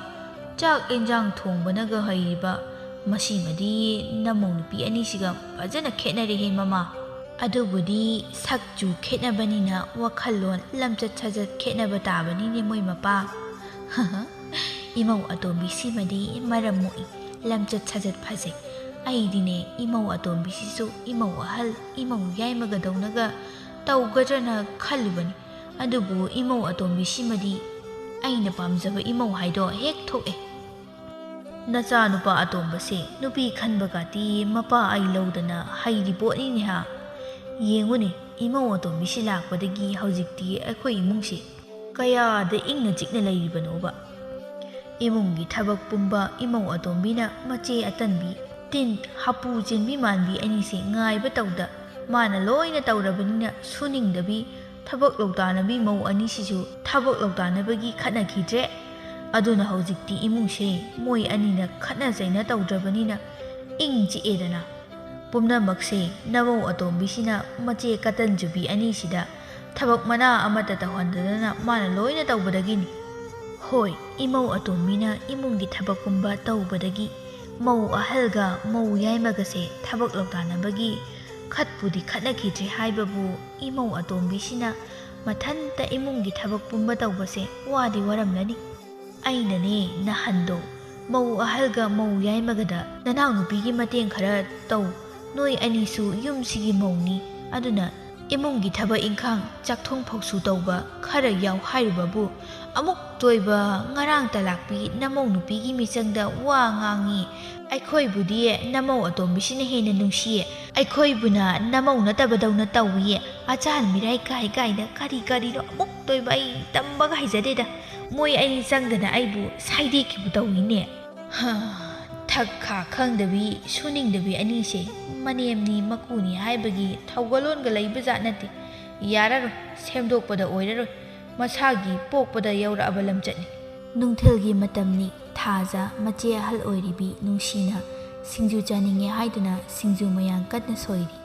ꯆꯥꯛ ꯏꯟꯖꯥꯡ ꯊꯣꯡꯕꯅꯒ ꯍꯩꯔꯤꯕ ꯃꯁꯤꯃꯗꯤ ꯅꯃꯧ ꯅꯨꯄꯤ ꯑꯅꯤꯁꯤꯒ ꯐꯖꯅ ꯈꯦꯠꯅꯔꯦꯍꯦ ꯃꯃꯥ꯫ ꯑꯗꯨꯕꯨꯗꯤ ꯁꯛ ꯆꯨ ꯈꯦꯠꯅꯕꯅꯤꯅ ꯋꯥꯈꯜꯂꯣꯟ ꯂꯝꯆꯠ ꯁꯥꯖꯠ ꯈꯦꯠꯅꯕ ꯇꯥꯕꯅꯤꯅꯦ ꯃꯣꯏ ꯃꯄꯥ꯫ ꯏꯃꯧ ꯑꯇꯣꯝꯕꯤꯁꯤꯃꯗꯤ ꯃꯔꯝ ꯃꯣꯛꯏ, ꯂꯝꯆꯠ ꯁꯥꯖꯠ ꯐꯖꯩ꯫ ꯑꯩꯗꯤꯅꯦ ꯏꯃꯧ ꯑꯇꯣꯝꯕꯤꯁꯤꯁꯨ ꯏꯃꯧ ꯑꯍꯜ, ꯏꯃꯧ ꯌꯥꯏꯃꯒꯗꯧꯅꯒ ꯇꯧꯒꯗ꯭ꯔꯅ ꯈꯜꯂꯨꯕꯅꯤ꯫ ꯑꯗꯨꯕꯨ ꯏꯃꯧ ꯑꯇꯣꯝꯕꯤꯁꯤꯃꯗꯤ ꯑꯩꯅ ꯄꯥꯝꯖꯕ ꯏꯃꯧ ꯍꯥꯏꯗꯣ ꯍꯦꯛ ꯊꯣꯛꯑꯦ꯫ ꯅꯆꯥꯅꯨꯄꯥ ꯑꯇꯣꯝꯕꯁꯦ ꯅꯨꯄꯤ ꯈꯟꯕꯒꯗꯤ ꯃꯄꯥ ꯑꯩ ꯂꯧꯗꯅ ꯍꯩꯔꯤ ꯄꯣꯠꯅꯤꯅꯦ ꯍꯥ꯫ ꯌꯦꯡꯉꯨꯅꯦ, ꯏꯃꯧ ꯑꯇꯣꯝꯕꯤꯁꯤ ꯂꯥꯛꯄꯗꯒꯤ ꯍꯧꯖꯤꯛꯇꯤ ꯑꯩꯈꯣꯏ ꯏꯃꯨꯡꯁꯤ ꯀꯌꯥꯗ ꯏꯪꯅ ꯆꯤꯛꯅ ꯂꯩꯔꯤꯕꯅꯣꯕ꯫ ꯏꯃꯨꯡꯒꯤ ꯊꯕꯛ ꯄꯨꯝꯕ ꯏꯃꯧ ꯑꯇꯣꯝꯕꯤꯅ ꯃꯆꯦ ꯑꯇꯟꯕꯤ, ꯇꯤꯟ ꯍꯥꯄꯨ ꯆꯦꯟꯕꯤ ꯃꯥꯟꯕꯤ ꯑꯅꯤꯁꯦ ꯉꯥꯏꯕ ꯇꯧꯗ ꯃꯥꯅ ꯂꯣꯏꯅ ꯇꯧꯔꯕꯅꯤꯅ ꯁꯨꯅꯤꯡꯗꯕꯤ ꯊꯕꯛ ꯂꯧꯇꯥꯅꯕꯤ ꯃꯧ ꯑꯅꯤꯁꯤꯁꯨ ꯊꯕꯛ ꯂꯧꯇꯥꯅꯕꯒꯤ ꯈꯠꯅꯈꯤꯗ꯭ꯔꯦ꯫ ꯑꯗꯨꯅ ꯍꯧꯖꯤꯛꯇꯤ ꯏꯃꯨꯡꯁꯦ ꯃꯣꯏ ꯑꯅꯤꯅ ꯈꯠꯅ ꯆꯩꯅ ꯇꯧꯗ꯭ꯔꯕꯅꯤꯅ ꯏꯪ ꯆꯤꯛꯑꯦꯗꯅ꯫ ꯄꯨꯝꯅꯃꯛꯁꯦ ꯅꯃꯧ ꯑꯇꯣꯝꯕꯤꯁꯤꯅ ꯃꯆꯦ ꯀꯇꯟ ꯆꯨꯕꯤ ꯑꯅꯤꯁꯤꯗ ꯊꯕꯛ ꯃꯅꯥ ꯑꯃꯠꯇ ꯇꯧꯍꯟꯗꯗꯅ ꯃꯥꯅ ꯂꯣꯏꯅ ꯇꯧꯕꯗꯒꯤꯅꯤ꯫ ꯍꯣꯏ, ꯏꯃꯧ ꯑꯇꯣꯝꯕꯤꯅ ꯏꯃꯨꯡꯒꯤ ꯊꯕꯛ ꯄꯨꯝꯕ ꯇꯧꯕꯗꯒꯤ ꯃꯧ ꯑꯍꯜꯒ ꯃꯧ ꯌꯥꯏꯃꯒꯁꯦ ꯊꯕꯛ ꯂꯧꯇꯥꯅꯕꯒꯤ ꯈꯠꯄꯨꯗꯤ ꯈꯠꯅꯈꯤꯗ꯭ꯔꯦ ꯍꯥꯏꯕꯕꯨ, ꯏꯃꯧ ꯑꯇꯣꯝꯕꯤꯁꯤꯅ ꯃꯊꯟꯇ ꯏꯃꯨꯡꯒꯤ ꯊꯕꯛ ꯄꯨꯝꯕ ꯇꯧꯕꯁꯦ ꯋꯥꯗꯤ ꯋꯥꯔꯝꯂꯅꯤ꯫ ꯑꯩꯅꯅꯦ ꯅꯍꯥꯟꯗꯣ ꯃꯧ ꯑꯍꯜꯒ ꯃꯧ ꯌꯥꯏꯃꯒꯗ "ꯅꯅꯥꯎꯅꯨꯄꯤꯒꯤ ꯃꯇꯦꯡ ꯈꯔ ꯇꯧ, ꯅꯣꯏ ꯑꯅꯤꯁꯨ ꯌꯨꯝꯁꯤꯒꯤ ꯃꯧꯅꯤ, ꯑꯗꯨꯅ ꯏꯃꯨꯡꯒꯤ ꯊꯕꯛ ꯏꯪꯈꯥꯡ ꯆꯥꯛꯊꯣꯡ ꯐꯧꯁꯨ ꯇꯧꯕ ꯈꯔ ꯌꯥꯎ" ꯍꯥꯏꯔꯨꯕꯕꯨ, ꯑꯃꯨꯛ ꯇꯣꯏꯕ ꯉꯔꯥꯡ ꯇꯂꯥꯛꯄꯤ ꯅꯃꯧ ꯅꯨꯄꯤꯒꯤ ꯃꯤꯆꯪꯗ ꯋꯥ ꯉꯥꯡꯉꯤ꯫ "ꯑꯩꯈꯣꯏꯕꯨꯗꯤ ꯅꯃꯧ ꯑꯇꯣꯝꯕꯤꯁꯤꯅ ꯍꯦꯟꯅ ꯅꯨꯡꯁꯤꯌꯦ, ꯑꯩꯈꯣꯏꯕꯨꯅ ꯅꯃꯧ ꯅꯠꯇꯕꯗꯧꯅ ꯇꯧꯏꯌꯦ, ꯑꯆꯥꯟ ꯃꯤꯔꯥꯏ ꯀꯥꯏ ꯀꯥꯏꯅ ꯀꯔꯤ ꯀꯔꯤꯅꯣ ꯑꯃꯨꯛ ꯇꯣꯏꯕ, ꯑꯩ ꯇꯝꯕꯒ ꯍꯩꯖꯗꯦꯗ꯫ ꯃꯣꯏ ꯑꯅꯤ ꯆꯪꯗꯅ ꯑꯩꯕꯨ ꯁꯥꯏꯗꯦꯛꯈꯤꯕ ꯇꯧꯏꯅꯦ꯫ ꯍꯥ, ꯊꯛ ꯈꯥ ꯈꯪꯗꯕꯤ ꯁꯨꯅꯤꯡꯗꯕꯤ ꯑꯅꯤꯁꯦ ꯃꯅꯦꯝꯅꯤ ꯃꯀꯨꯅꯤ ꯍꯥꯏꯕꯒꯤ ꯊꯧꯒꯜꯂꯣꯟꯒ ꯂꯩꯕꯖꯥꯠ ꯅꯠꯇꯦ꯫ ꯌꯥꯔꯔꯣꯏ, ꯁꯦꯝꯗꯣꯛꯄꯗ ꯑꯣꯏꯔꯔꯣꯏ, ꯃꯁꯥꯒꯤ ꯄꯣꯛꯄꯗ ꯌꯧꯔꯛꯑꯕ ꯂꯝꯆꯠꯅꯤ"꯫ ꯅꯨꯡꯊꯤꯜꯒꯤ ꯃꯇꯝꯅꯤ꯫ ꯊꯥꯖ ꯃꯆꯦ ꯑꯍꯜ ꯑꯣꯏꯔꯤꯕꯤ ꯅꯨꯡꯁꯤꯅ ꯁꯤꯡꯖꯨ ꯆꯥꯅꯤꯡꯉꯦ ꯍꯥꯏꯗꯨꯅ ꯁꯤꯡꯖꯨ ꯃꯌꯥꯟ ꯀꯟꯅ ꯁꯣꯏꯔꯤ꯫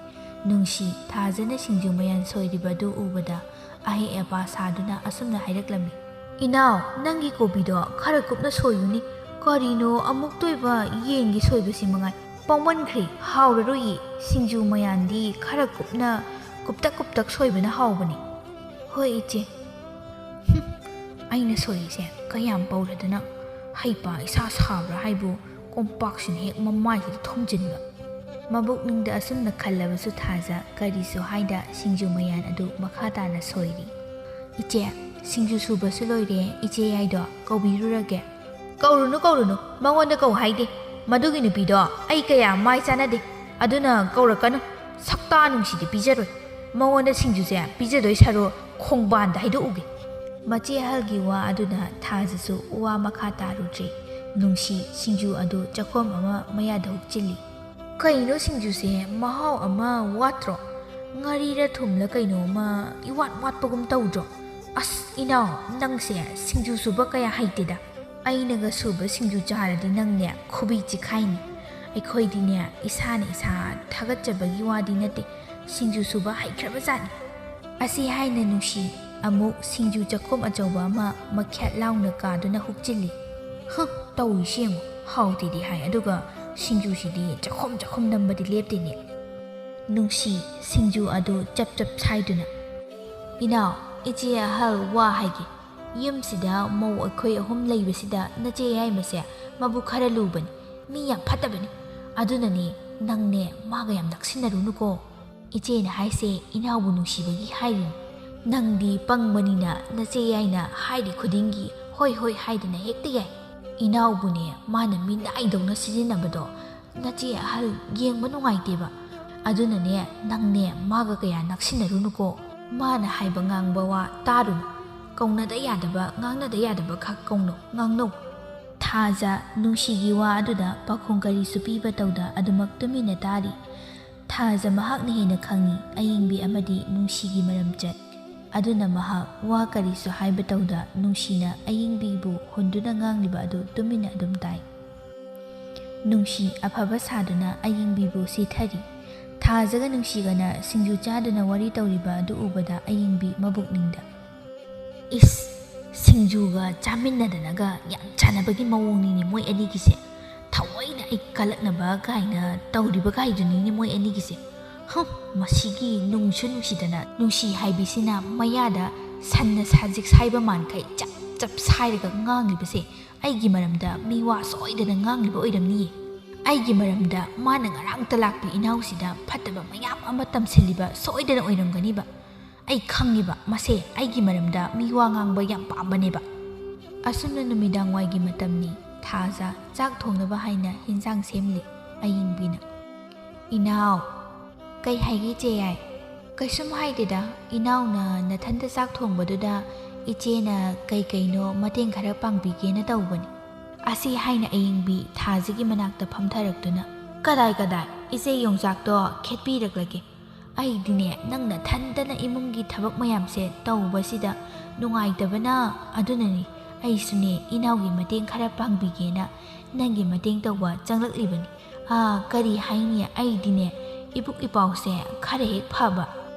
ꯅꯨꯡꯁꯤ ꯊꯥꯖꯅ ꯁꯤꯡꯖꯨ ꯃꯌꯥꯟ ꯁꯣꯏꯔꯤꯕ ꯑꯗꯨ ꯎꯕꯗ ꯑꯍꯩ ꯑꯄꯥ ꯁꯥꯗꯨꯅ ꯑꯁꯨꯝꯅ ꯍꯥꯏꯔꯛꯂꯝꯃꯤ: "ꯏꯅꯥꯎ, ꯅꯪꯒꯤ ꯀꯣꯕꯤꯗꯣ ꯈꯔ ꯀꯨꯞꯅ ꯁꯣꯏꯌꯨꯅꯦ꯫ ꯀꯔꯤꯅꯣ ꯑꯃꯨꯛꯇ ꯑꯣꯏꯕ ꯌꯦꯟꯒꯤ ꯁꯣꯏꯕꯁꯤ ꯃꯉꯥꯏ꯫ ꯄꯥꯎꯃꯟꯈ꯭ꯔꯦ, ꯍꯥꯎꯔꯔꯣꯏꯌꯦ꯫ ꯁꯤꯡꯖꯨ ꯃꯌꯥꯟꯗꯤ ꯈꯔ ꯀꯨꯞꯅ, ꯀꯨꯞꯇꯛ ꯀꯨꯞꯇꯛ ꯁꯣꯏꯕꯅ ꯍꯥꯎꯕꯅꯤ꯫ ꯍꯣꯏ ꯏꯆꯦ꯫ ꯍꯨꯝ, ꯑꯩꯅ ꯁꯣꯏꯔꯤꯁꯦ ꯀꯌꯥꯝ ꯄꯧꯔꯗꯅ ꯍꯩꯄꯥ ꯏꯁꯥ ꯁꯥꯕ꯭ꯔꯥ ꯍꯥꯏꯕꯨ ꯀꯣꯝꯄꯥꯛꯁꯤꯅ ꯍꯦꯛ ꯃꯃꯥꯏꯁꯤꯗ ꯊꯣꯝꯖꯤꯟꯕ꯫ ꯃꯕꯨꯛꯅꯤꯡꯗ ꯑꯁꯨꯝꯅ ꯈꯜꯂꯕꯁꯨ ꯊꯥꯖ ꯀꯔꯤꯁꯨ ꯍꯥꯏꯗ ꯁꯤꯡꯖꯨ ꯃꯌꯥꯟ ꯑꯗꯨ ꯃꯈꯥ ꯇꯥꯅ ꯁꯣꯏꯔꯤ꯫ "ꯏꯆꯦ, ꯁꯤꯡꯖꯨ ꯁꯨꯕꯁꯨ ꯂꯣꯏꯔꯦ, ꯏꯆꯦ ꯌꯥꯏꯗꯣ ꯀꯧꯕꯤꯔꯨꯔꯒꯦ?" "ꯀꯧꯔꯨꯅꯨ, ꯀꯧꯔꯨꯅꯨ, ꯃꯉꯣꯟꯗ ꯀꯧ ꯍꯥꯏꯗꯦ꯫ ꯃꯗꯨꯒꯤ ꯅꯨꯄꯤꯗꯣ ꯑꯩ ꯀꯌꯥ ꯃꯥꯏ ꯆꯥꯟꯅꯗꯦ, ꯑꯗꯨꯅ ꯀꯧꯔꯛꯀꯅꯨ꯫ ꯁꯛꯇꯥ ꯅꯨꯡꯁꯤꯗꯤ ꯄꯤꯖꯔꯣꯏ꯫ ꯃꯉꯣꯟꯗ ꯁꯤꯡꯖꯨꯁꯦ ꯄꯤꯖꯗꯣꯏ ꯁꯔꯨ ꯈꯣꯡꯕꯥꯟꯗ ꯍꯩꯗꯣꯛꯎꯒꯦ꯫" ꯃꯆꯦ ꯑꯍꯜꯒꯤ ꯋꯥ ꯑꯗꯨꯅ ꯊꯥꯖꯁꯨ ꯋꯥ ꯃꯈꯥ ꯇꯥꯔꯨꯗ꯭ꯔꯦ꯫ ꯅꯨꯡꯁꯤ ꯁꯤꯡꯖꯨ ꯑꯗꯨ ꯆꯥꯛꯈꯣꯝ ꯑꯃ ꯃꯌꯥꯗ ꯍꯨꯛꯆꯤꯜꯂꯤ꯫ "ꯀꯩꯅꯣ ꯁꯤꯡꯖꯨꯁꯦ ꯃꯍꯥꯎ ꯑꯃ ꯋꯥꯠꯇ꯭ꯔꯣ? ꯉꯥꯔꯤꯔ ꯊꯨꯝꯂ ꯀꯩꯅꯣ ꯑꯃ ꯏꯋꯥꯠ ꯋꯥꯠꯄꯒꯨꯝ ꯇꯧꯗ꯭ꯔꯣ? ꯑꯁ ꯏꯅꯥꯎ, ꯅꯪꯁꯦ ꯁꯤꯡꯖꯨ ꯁꯨꯕ ꯀꯌꯥ ꯍꯩꯇꯦꯗ꯫ ꯑꯩꯅꯒ ꯁꯨꯕ ꯁꯤꯡꯖꯨ ꯆꯥꯔꯗꯤ ꯅꯪꯅꯦ ꯈꯨꯕꯤ ꯆꯤꯈꯥꯏꯅꯤ꯫ ꯑꯩꯈꯣꯏꯗꯤꯅꯦ ꯏꯁꯥꯅ ꯏꯁꯥ ꯊꯥꯒꯠꯆꯕꯒꯤ ꯋꯥꯗꯤ ꯅꯠꯇꯦ, ꯁꯤꯡꯖꯨ ꯁꯨꯕ ꯍꯩꯈ꯭ꯔꯕꯖꯥꯠꯅꯤ꯫" ꯑꯁꯤ ꯍꯥꯏꯅ ꯅꯨꯡꯁꯤ ꯑꯃꯨꯛ ꯁꯤꯡꯖꯨ ꯆꯥꯛꯈꯣꯝ ꯑꯆꯧꯕ ꯑꯃ ꯃꯈ꯭ꯌꯥꯠ ꯂꯥꯎꯅ ꯀꯥꯗꯨꯅ ꯍꯨꯛꯆꯤꯜꯂꯤ꯫ "ꯍ, ꯇꯧꯔꯤꯁꯤ ꯌꯦꯡꯉꯨ, ꯍꯥꯎꯇꯦꯗꯤ ꯍꯥꯏ, ꯑꯗꯨꯒ ꯁꯤꯡꯖꯨꯁꯤꯗꯤ ꯆꯥꯛꯈꯣꯝ ꯆꯥꯛꯈꯣꯝ ꯅꯝꯕꯗꯤ ꯂꯦꯞꯇꯦꯅꯦ꯫" ꯅꯨꯡꯁꯤ ꯁꯤꯡꯖꯨ ꯑꯗꯨ ꯆꯞ ꯆꯞ ꯁꯥꯏꯗꯨꯅ, "ꯏꯅꯥꯎ, ꯏꯆꯦ ꯑꯍꯜ ꯋꯥ ꯍꯥꯏꯒꯦ꯫ ꯌꯨꯝꯁꯤꯗ ꯃꯧ ꯑꯩꯈꯣꯏ ꯑꯍꯨꯝ ꯂꯩꯕꯁꯤꯗ ꯅꯆꯦ ꯌꯥꯏꯃꯁꯦ ꯃꯕꯨꯛ ꯈꯔ ꯂꯨꯕꯅꯤ, ꯃꯤ ꯌꯥꯝ ꯐꯠꯇꯕꯅꯤ꯫ ꯑꯗꯨꯅꯅꯦ ꯅꯪꯅꯦ ꯃꯥꯒ ꯌꯥꯝ ꯅꯛꯁꯤꯟꯅꯔꯨꯅꯨꯀꯣ꯫ ꯏꯆꯦꯅ ꯍꯥꯏꯁꯦ ꯏꯅꯥꯎꯕꯨ ꯅꯨꯡꯁꯤꯕꯒꯤ ꯍꯥꯏꯔꯤꯅꯤ꯫ ꯅꯪꯗꯤ ꯄꯪꯕꯅꯤꯅ ꯅꯆꯦ ꯌꯥꯏꯅ ꯍꯥꯏꯔꯤ ꯈꯨꯗꯤꯡꯒꯤ ꯍꯣꯏ ꯍꯣꯏ ꯍꯥꯏꯗꯅ ꯍꯦꯛꯇ ꯌꯥꯏ꯫ ꯏꯅꯥꯎꯕꯨꯅꯦ ꯃꯥꯅ ꯃꯤꯅꯥꯏꯗꯧꯅ ꯁꯤꯖꯤꯟꯅꯕꯗꯣ ꯅꯆꯦ ꯑꯍꯜ ꯌꯦꯡꯕ ꯅꯨꯡꯉꯥꯏꯇꯦꯕ꯫ ꯑꯗꯨꯅꯅꯦ ꯅꯪꯅꯦ ꯃꯥꯒ ꯀꯌꯥ ꯅꯛꯁꯤꯟꯅꯔꯨꯅꯨꯀꯣ꯫ ꯃꯥꯅ ꯍꯥꯏꯕ ꯉꯥꯡꯕ ꯋꯥ ꯇꯥꯔꯨꯅꯨ꯫ ꯀꯧꯅꯗ ꯌꯥꯗꯕ, ꯉꯥꯡꯅꯗ ꯌꯥꯗꯕ ꯈꯛ ꯀꯧꯅꯧ, ꯉꯥꯡꯅꯧ꯫" ꯊꯥꯖ ꯅꯨꯡꯁꯤꯒꯤ ꯋꯥ ꯑꯗꯨꯗ ꯄꯥꯎꯈꯨꯝ ꯀꯔꯤꯁꯨ ꯄꯤꯕ ꯇꯧꯗ ꯑꯗꯨꯃꯛ ꯇꯨꯃꯤꯟꯅ ꯇꯥꯔꯤ꯫ ꯊꯥꯖ ꯃꯍꯥꯛꯅ ꯍꯦꯟꯅ ꯈꯪꯏ ꯑꯌꯤꯡꯕꯤ ꯑꯃꯗꯤ ꯅꯨꯡꯁꯤꯒꯤ ꯃꯔꯝꯆꯠ꯫ ꯑꯗꯨꯅ ꯃꯍꯥꯛ ꯋꯥ ꯀꯔꯤꯁꯨ ꯍꯥꯏꯕ ꯇꯧꯗ ꯅꯨꯡꯁꯤꯅ ꯑꯌꯤꯡꯕꯤꯕꯨ ꯍꯨꯟꯗꯨꯅ ꯉꯥꯡꯂꯤꯕ ꯑꯗꯨ ꯇꯨꯃꯤꯟꯅ ꯑꯗꯨꯝ ꯇꯥꯏ꯫ ꯅꯨꯡꯁꯤ ꯑꯐꯕ ꯁꯥꯗꯨꯅ ꯑꯌꯤꯡꯕꯤꯕꯨ ꯁꯤꯊꯔꯤ꯫ ꯊꯥꯖꯒ ꯅꯨꯡꯁꯤꯒꯅ ꯁꯤꯡꯖꯨ ꯆꯥꯗꯨꯅ ꯋꯥꯔꯤ ꯇꯧꯔꯤꯕ ꯑꯗꯨ ꯎꯕꯗ ꯑꯌꯤꯡꯕꯤ ꯃꯕꯨꯛꯅꯤꯡꯗ, "ꯏꯁ, ꯁꯤꯡ-" ꯁꯤꯡꯖꯨꯒ ꯆꯥꯃꯤꯟꯅꯗꯅꯒ ꯌꯥꯝ ꯆꯥꯟꯅꯕꯒꯤ ꯃꯑꯣꯡꯅꯤꯅꯦ ꯃꯣꯏ ꯑꯅꯤꯒꯤꯁꯦ꯫ ꯊꯑꯣꯏꯅ ꯑꯩ ꯀꯜꯂꯛꯅꯕ ꯀꯥꯏꯅ ꯇꯧꯔꯤꯕ ꯀꯥꯏꯗꯨꯅꯤꯅꯦ ꯃꯣꯏ ꯑꯅꯤꯒꯤꯁꯦ꯫ ꯍꯝ, ꯃꯁꯤꯒꯤ ꯅꯨꯡꯁꯨ ꯅꯨꯡꯁꯤꯗꯅ, ꯅꯨꯡꯁꯤ ꯍꯥꯏꯕꯤꯁꯤꯅ ꯃꯌꯥꯗ ꯁꯟꯅ ꯁꯖꯤꯛ ꯁꯥꯏꯕ ꯃꯥꯟꯈꯩ ꯆꯞ ꯆꯞ ꯁꯥꯏꯔꯒ ꯉꯥꯡꯂꯤꯕꯁꯦ ꯑꯩꯒꯤ ꯃꯔꯝꯗ ꯃꯤꯋꯥ ꯁꯣꯏꯗꯅ ꯉꯥꯡꯂꯤꯕ ꯑꯣꯏꯔꯝꯅꯤꯌꯦ꯫ ꯑꯩꯒꯤ ꯃꯔꯝꯗ ꯃꯥꯅ ꯉꯔꯥꯡꯇ ꯂꯥꯛꯄꯤ ꯏꯅꯥꯎꯁꯤꯗ ꯐꯠꯇꯕ ꯃꯌꯥꯝ ꯑꯃ ꯇꯝꯁꯤꯜꯂꯤꯕ ꯁꯣꯏꯗꯅ ꯑꯣꯏꯔꯝꯒꯅꯤꯕ꯫ ꯑꯩ ꯈꯪꯉꯤꯕ, ꯃꯁꯦ ꯑꯩꯒꯤ ꯃꯔꯝꯗ ꯃꯤꯋꯥ ꯉꯥꯡꯕ ꯌꯥꯝ ꯄꯥꯝꯕꯅꯦꯕ꯫ ꯑꯁꯨꯝꯅ ꯅꯨꯃꯤꯗꯥꯡꯋꯥꯏꯒꯤ ꯃꯇꯝꯅꯤ꯫ ꯊꯥꯖ ꯆꯥꯛ ꯊꯣꯡꯅꯕ ꯍꯥꯏꯅ ꯍꯤꯟꯖꯥꯡ ꯁꯦꯝꯂꯤ꯫ ꯑꯌꯤꯡꯕꯤꯅ, "ꯏꯅꯥꯎ, ꯀꯩ ꯍꯥꯏꯒꯦ ꯏꯆꯦ ꯌꯥꯏ?" "ꯀꯩꯁꯨꯝ ꯍꯥꯏꯗꯦꯗ, ꯏꯅꯥꯎꯅ ꯅꯊꯟꯇ ꯆꯥꯛ ꯊꯣꯡꯕꯗꯨꯗ ꯏꯆꯦꯅ ꯀꯩ ꯀꯩꯅꯣ ꯃꯇꯦꯡ ꯈꯔ ꯄꯥꯡꯕꯤꯒꯦꯅ ꯇꯧꯕꯅꯤ꯫" ꯑꯁꯤ ꯍꯥꯏꯅ ꯑꯌꯤꯡꯕꯤ ꯊꯥꯖꯒꯤ ꯃꯅꯥꯛꯇ ꯐꯝꯊꯔꯛꯇꯨꯅ, "ꯀꯗꯥꯏ ꯀꯗꯥꯏ, ꯏꯆꯦ ꯌꯣꯡꯆꯥꯛꯇꯣ ꯈꯦꯠꯄꯤꯔꯛꯂꯒꯦ꯫ ꯑꯩꯗꯤꯅꯦ, ꯅꯪ ꯅꯊꯟꯇꯅ ꯏꯃꯨꯡꯒꯤ ꯊꯕꯛ ꯃꯌꯥꯝꯁꯦ ꯇꯧꯕꯁꯤꯗ ꯅꯨꯡꯉꯥꯏꯇꯕꯅ, ꯑꯗꯨꯅꯅꯤ꯫ ꯑꯩꯁꯨꯅꯦ, ꯏꯅꯥꯎꯒꯤ ꯃꯇꯦꯡ ꯈꯔ ꯄꯥꯡꯕꯤꯒꯦꯅ ꯅꯪꯒꯤ ꯃꯇꯦꯡ ꯇꯧꯕ ꯆꯪꯂꯛꯂꯤꯕꯅꯤ꯫ ꯑꯥ, ꯀꯔꯤ ꯍꯥꯏꯅꯤ, ꯑꯩꯗꯤꯅꯦ, ꯏꯕꯨꯛ ꯏꯄꯥꯎꯁꯦ ꯈꯔ ꯍꯦꯛ ꯐꯕ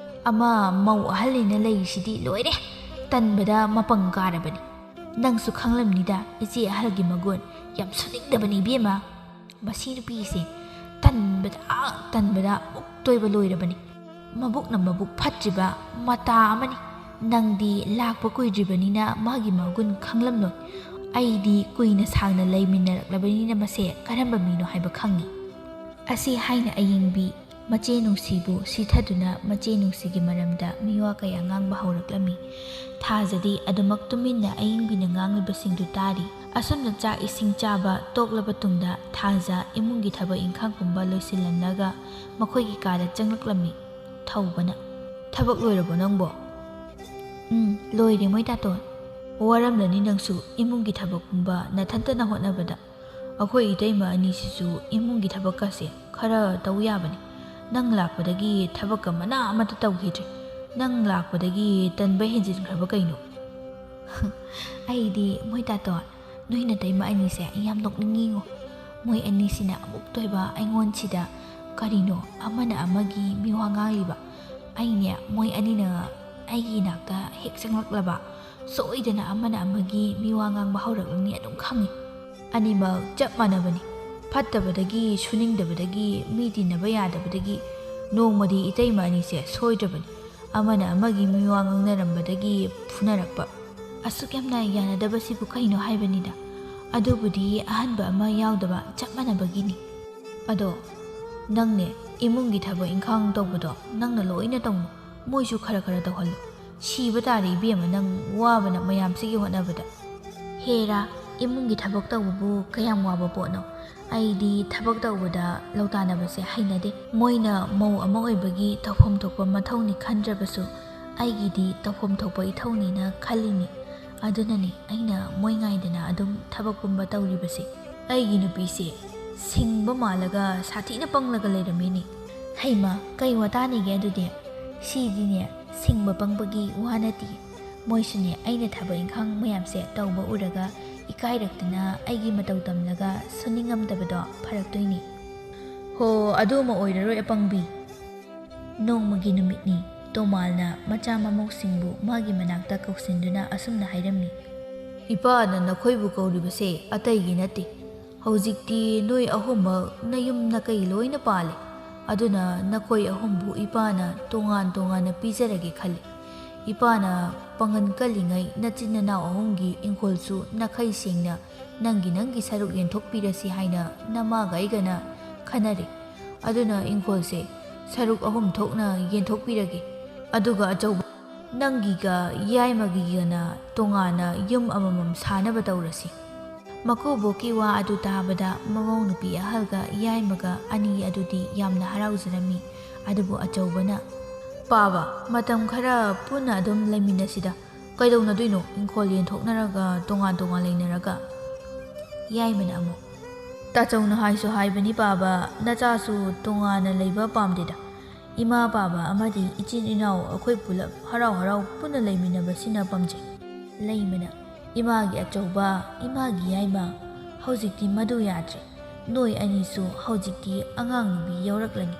ꯑꯃ ꯃꯧ ꯑꯍꯜꯅꯤꯅ ꯂꯩꯔꯤꯁꯤꯗꯤ ꯂꯣꯏꯔꯦ꯫ ꯇꯟꯕꯗ ꯃꯄꯪ ꯀꯥꯔꯕꯅꯤ꯫ ꯅꯪꯁꯨ ꯈꯪꯂꯝꯅꯤꯗ, ꯏꯆꯦ ꯑꯍꯜꯒꯤ ꯃꯒꯨꯟ ꯌꯥꯝ ꯁꯨꯅꯤꯡꯗꯕꯅꯤ ꯏꯕꯦꯝꯃ꯫ ꯃꯁꯤ ꯅꯨꯄꯤꯁꯦ ꯇꯟꯕꯗ, ꯇꯟꯕꯗ ꯃꯨꯛ ꯇꯣꯏꯕ ꯂꯣꯏꯔꯕꯅꯤ꯫ ꯃꯕꯨꯛꯅ ꯃꯕꯨꯛ ꯐꯠꯇ꯭ꯔꯤꯕ ꯃꯇꯥ ꯑꯃꯅꯤ꯫ ꯅꯪꯗꯤ ꯂꯥꯛꯄ ꯀꯨꯏꯗ꯭ꯔꯤꯕꯅꯤꯅ ꯃꯥꯒꯤ ꯃꯒꯨꯟ ꯈꯪꯂꯝꯂꯣꯏ꯫ ꯑꯩꯗꯤ ꯀꯨꯏꯅ ꯁꯥꯡꯅ ꯂꯩꯃꯤꯟꯅꯔꯛꯂꯕꯅꯤꯅ ꯃꯁꯦ ꯀꯔꯝꯕ ꯃꯤꯅꯣ ꯍꯥꯏꯕ ꯈꯪꯏ꯫" ꯑꯁꯤ ꯍꯥꯏꯅ ꯑꯌꯤꯡꯕꯤ ꯃꯆꯦ ꯅꯨꯡꯁꯤꯕꯨ ꯁꯤꯊꯗꯨꯅ ꯃꯆꯦ ꯅꯨꯡꯁꯤꯒꯤ ꯃꯔꯝꯗ ꯃꯤꯋꯥ ꯀꯌꯥ ꯉꯥꯡꯕ ꯍꯧꯔꯛꯂꯝꯃꯤ꯫ ꯊꯥꯖꯗꯤ ꯑꯗꯨꯃꯛ ꯇꯨꯃꯤꯟꯅ ꯑꯌꯤꯡꯕꯤꯅ ꯉꯥꯡꯂꯤꯕꯁꯤꯡꯗꯨ ꯇꯥꯔꯤ꯫ ꯑꯁꯨꯝꯅ ꯆꯥꯛ ꯏꯁꯤꯡ ꯆꯥꯕ ꯇꯣꯛꯂꯕ ꯇꯨꯡꯗ ꯊꯥꯖ ꯏꯃꯨꯡꯒꯤ ꯊꯕꯛ ꯏꯪꯈꯥꯡ ꯄꯨꯝꯕ ꯂꯣꯏꯁꯤꯜꯂꯝꯂꯒ ꯃꯈꯣꯏꯒꯤ ꯀꯥꯗ ꯆꯪꯂꯛꯂꯝꯃꯤ꯫ ꯊꯧꯕꯅ, "ꯊꯕꯛ ꯂꯣꯏꯔꯕꯣ ꯅꯪꯕꯣ?" "ꯎꯝ, ꯂꯣꯏꯔꯦ ꯃꯣꯏ ꯇꯥꯇꯣꯟ꯫" "ꯋꯥꯔꯝꯂꯅꯤ ꯅꯪꯁꯨ ꯏꯃꯨꯡꯒꯤ ꯊꯕꯛ ꯄꯨꯝꯕ ꯅꯊꯟꯇꯅ ꯍꯣꯠꯅꯕꯗ꯫ ꯑꯩꯈꯣꯏ ꯏꯇꯩꯃ ꯑꯅꯤꯁꯤꯁꯨ ꯏꯃꯨꯡꯒꯤ ꯊꯕꯛꯀꯁꯦ ꯈꯔ ꯇꯧ ꯌꯥꯕꯅꯤ꯫ ꯅꯪ ꯂꯥꯛꯄꯗꯒꯤ ꯊꯕꯛꯀ ꯃꯅꯥ ꯑꯃꯠꯇ ꯇꯧꯈꯤꯗ꯭ꯔꯦ꯫ ꯅꯪ ꯂꯥꯛꯄꯗꯒꯤ ꯇꯟꯕ ꯍꯦꯟꯖꯤꯟꯈ꯭ꯔꯕ ꯀꯩꯅꯣ?" ꯑꯩꯗꯤ ꯃꯣꯏ ꯇꯥꯇꯣꯟ, ꯅꯣꯏ ꯅꯇꯩꯃ ꯑꯅꯤꯁꯦ ꯌꯥꯝ ꯅꯣꯛꯅꯤꯡꯉꯤꯉꯣ꯫ ꯃꯣꯏ ꯑꯅꯤꯁꯤꯅ ꯑꯃꯨꯛꯇ ꯑꯣꯏꯕ ꯑꯩꯉꯣꯟꯁꯤꯗ ꯀꯔꯤꯅꯣ ꯑꯃꯅ ꯑꯃꯒꯤ ꯃꯤꯋꯥ ꯉꯥꯡꯂꯤꯕ꯫ ꯑꯩꯅꯦ, ꯃꯣꯏ ꯑꯅꯤꯅ ꯑꯩꯒꯤ ꯏꯅꯥꯛꯇ ꯍꯦꯛ ꯆꯪꯂꯛꯂꯕ, ꯁꯣꯏꯗꯅ ꯑꯃꯅ ꯑꯃꯒꯤ ꯃꯤꯋꯥ ꯉꯥꯡꯕ ꯍꯧꯔꯛꯂꯅꯤ ꯑꯗꯨꯝ ꯈꯪꯉꯤ꯫ ꯑꯅꯤꯃꯛ ꯆꯞ ꯃꯥꯟꯅꯕꯅꯤ꯫ ꯐꯠꯇꯕꯗꯒꯤ, ꯁꯨꯅꯤꯡꯗꯕꯗꯒꯤ, ꯃꯤ ꯇꯤꯟꯅꯕ ꯌꯥꯗꯕꯗꯒꯤ ꯅꯣꯡꯃꯗꯤ ꯏꯇꯩꯃ ꯑꯅꯤꯁꯦ ꯁꯣꯏꯗ꯭ꯔꯕꯅꯤ꯫ ꯑꯃꯅ ꯑꯃꯒꯤ ꯃꯤꯋꯥ ꯉꯥꯡꯅꯔꯝꯕꯗꯒꯤ ꯐꯨꯅꯔꯛꯄ꯫ ꯑꯁꯨꯛ ꯌꯥꯝꯅ ꯌꯥꯅꯗꯕꯁꯤꯕꯨ ꯀꯩꯅꯣ ꯍꯥꯏꯕꯅꯤꯗ꯫ ꯑꯗꯨꯕꯨꯗꯤ ꯑꯍꯟꯕ ꯑꯃ ꯌꯥꯎꯗꯕ ꯆꯞ ꯃꯥꯟꯅꯕꯒꯤꯅꯤ꯫ ꯑꯗꯣ ꯅꯪꯅꯦ, ꯏꯃꯨꯡꯒꯤ ꯊꯕꯛ ꯏꯪꯈꯥꯡ ꯇꯧꯕꯗꯣ ꯅꯪꯅ ꯂꯣꯏꯅ ꯇꯧꯅꯨ꯫ ꯃꯣꯏꯁꯨ ꯈꯔ ꯈꯔ ꯇꯧꯍꯜꯂꯨ꯫ ꯁꯤꯕ ꯇꯥꯔꯦ ꯏꯕꯦꯝꯃ, ꯅꯪ ꯋꯥꯕꯅ ꯃꯌꯥꯝꯁꯤꯒꯤ ꯍꯣꯠꯅꯕꯗ꯫ ꯍꯦꯔꯥ, ꯏꯃꯨꯡꯒꯤ ꯊꯕꯛ ꯇꯧꯕꯕꯨ ꯀꯌꯥꯝ ꯋꯥꯕ ꯄꯣꯠꯅꯣ? ꯑꯩꯗꯤ ꯊꯕꯛ ꯇꯧꯕꯗ ꯂꯧꯇꯥꯟꯅꯕꯁꯦ ꯍꯩꯅꯗꯦ꯫ ꯃꯣꯏꯅ ꯃꯧ ꯑꯃ ꯑꯣꯏꯕꯒꯤ ꯇꯧꯐꯝ ꯊꯣꯛꯄ ꯃꯊꯧꯅꯤ ꯈꯟꯗ꯭ꯔꯕꯁꯨ, ꯑꯩꯒꯤꯗꯤ ꯇꯧꯐꯝ ꯊꯣꯛꯄ ꯏꯊꯧꯅꯤꯅ ꯈꯜꯂꯤꯅꯤ꯫ ꯑꯗꯨꯅꯅꯤ ꯑꯩꯅ ꯃꯣꯏ ꯉꯥꯏꯗꯅ ꯑꯗꯨꯝ ꯊꯕꯛ ꯄꯨꯝꯕ ꯇꯧꯔꯤꯕꯁꯦ꯫ ꯑꯩꯒꯤ ꯅꯨꯄꯤꯁꯦ ꯁꯤꯡꯕ ꯃꯥꯜꯂꯒ ꯁꯥꯊꯤꯅ ꯄꯪꯂꯒ ꯂꯩꯔꯝꯃꯤꯅꯦ꯫ ꯍꯩꯃ, ꯀꯩ ꯋꯥꯇꯥꯅꯤꯒꯦ ꯑꯗꯨꯗꯤ? ꯁꯤꯗꯤꯅꯦ, ꯁꯤꯡꯕ ꯄꯪꯕꯒꯤ ꯋꯥ ꯅꯠꯇꯦ꯫ ꯃꯣꯏꯁꯨꯅꯦ, ꯑꯩꯅ ꯊꯕꯛ ꯏꯪꯈꯥꯡ ꯃꯌꯥꯝꯁꯦ ꯇꯧꯕ ꯎꯔꯒ ꯏꯀꯥꯏꯔꯛꯇꯅ ꯑꯩꯒꯤ ꯃꯇꯧ ꯇꯝꯂꯒ ꯁꯨꯅꯤꯡꯉꯝꯗꯕꯗꯣ ꯐꯔꯛꯇꯣꯏꯅꯦ꯫ ꯍꯣ, ꯑꯗꯨꯃ ꯑꯣꯏꯔꯔꯣꯏ ꯑꯄꯪꯕꯤ꯫ ꯅꯣꯡꯃꯒꯤ ꯅꯨꯃꯤꯠꯅꯤ꯫ ꯇꯣꯃꯥꯜꯅ ꯃꯆꯥ ꯃꯃꯧꯁꯤꯡꯕꯨ ꯃꯥꯒꯤ ꯃꯅꯥꯛꯇ ꯀꯧꯁꯤꯟꯗꯨꯅ ꯑꯁꯨꯝꯅ ꯍꯥꯏꯔꯝꯃꯤ꯫ ꯏꯄꯥꯅ ꯅꯈꯣꯏꯕꯨ ꯀꯧꯔꯤꯕꯁꯦ ꯑꯇꯩꯒꯤ ꯅꯠꯇꯦ꯫ ꯍꯧꯖꯤꯛꯇꯤ ꯅꯣꯏ ꯑꯍꯨꯝꯃꯛ ꯅꯌꯨꯝ ꯅꯀꯩ ꯂꯣꯏꯅ ꯄꯥꯜꯂꯦ꯫ ꯑꯗꯨꯅ ꯅꯈꯣꯏ ꯑꯍꯨꯝꯕꯨ ꯏꯄꯥꯅ ꯇꯣꯉꯥꯟ ꯇꯣꯉꯥꯟꯅ ꯄꯤꯖꯔꯒꯦ ꯈꯜꯂꯤ꯫ ꯏꯄꯥꯅ ꯄꯥꯡꯒꯜ ꯀꯜꯂꯤꯉꯩ ꯅꯆꯤꯟ ꯅꯅꯥꯎ ꯑꯍꯨꯝꯒꯤ ꯏꯪꯈꯣꯜꯁꯨ ꯅꯈꯩ ꯁꯦꯡꯅ ꯅꯪꯒꯤ ꯅꯪꯒꯤ ꯁꯔꯨꯛ ꯌꯦꯟꯊꯣꯛꯄꯤꯔꯁꯤ ꯍꯥꯏꯅ ꯅꯃꯥꯒ ꯑꯩꯒꯅ ꯈꯟꯅꯔꯦ꯫ ꯑꯗꯨꯅ ꯏꯪꯈꯣꯜꯁꯦ ꯁꯔꯨꯛ ꯑꯍꯨꯝ ꯊꯣꯛꯅ ꯌꯦꯟꯊꯣꯛꯄꯤꯔꯒꯦ꯫ ꯑꯗꯨꯒ ꯑꯆꯧꯕ ꯅꯪꯒꯤꯒ ꯌꯥꯏꯃꯒꯤꯒꯅ ꯇꯣꯉꯥꯟꯅ ꯌꯨꯝ ꯑꯃꯃꯝ ꯁꯥꯅꯕ ꯇꯧꯔꯁꯤ꯫ ꯃꯀꯨꯕꯣꯛꯀꯤ ꯋꯥ ꯑꯗꯨ ꯇꯥꯕꯗ ꯃꯃꯧ ꯅꯨꯄꯤ ꯑꯍꯜꯒ ꯌꯥꯏꯃꯒ ꯑꯅꯤ ꯑꯗꯨꯗꯤ ꯌꯥꯝꯅ ꯍꯔꯥꯎꯖꯔꯝꯃꯤ꯫ ꯑꯗꯨꯕꯨ ꯑꯆꯧꯕꯅ, "ꯄꯥꯕ, ꯃꯇꯝ ꯈꯔ ꯄꯨꯟꯅ ꯑꯗꯨꯝ ꯂꯩꯃꯤꯟꯅꯁꯤꯗ꯫ ꯀꯩꯗꯧꯅꯗꯣꯏꯅꯣ ꯏꯪꯈꯣꯜ ꯌꯦꯟꯊꯣꯛꯅꯔꯒ ꯇꯣꯉꯥꯟ ꯇꯣꯉꯥꯟ ꯂꯩꯅꯔꯒ?" ꯌꯥꯏꯃꯅ ꯑꯃꯨꯛ, "ꯇꯥꯆꯧꯅ ꯍꯥꯏꯁꯨ ꯍꯥꯏꯕꯅꯤ ꯄꯥꯕ, ꯅꯆꯥꯁꯨ ꯇꯣꯉꯥꯟꯅ ꯂꯩꯕ ꯄꯥꯝꯗꯦꯗ꯫ ꯏꯃꯥ ꯄꯥꯕ ꯑꯃꯗꯤ ꯏꯆꯤꯟ ꯏꯅꯥꯎ ꯑꯩꯈꯣꯏ ꯄꯨꯂꯞ ꯍꯔꯥꯎ ꯍꯔꯥꯎ ꯄꯨꯟꯅ ꯂꯩꯃꯤꯟꯅꯕꯁꯤꯅ ꯄꯥꯝꯖꯩ꯫" ꯂꯩꯃꯅ, "ꯏꯃꯥꯒꯤ ꯑꯆꯧꯕ, ꯏꯃꯥꯒꯤ ꯌꯥꯏꯃ, ꯍꯧꯖꯤꯛꯇꯤ ꯃꯗꯨ ꯌꯥꯗ꯭ꯔꯦ꯫ ꯅꯣꯏ ꯑꯅꯤꯁꯨ ꯍꯧꯖꯤꯛꯇꯤ ꯑꯉꯥꯡ ꯅꯨꯄꯤ ꯌꯥꯎꯔꯛꯂꯅꯤ꯫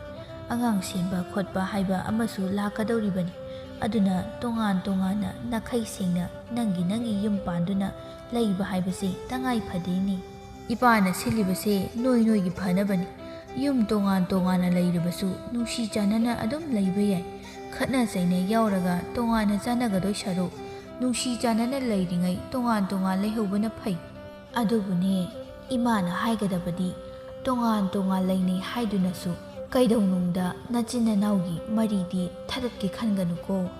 ꯑꯉꯥꯡ ꯁꯦꯝꯕ ꯈꯣꯠꯄ ꯍꯥꯏꯕ ꯑꯃꯁꯨ ꯂꯥꯛꯀꯗꯧꯔꯤꯕꯅꯤ꯫ ꯑꯗꯨꯅ ꯇꯣꯉꯥꯟ ꯇꯣꯉꯥꯟꯅ ꯅꯥꯈꯩ ꯁꯦꯡꯅ ꯅꯪꯒꯤ ꯅꯪꯒꯤ ꯌꯨꯝ ꯄꯥꯟꯗꯨꯅ ꯂꯩꯕ ꯍꯥꯏꯕꯁꯤ ꯇꯉꯥꯏ ꯐꯗꯦꯅꯦ꯫ ꯏꯄꯥꯅ ꯁꯤꯜꯂꯤꯕꯁꯦ ꯅꯣꯏ ꯅꯣꯏꯒꯤ ꯐꯅꯕꯅꯤ꯫ ꯌꯨꯝ ꯇꯣꯉꯥꯟ ꯇꯣꯉꯥꯟꯅ ꯂꯩꯔꯕꯁꯨ ꯅꯨꯡꯁꯤ ꯆꯥꯟꯅꯅ ꯑꯗꯨꯝ ꯂꯩꯕ ꯌꯥꯏ꯫ ꯈꯠꯅ ꯆꯩꯅ ꯌꯥꯎꯔꯒ ꯇꯣꯉꯥꯟꯅ ꯆꯥꯟꯅꯒꯗꯣꯏ ꯁꯔꯨꯛ, ꯅꯨꯡꯁꯤ ꯆꯥꯟꯅꯅ ꯂꯩꯔꯤꯉꯩ ꯇꯣꯉꯥꯟ ꯇꯣꯉꯥꯟ ꯂꯩꯍꯧꯕꯅ ꯐꯩ꯫ ꯑꯗꯨꯕꯨꯅꯦ, ꯏꯃꯥꯅ ꯍꯥꯏꯒꯗꯕꯗꯤ, ꯇꯣꯉꯥꯟ ꯇꯣꯉꯥꯟ ꯂꯩꯅꯩ ꯍꯥꯏꯗꯨꯅꯁꯨ ꯀꯩꯗꯧꯅꯨꯡꯗ ꯅꯆꯤꯟ ꯅꯅꯥꯎꯒꯤ ꯃꯔꯤꯗꯤ ꯊꯗꯠꯀꯦ ꯈꯟꯒꯅꯨꯀꯣ꯫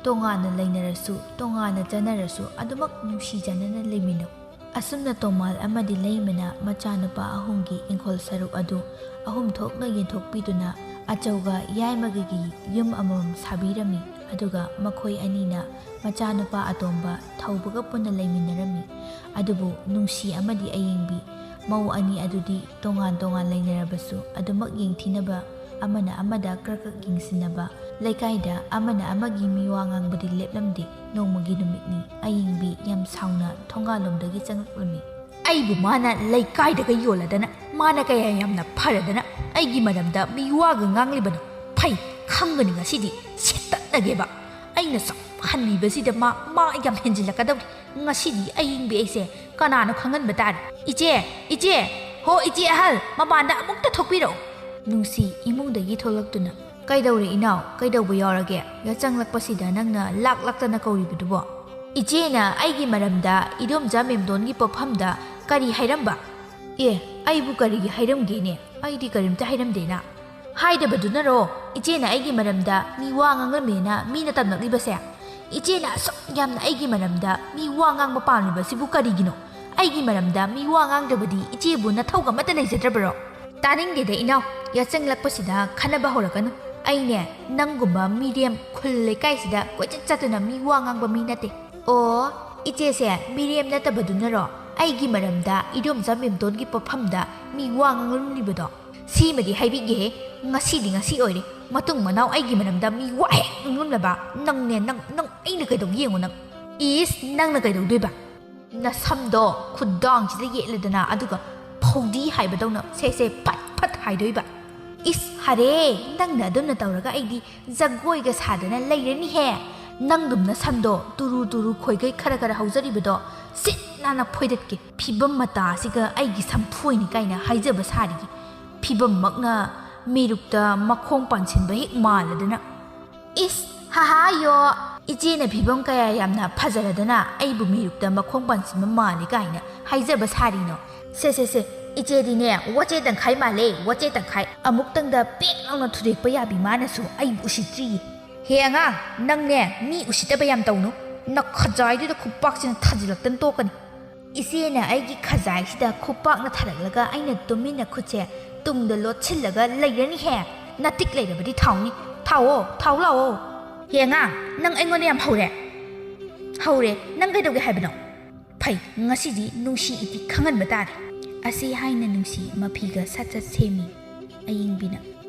ꯇꯣꯉꯥꯟꯅ ꯂꯩꯅꯔꯁꯨ, ꯇꯣꯉꯥꯟꯅ ꯆꯥꯟꯅꯔꯁꯨ ꯑꯗꯨꯃꯛ ꯅꯨꯡꯁꯤ ꯆꯥꯟꯅꯅ ꯂꯩꯃꯤꯟꯅꯧ꯫ ꯑꯁꯨꯝꯅ ꯇꯣꯃꯥꯜ ꯑꯃꯗꯤ ꯂꯩꯃꯅ ꯃꯆꯥꯅꯨꯄꯥ ꯑꯍꯨꯝꯒꯤ ꯏꯪꯈꯣꯜ ꯁꯔꯨꯛ ꯑꯗꯨ ꯑꯍꯨꯝ ꯊꯣꯛꯅ ꯌꯦꯟꯊꯣꯛꯄꯤꯗꯨꯅ ꯑꯆꯧꯒ ꯌꯥꯏꯃꯒꯒꯤ ꯌꯨꯝ ꯑꯃꯃꯝ ꯁꯥꯕꯤꯔꯝꯃꯤ꯫ ꯑꯗꯨꯒ ꯃꯈꯣꯏ ꯑꯅꯤꯅ ꯃꯆꯥꯅꯨꯄꯥ ꯑꯇꯣꯝꯕ ꯊꯧꯕꯒ ꯄꯨꯟꯅ ꯂꯩꯃꯤꯟꯅꯔꯝꯃꯤ꯫ ꯑꯗꯨꯕꯨ ꯅꯨꯡꯁꯤ ꯑꯃꯗꯤ ꯑꯌꯦꯡꯕꯤ ꯃꯧ ꯑꯅꯤ ꯑꯗꯨꯗꯤ ꯇꯣꯉꯥꯟ ꯇꯣꯉꯥꯟ ꯂꯩꯅꯔꯕꯁꯨ ꯑꯗꯨꯃꯛ ꯌꯦꯡꯊꯤꯅꯕ, ꯑꯃꯅ ꯑꯃꯗ ꯀ꯭ꯔꯛ ꯀ꯭ꯔꯛ ꯌꯦꯡꯁꯤꯟꯅꯕ, ꯂꯩꯀꯥꯏꯗ ꯑꯃꯅ ꯑꯃꯒꯤ ꯃꯤꯋꯥ ꯉꯥꯡꯕꯗꯤ ꯂꯦꯞꯂꯝꯗꯦ꯫ ꯅꯣꯡꯃꯒꯤ ꯅꯨꯃꯤꯠꯅꯤ꯫ ꯑꯌꯦꯡꯕꯤ ꯌꯥꯝ ꯁꯥꯎꯅ ꯊꯣꯡꯒꯥꯜꯂꯣꯝꯗꯒꯤ ꯆꯪꯂꯛꯂꯝꯃꯤ꯫ "ꯑꯩꯕꯨ ꯃꯥꯅ ꯂꯩꯀꯥꯏꯗꯒ ꯌꯣꯜꯂꯗꯅ, ꯃꯥꯅ ꯀꯌꯥ ꯌꯥꯝꯅ ꯐꯔꯗꯅ ꯑꯩꯒꯤ ꯃꯔꯝꯗ ꯃꯤꯋꯥꯒ ꯉꯥꯡꯂꯤꯕꯅꯣ? ꯐꯩ, ꯈꯪꯒꯅꯤ ꯉꯁꯤꯗꯤ, ꯁꯦꯠꯇꯠꯅꯒꯦꯕ꯫ ꯑꯩꯅ ꯁꯨꯝ ꯍꯟꯕꯤꯕꯁꯤꯗ ꯃꯥ, ꯃꯥ ꯌꯥꯝ ꯍꯦꯟꯖꯤꯜꯂꯛꯀꯗꯧꯔꯤ꯫ ꯉꯁꯤꯗꯤ ꯑꯌꯦꯡꯕꯤ ꯑꯩꯁꯦ ꯀꯅꯥꯅꯣ ꯈꯪꯍꯟꯕ ꯇꯥꯔꯦ꯫ ꯏꯆꯦ, ꯏꯆꯦ, ꯍꯣ ꯏꯆꯦ ꯑꯍꯜ, ꯃꯄꯥꯟꯗ ꯑꯃꯨꯛꯇ ꯊꯣꯛꯄꯤꯔꯛꯎ꯫" ꯅꯨꯡꯁꯤ ꯏꯃꯨꯡꯗꯒꯤ ꯊꯣꯛꯂꯛꯇꯨꯅ, "ꯀꯩꯗꯧꯔꯦ ꯏꯅꯥꯎ? ꯀꯩꯗꯧꯕ ꯌꯥꯎꯔꯒꯦ? ꯌꯥꯆꯪꯂꯛꯄꯁꯤꯗ ꯅꯪꯅ ꯂꯥꯛ ꯂꯥꯛꯇꯅ ꯀꯧꯔꯤꯕꯗꯨꯕꯣ?" "ꯏꯆꯦꯅ ꯑꯩꯒꯤ ꯃꯔꯝꯗ ꯏꯗꯣꯝꯆꯥ ꯃꯦꯝꯗꯣꯟꯒꯤ ꯄꯣꯠꯐꯝꯗ ꯀꯔꯤ ꯍꯥꯏꯔꯝꯕ?" "ꯑꯦ, ꯑꯩꯕꯨ ꯀꯔꯤꯒꯤ ꯍꯥꯏꯔꯝꯒꯦꯅꯦ? ꯑꯩꯗꯤ ꯀꯔꯤꯝꯇ ꯍꯥꯏꯔꯝꯗꯦꯅ꯫" "ꯍꯥꯏꯗꯕꯗꯨꯅꯔꯣ ꯏꯆꯦꯅ ꯑꯩꯒꯤ ꯃꯔꯝꯗ ꯃꯤ ꯋꯥ ꯉꯥꯡꯂꯝꯃꯦꯅ ꯃꯤꯅ ꯇꯝꯂꯛꯂꯤꯕꯁꯦ? ꯏꯆꯦꯅ ꯑꯁꯨꯛ ꯌꯥꯝꯅ ꯑꯩꯒꯤ ꯃꯔꯝꯗ ꯃꯤ ꯋꯥ ꯉꯥꯡꯕ ꯄꯥꯝꯂꯤꯕꯁꯤꯕꯨ ꯀꯔꯤꯒꯤꯅꯣ? ꯑꯩꯒꯤ ꯃꯔꯝꯗ ꯃꯤ ꯋꯥ ꯉꯥꯡꯗ꯭ꯔꯕꯗꯤ ꯏꯆꯦꯕꯨ ꯅꯊꯧ ꯑꯃꯠꯇ ꯂꯩꯖꯗ꯭ꯔꯕꯔꯣ?" "ꯇꯥꯅꯤꯡꯗꯦꯗ ꯏꯅꯥꯎ, ꯌꯥꯆꯪꯂꯛꯄꯁꯤꯗ ꯈꯟꯅꯕ ꯍꯧꯔꯛꯀꯅꯨ꯫ ꯑꯩꯅꯦ, ꯅꯪꯒꯨꯝꯕ ꯃꯤꯔꯦꯝ ꯈꯨꯜ ꯂꯩꯀꯥꯏꯁꯤꯗ ꯀꯣꯏꯆꯠ ꯆꯠꯇꯨꯅ ꯃꯤ ꯋꯥ ꯉꯥꯡꯕ ꯃꯤ ꯅꯠꯇꯦ꯫" "ꯑꯣ, ꯏꯆꯦꯁꯦ ꯃꯤꯔꯦꯝ ꯅꯠꯇꯕꯗꯨꯅꯔꯣ ꯑꯩꯒꯤ ꯃꯔꯝꯗ ꯏꯗꯣꯝꯆꯥ ꯃꯦꯝꯇꯣꯟꯒꯤ ꯄꯣꯠꯐꯝꯗ ꯃꯤ ꯋꯥ ꯉꯥꯡꯂꯝꯂꯤꯕꯗꯣ? ꯁꯤꯃꯗꯤ ꯍꯥꯏꯕꯤꯒꯦꯍꯦ, ꯉꯁꯤꯗꯤ ꯉꯁꯤ ꯑꯣꯏꯔꯦ, ꯃꯇꯨꯡ ꯃꯅꯥꯎ ꯑꯩꯒꯤ ꯃꯔꯝꯗ ꯃꯤ ꯋꯥ ꯍꯦꯛ ꯉꯥꯡꯂꯝꯂꯕ, ꯅꯪꯅꯦ, ꯅꯪ, ꯅꯪ ꯑꯩꯅ ꯀꯩꯗꯧꯒꯦ ꯌꯦꯡꯉꯨ ꯅꯪ꯫" "ꯏꯁ, ꯅꯪꯅ ꯀꯩꯗꯧꯗꯣꯏꯕ? ꯅꯁꯝꯗꯣ ꯈꯨꯗꯥꯡꯁꯤꯗ ꯌꯦꯠꯂꯦꯗꯅ, ꯑꯗꯨꯒ ꯐꯧꯗꯤ ꯍꯥꯏꯕꯗꯧꯅ ꯁꯦ ꯁꯦ ꯐꯠ ꯐꯠ ꯍꯥꯏꯗꯣꯏꯕ꯫" "ꯏꯁ, ꯍꯔꯦ, ꯅꯪꯅ ꯑꯗꯨꯝꯅ ꯇꯧꯔꯒ ꯑꯩꯗꯤ ꯖꯒꯣꯏꯒ ꯁꯥꯗꯅ ꯂꯩꯔꯅꯤꯍꯦ꯫ ꯅꯪꯗꯨꯝ ꯅꯁꯝꯗꯣ ꯇꯨꯔꯨ ꯇꯨꯔꯨ ꯈꯣꯏꯒꯩ ꯈꯔ ꯈꯔ ꯍꯧꯖꯔꯤꯕꯗꯣ ꯁꯤꯠ ꯅꯥꯟꯅ ꯐꯣꯏꯗꯠꯀꯦ꯫ ꯐꯤꯕꯝ ꯃꯇꯥ ꯑꯁꯤꯒ ꯑꯩꯒꯤ ꯁꯝꯐꯣꯏꯅꯤ ꯀꯥꯏꯅ ꯍꯥꯏꯖꯕ ꯁꯥꯔꯤꯌꯦ꯫ ꯐꯤꯕꯝꯃꯛꯅ ꯃꯤꯔꯨꯛꯇ ꯃꯈꯣꯡ ꯄꯥꯟꯁꯤꯟꯕ ꯍꯦꯛ ꯃꯥꯜꯂꯗꯅ꯫ ꯏꯁ, ꯍꯥꯍꯥ, ꯌꯣ꯫ ꯏꯆꯦꯅ ꯐꯤꯕꯝ ꯀꯌꯥ ꯌꯥꯝꯅ ꯐꯖꯔꯗꯅ ꯑꯩꯕꯨ ꯃꯤꯔꯨꯛꯇ ꯃꯈꯣꯡ ꯄꯥꯟꯁꯤꯟꯕ ꯃꯥꯜꯂꯤ ꯀꯥꯏꯅ ꯍꯥꯏꯖꯕ ꯁꯥꯔꯤꯅꯣ? ꯁꯦ, ꯁꯦ, ꯁꯦ, ꯏꯆꯦꯗꯤꯅꯦ, ꯋꯥꯆꯦ ꯇꯪꯈꯥꯏ ꯃꯥꯜꯂꯦ, ꯋꯥꯆꯦ ꯇꯪꯈꯥꯏ꯫ ꯑꯃꯨꯛꯇꯪꯗ ꯄꯦꯛ ꯂꯥꯎꯅ ꯊꯨꯗꯦꯛꯄ ꯌꯥꯕꯤ ꯃꯥꯅꯁꯨ ꯑꯩꯕꯨ ꯎꯁꯤꯠꯇ꯭ꯔꯤꯌꯦ꯫ ꯍꯦ ꯑꯉꯥꯡ, ꯅꯪꯅꯦ ꯃꯤ ꯎꯁꯤꯠꯇꯕ ꯌꯥꯝ ꯇꯧꯅꯨ꯫ ꯅꯈꯖꯥꯏꯗꯨꯗ ꯈꯨꯄꯥꯛꯁꯤꯅ ꯊꯥꯖꯤꯜꯂꯛꯇꯅ ꯇꯣꯛꯀꯅꯤ꯫ ꯏꯆꯦꯅ ꯑꯩꯒꯤ ꯈꯖꯥꯏꯁꯤꯗ ꯈꯨꯄꯥꯛꯅ ꯊꯥꯔꯛꯂꯒ ꯑꯩꯅ ꯇꯨꯃꯤꯟꯅ ꯈꯨꯠꯁꯦ ꯇꯨꯡꯗ ꯂꯣꯠꯁꯤꯜꯂꯒ ꯂꯩꯔꯅꯤꯍꯦ꯫ ꯅꯇꯤꯛ ꯂꯩꯔꯕꯗꯤ ꯊꯥꯎꯅꯤ꯫ ꯊꯥꯎꯑꯣ, ꯊꯥꯎ ꯂꯥꯛꯑꯣ꯫ ꯍꯦ ꯑꯉꯥꯡ, ꯅꯪ ꯑꯩꯉꯣꯟꯗ ꯌꯥꯝ ꯍꯧꯔꯦ꯫ ꯍꯧꯔꯦ, ꯅꯪ ꯀꯩꯗꯧꯒꯦ ꯍꯥꯏꯕꯅꯣ? ꯐꯩ, ꯉꯁꯤꯗꯤ ꯅꯨꯡꯁꯤ ꯏꯇꯤ ꯈꯪꯍꯟꯕ ꯇꯥꯔꯦ꯫ ꯑꯁꯤ ꯍꯥꯏꯅ ꯅꯨꯡꯁꯤ ꯃꯐꯤꯒ ꯁꯠ ꯁꯠ ꯁꯦꯝꯃꯤ ꯑꯌꯤꯡꯕꯤꯅ꯫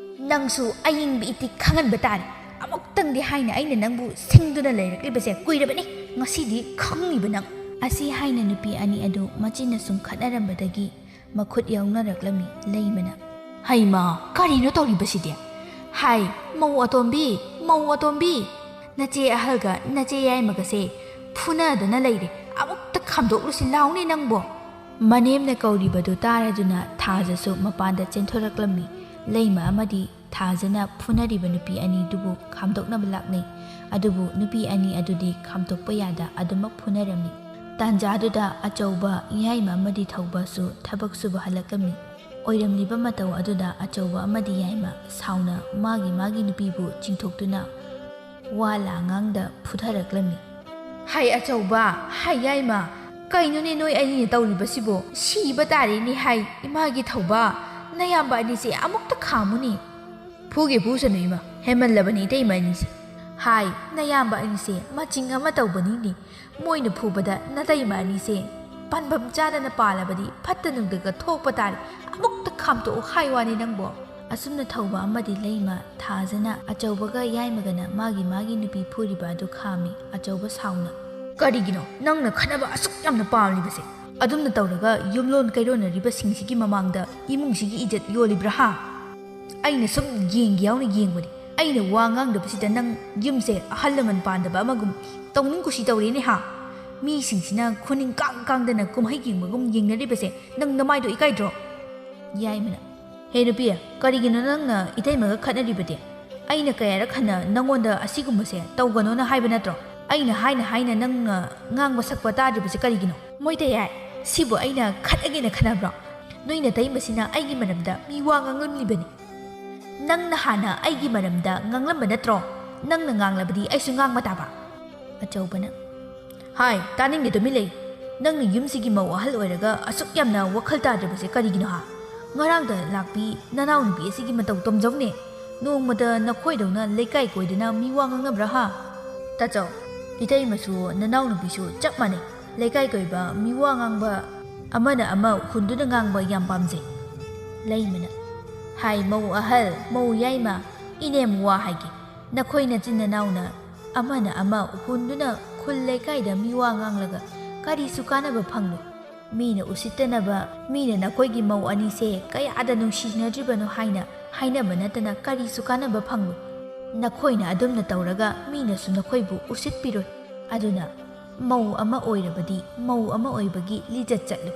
ꯅꯪꯁꯨ ꯑꯌꯤꯡꯕꯤ ꯏꯇꯤ ꯈꯪꯍꯟꯕ ꯇꯥꯔꯦ꯫ ꯑꯃꯨꯛꯇꯪꯗꯤ ꯍꯥꯏꯅ ꯑꯩꯅ ꯅꯪꯕꯨ ꯁꯤꯡꯗꯨꯅ ꯂꯩꯔꯛꯂꯤꯕꯁꯦ ꯀꯨꯏꯔꯕꯅꯤ꯫ ꯉꯁꯤꯗꯤ ꯈꯪꯉꯤꯕ ꯅꯪ꯫ ꯑꯁꯤ ꯍꯥꯏꯅ ꯅꯨꯄꯤ ꯑꯅꯤ ꯑꯗꯨ ꯃꯆꯤꯟꯅ ꯁꯨꯝ ꯈꯠꯅꯔꯝꯕꯗꯒꯤ ꯃꯈꯨꯠ ꯌꯥꯎꯅꯔꯛꯂꯝꯃꯤ ꯂꯩꯃꯅ꯫ ꯍꯩꯃꯥ, ꯀꯔꯤꯅꯣ ꯇꯧꯔꯤꯕꯁꯤꯗꯤ? ꯍꯥꯏ, ꯃꯧ ꯑꯇꯣꯝꯕꯤ, ꯃꯧ ꯑꯇꯣꯝꯕꯤ! ꯅꯆꯦ ꯑꯍꯜꯒ ꯅꯆꯦ ꯌꯥꯏꯃꯒꯁꯦ ꯐꯨꯅꯗꯅ ꯂꯩꯔꯦ꯫ ꯑꯃꯨꯛꯇ ꯈꯥꯝꯗꯣꯛꯂꯨꯁꯤ ꯂꯥꯎꯅꯦ ꯅꯪꯕꯣ꯫ ꯃꯅꯦꯝꯅ ꯀꯧꯔꯤꯕꯗꯨ ꯇꯥꯔꯗꯨꯅ ꯊꯥꯖꯁꯨ ꯃꯄꯥꯟꯗ ꯆꯦꯟꯊꯣꯔꯛꯂꯝꯃꯤ꯫ ꯂꯩꯃ ꯑꯃꯗꯤ ꯊꯥꯖꯅ ꯐꯨꯅꯔꯤꯕ ꯅꯨꯄꯤ ꯑꯅꯤꯗꯨꯕꯨ ꯈꯥꯝꯗꯣꯛꯅꯕ ꯂꯥꯛꯅꯩ꯫ ꯑꯗꯨꯕꯨ ꯅꯨꯄꯤ ꯑꯅꯤ ꯑꯗꯨꯗꯤ ꯈꯥꯝꯗꯣꯛꯄ ꯌꯥꯗ ꯑꯗꯨꯃꯛ ꯐꯨꯅꯔꯝꯃꯤ꯫ ꯇꯥꯟꯖꯥꯗꯨꯗ ꯑꯆꯧꯕ ꯌꯥꯏꯃ ꯑꯃꯗꯤ ꯊꯧꯕꯁꯨ ꯊꯕꯛ ꯁꯨꯕ ꯍꯜꯂꯛꯂꯝꯃꯤ꯫ ꯑꯣꯏꯔꯝꯂꯤꯕ ꯃꯇꯧ ꯑꯗꯨꯗ ꯑꯆꯧꯕ ꯑꯃꯗꯤ ꯌꯥꯏꯃ ꯁꯥꯎꯅ ꯃꯥꯒꯤ ꯃꯥꯒꯤ ꯅꯨꯄꯤꯕꯨ ꯆꯤꯡꯊꯣꯛꯇꯨꯅ ꯋꯥ ꯂꯥ ꯉꯥꯡꯗ ꯐꯨꯊꯔꯛꯂꯝꯃꯤ꯫ ꯍꯥꯏ ꯑꯆꯧꯕ, ꯍꯥꯏ ꯌꯥꯏꯃ, ꯀꯩꯅꯣꯅꯦ ꯅꯣꯏ ꯑꯅꯤꯅ ꯇꯧꯔꯤꯕꯁꯤꯕꯣ? ꯁꯤꯕ ꯇꯥꯔꯦꯅꯦ꯫ ꯍꯥꯏ ꯏꯃꯥꯒꯤ ꯊꯧꯕ, ꯅꯌꯥꯝꯕ ꯑꯅꯤꯁꯦ ꯑꯃꯨꯛꯇ ꯈꯥꯝꯃꯨꯅꯦ꯫ ꯐꯨꯒꯦ ꯐꯨꯁꯅꯨ ꯏꯃꯥ, ꯍꯦꯟꯃꯜꯂꯕꯅꯤ ꯏꯇꯩꯃ ꯑꯅꯤꯁꯦ꯫ ꯍꯥꯏ ꯅꯌꯥꯝꯕ ꯑꯅꯤꯁꯦ ꯃꯆꯤꯡ ꯑꯃ ꯇꯧꯕꯅꯤꯅꯦ꯫ ꯃꯣꯏꯅ ꯐꯨꯕꯗ ꯅꯇꯩꯃ ꯑꯅꯤꯁꯦ ꯄꯥꯟꯐꯝ ꯆꯥꯗꯅ ꯄꯥꯜꯂꯕꯗꯤ ꯐꯠꯇ ꯅꯨꯡꯗꯒ ꯊꯣꯛꯄ ꯇꯥꯔꯦ꯫ ꯑꯃꯨꯛꯇ ꯈꯥꯝꯇꯣꯛꯎ ꯍꯥꯏ ꯋꯥꯅꯤ ꯅꯪꯕꯣ꯫ ꯑꯁꯨꯝꯅ ꯊꯧꯕ ꯑꯃꯗꯤ ꯂꯩꯃ ꯊꯥꯖꯅ ꯑꯆꯧꯕꯒ ꯌꯥꯏꯃꯒꯅ ꯃꯥꯒꯤ ꯃꯥꯒꯤ ꯅꯨꯄꯤ ꯐꯨꯔꯤꯕ ꯑꯗꯨ ꯈꯥꯝꯃꯤ꯫ ꯑꯆꯧꯕ ꯁꯥꯎꯅ, "ꯀꯔꯤꯒꯤꯅꯣ ꯅꯪꯅ ꯈꯠꯅꯕ ꯑꯁꯨꯛ ꯌꯥꯝꯅ ꯄꯥꯝꯂꯤꯕꯁꯦ? ꯑꯗꯨꯝꯅ ꯇꯧꯔꯒ ꯌꯨꯝꯂꯣꯟ ꯀꯩꯔꯣꯟꯅꯔꯤꯕꯁꯤꯡꯁꯤꯒꯤ ꯃꯃꯥꯡꯗ ꯏꯃꯨꯡꯁꯤꯒꯤ ꯏꯖꯠ ꯌꯣꯜꯂꯤꯕ꯭ꯔꯥ ꯍꯥ?" ꯑꯩꯅ ꯁꯨꯝ ꯌꯦꯡꯒꯦ ꯌꯥꯎꯅ ꯌꯦꯡꯕꯅꯤ꯫ ꯑꯩꯅ ꯋꯥ ꯉꯥꯡꯗꯕꯁꯤꯗ ꯅꯪ ꯌꯨꯝꯁꯦ ꯑꯍꯜ ꯂꯃꯟ ꯄꯥꯟꯗꯕ ꯑꯃꯒꯨꯝ ꯇꯧꯅꯤꯡ ꯀꯨꯁꯤ ꯇꯧꯔꯦꯅꯦ ꯍꯥ? ꯃꯤꯁꯤꯡꯁꯤꯅ ꯈꯨꯅꯤꯡ ꯀꯥꯡ ꯀꯥꯡꯗꯅ ꯀꯨꯝꯍꯩ ꯌꯦꯡꯕꯒꯨꯝ ꯌꯦꯡꯅꯔꯤꯕꯁꯦ ꯅꯪ ꯅꯃꯥꯏꯗꯣ ꯏꯀꯥꯏꯗ꯭ꯔꯣ? ꯌꯥꯏꯃꯅ, "ꯍꯦ ꯅꯨꯄꯤ, ꯀꯔꯤꯒꯤꯅꯣ ꯅꯪꯅ ꯏꯇꯩꯃꯒ ꯈꯠꯅꯔꯤꯕꯗꯤ? ꯑꯩꯅ ꯀꯌꯥꯔꯛ ꯍꯟꯅ ꯅꯪꯉꯣꯟꯗ ꯑꯁꯤꯒꯨꯝꯕꯁꯦ ꯇꯧꯒꯅꯣꯅ ꯍꯥꯏꯕ ꯅꯠꯇ꯭ꯔꯣ? ꯑꯩꯅ ꯍꯥꯏꯅ ꯍꯥꯏꯅ ꯅꯪꯅ ꯉꯥꯡꯕ ꯁꯛꯄ ꯇꯥꯗ꯭ꯔꯤꯕꯁꯦ ꯀꯔꯤꯒꯤꯅꯣ?" ꯃꯣꯏꯇꯌꯥꯏ, ꯁꯤꯕꯨ ꯑꯩꯅ ꯈꯠꯅꯒꯦꯅ ꯈꯠꯅꯕ꯭ꯔꯣ? ꯅꯣꯏ ꯅꯇꯩꯃꯁꯤꯅ ꯑꯩꯒꯤ ꯃꯔꯝꯗ ꯃꯤ ꯋꯥ ꯉꯥꯡꯂꯝꯂꯤꯕꯅꯤ꯫ ꯅꯪꯅ ꯍꯥꯟꯅ ꯑꯩꯒꯤ ꯃꯔꯝꯗ ꯉꯥꯡꯂꯝꯕ ꯅꯠꯇ꯭ꯔꯣ? ꯅꯪꯅ ꯉꯥꯡꯂꯕꯗꯤ ꯑꯩꯁꯨ ꯉꯥꯡꯕ ꯇꯥꯕ꯫ ꯑꯆꯧꯕꯅ, "ꯍꯥꯏ, ꯇꯥꯅꯤꯡꯗꯦ, ꯇꯨꯃꯤꯟ ꯂꯩ꯫ ꯅꯪꯅ ꯌꯨꯝꯁꯤꯒꯤ ꯃꯧ ꯑꯍꯜ ꯑꯣꯏꯔꯒ ꯑꯁꯨꯛ ꯌꯥꯝꯅ ꯋꯥꯈꯜ ꯇꯥꯗ꯭ꯔꯤꯕꯁꯦ ꯀꯔꯤꯒꯤꯅꯣ ꯍꯥ? ꯉꯔꯥꯡꯗ ꯂꯥꯛꯄꯤ ꯅꯅꯥꯎꯅꯨꯄꯤ ꯑꯁꯤꯒꯤ ꯃꯇꯧ ꯇꯝꯖꯧꯅꯦ꯫ ꯅꯣꯡꯃꯗ ꯅꯈꯣꯏꯗꯧꯅ ꯂꯩꯀꯥꯏ ꯀꯣꯏꯗꯅ ꯃꯤ ꯋꯥ ꯉꯥꯡꯅꯕ꯭ꯔꯥ ꯍꯥ?" ꯇꯥꯆꯧ, ꯏꯇꯩꯃꯁꯨ ꯅꯅꯥꯎꯅꯨꯄꯤꯁꯨ ꯆꯞ ꯃꯥꯟꯅꯩ꯫ ꯂꯩꯀꯥꯏ ꯀꯣꯏꯕ ꯃꯤ ꯋꯥ ꯉꯥꯡꯕ, ꯑꯃꯅ ꯑꯃ ꯍꯨꯟꯗꯨꯅ ꯉꯥꯡꯕ ꯌꯥꯝ ꯄꯥꯝꯖꯩ꯫ ꯂꯩꯃꯅ, "ꯍꯥꯏ ꯃꯧ ꯑꯍꯜ, ꯃꯧ ꯌꯥꯏꯃ, ꯏꯅꯦꯝ ꯋꯥ ꯍꯥꯏꯒꯦ꯫ ꯅꯈꯣꯏ ꯅꯆꯤꯟ ꯅꯅꯥꯎꯅ ꯑꯃꯅ ꯑꯃ ꯍꯨꯟꯗꯨꯅ ꯈꯨꯜ ꯂꯩꯀꯥꯏꯗ ꯃꯤ ꯋꯥ ꯉꯥꯡꯂꯒ ꯀꯔꯤꯁꯨ ꯀꯥꯟꯅꯕ ꯐꯪꯂꯣꯏ꯫ ꯃꯤꯅ ꯎꯁꯤꯠꯇꯅꯕ, ꯃꯤꯅ ꯅꯈꯣꯏꯒꯤ ꯃꯧ ꯑꯅꯤꯁꯦ ꯀꯌꯥꯗ ꯅꯨꯡꯁꯤꯅꯗ꯭ꯔꯤꯕꯅꯣ ꯍꯥꯏꯅ ꯍꯥꯏꯅꯕ ꯅꯠꯇꯅ ꯀꯔꯤꯁꯨ ꯀꯥꯟꯅꯕ ꯐꯪꯂꯣꯏ꯫ ꯅꯈꯣꯏꯅ ꯑꯗꯨꯝꯅ ꯇꯧꯔꯒ ꯃꯤꯅꯁꯨ ꯅꯈꯣꯏꯕꯨ ꯎꯁꯤꯠꯄꯤꯔꯣꯏ꯫ ꯑꯗꯨꯅ ꯃꯧ ꯑꯃ ꯑꯣꯏꯔꯕꯗꯤ ꯃꯧ ꯑꯃ ꯑꯣꯏꯕꯒꯤ ꯂꯤꯆꯠ ꯆꯠꯂꯨ꯫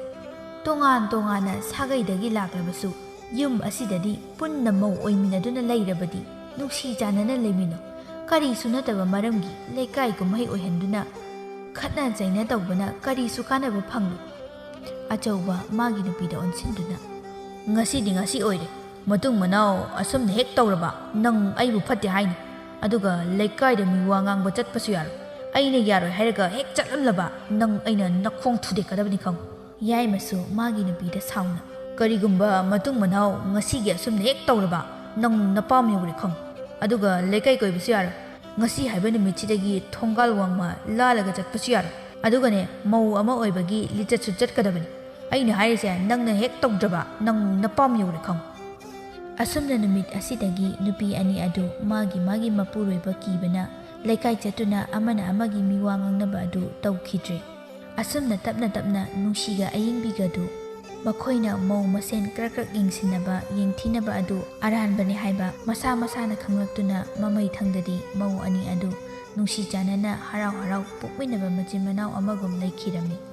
ꯇꯣꯉꯥꯟ ꯇꯣꯉꯥꯟꯅ ꯁꯥꯒꯩꯗꯒꯤ ꯂꯥꯛꯂꯕꯁꯨ ꯌꯨꯝ ꯑꯁꯤꯗꯗꯤ ꯄꯨꯟꯅ ꯃꯧ ꯑꯣꯏꯃꯤꯟꯅꯗꯨꯅ ꯂꯩꯔꯕꯗꯤ ꯅꯨꯡꯁꯤ ꯆꯥꯟꯅꯅ ꯂꯩꯃꯤꯟꯅꯧ꯫ ꯀꯔꯤꯁꯨ ꯅꯠꯇꯕ ꯃꯔꯝꯒꯤ ꯂꯩꯀꯥꯏ ꯀꯨꯝꯍꯩ ꯑꯣꯏꯍꯟꯗꯨꯅ ꯈꯠꯅ ꯆꯩꯅ ꯇꯧꯕꯅ ꯀꯔꯤꯁꯨ ꯀꯥꯟꯅꯕ ꯐꯪꯂꯣꯏ꯫ ꯑꯆꯧꯕ ꯃꯥꯒꯤ ꯅꯨꯄꯤꯗ ꯑꯣꯟꯁꯤꯟꯗꯨꯅ, "ꯉꯁꯤꯗꯤ ꯉꯁꯤ ꯑꯣꯏꯔꯦ꯫ ꯃꯇꯨꯡ ꯃꯅꯥꯎ ꯑꯁꯨꯝꯅ ꯍꯦꯛ ꯇꯧꯔꯕ ꯅꯪ ꯑꯩꯕꯨ ꯐꯠꯇꯦ ꯍꯥꯏꯅꯤ꯫ ꯑꯗꯨꯒ ꯂꯩꯀꯥꯏꯗ ꯃꯤ ꯋꯥ ꯉꯥꯡꯕ ꯆꯠꯄꯁꯨ ꯌꯥꯔꯣꯏ꯫ ꯑꯩꯅ ꯌꯥꯔꯣꯏ ꯍꯥꯏꯔꯒ ꯍꯦꯛ ꯆꯠꯂꯝꯂꯕ ꯅꯪ ꯑꯩꯅ ꯅꯈꯣꯡ ꯊꯨꯗꯦꯛꯀꯗꯕꯅꯤ ꯈꯪꯉꯨ꯫" ꯌꯥꯏꯃꯁꯨ ꯃꯥꯒꯤ ꯅꯨꯄꯤꯗ ꯁꯥꯎꯅ, "ꯀꯔꯤꯒꯨꯝꯕ ꯃꯇꯨꯡ ꯃꯅꯥꯎ ꯉꯁꯤꯒꯤ ꯑꯁꯨꯝꯅ ꯍꯦꯛ ꯇꯧꯔꯕ ꯅꯪ ꯅꯄꯥꯝ ꯌꯧꯔꯦ ꯈꯪꯉꯨ꯫ ꯑꯗꯨꯒ ꯂꯩꯀꯥꯏ ꯀꯣꯏꯕꯁꯨ ꯌꯥꯔꯣꯏ꯫ ꯉꯁꯤ ꯍꯥꯏꯕ ꯅꯨꯃꯤꯠꯁꯤꯗꯒꯤ ꯊꯣꯡꯒꯥꯜ ꯋꯥꯡꯃ ꯂꯥꯜꯂꯒ ꯆꯠꯄꯁꯨ ꯌꯥꯔꯣꯏ꯫ ꯑꯗꯨꯒꯅꯦ, ꯃꯧ ꯑꯃ ꯑꯣꯏꯕꯒꯤ ꯂꯤꯆꯠꯁꯨ ꯆꯠꯀꯗꯕꯅꯤ꯫ ꯑꯩꯅ ꯍꯥꯏꯔꯤꯁꯦ ꯅꯪꯅ ꯍꯦꯛ ꯇꯧꯗ꯭ꯔꯕ ꯅꯪ ꯅꯄꯥꯝ ꯌꯧꯔꯦ ꯈꯪꯉꯨ꯫" ꯑꯁꯨꯝꯅ ꯅꯨꯃꯤꯠ ꯑꯁꯤꯗꯒꯤ ꯅꯨꯄꯤ ꯑꯅꯤ ꯑꯗꯨ ꯃꯥꯒꯤ ꯃꯥꯒꯤ ꯃꯄꯨꯔꯣꯏꯕ ꯀꯤꯕꯅ ꯂꯩꯀꯥꯏ ꯆꯠꯇꯨꯅ ꯑꯃꯅ ꯑꯃꯒꯤ ꯃꯤꯋꯥ ꯉꯥꯡꯅꯕ ꯑꯗꯨ ꯇꯧꯈꯤꯗ꯭ꯔꯦ꯫ ꯑꯁꯨꯝꯅ ꯇꯞꯅ ꯇꯞꯅ ꯅꯨꯡꯁꯤꯒ ꯑꯌꯤꯡꯕꯤꯒꯗꯨ ꯃꯈꯣꯏꯅ ꯃꯧ ꯃꯁꯦꯟ ꯀ꯭ꯔꯛ ꯀ꯭ꯔꯛ ꯌꯦꯡꯁꯤꯟꯅꯕ, ꯌꯦꯡꯊꯤꯅꯕ ꯑꯗꯨ ꯑꯔꯥꯟꯕꯅꯤ ꯍꯥꯏꯕ ꯃꯁꯥ ꯃꯁꯥꯅ ꯈꯪꯂꯛꯇꯨꯅ ꯃꯃꯩ ꯊꯪꯗꯗꯤ ꯃꯧ ꯑꯅꯤ ꯑꯗꯨ ꯅꯨꯡꯁꯤ ꯆꯥꯟꯅꯅ ꯍꯔꯥꯎ ꯍꯔꯥꯎ ꯄꯣꯛꯃꯤꯟꯅꯕ ꯃꯆꯤꯟ ꯃꯅꯥꯎ ꯑꯃꯒꯨꯝ ꯂꯩꯈꯤꯔꯝꯃꯤ꯫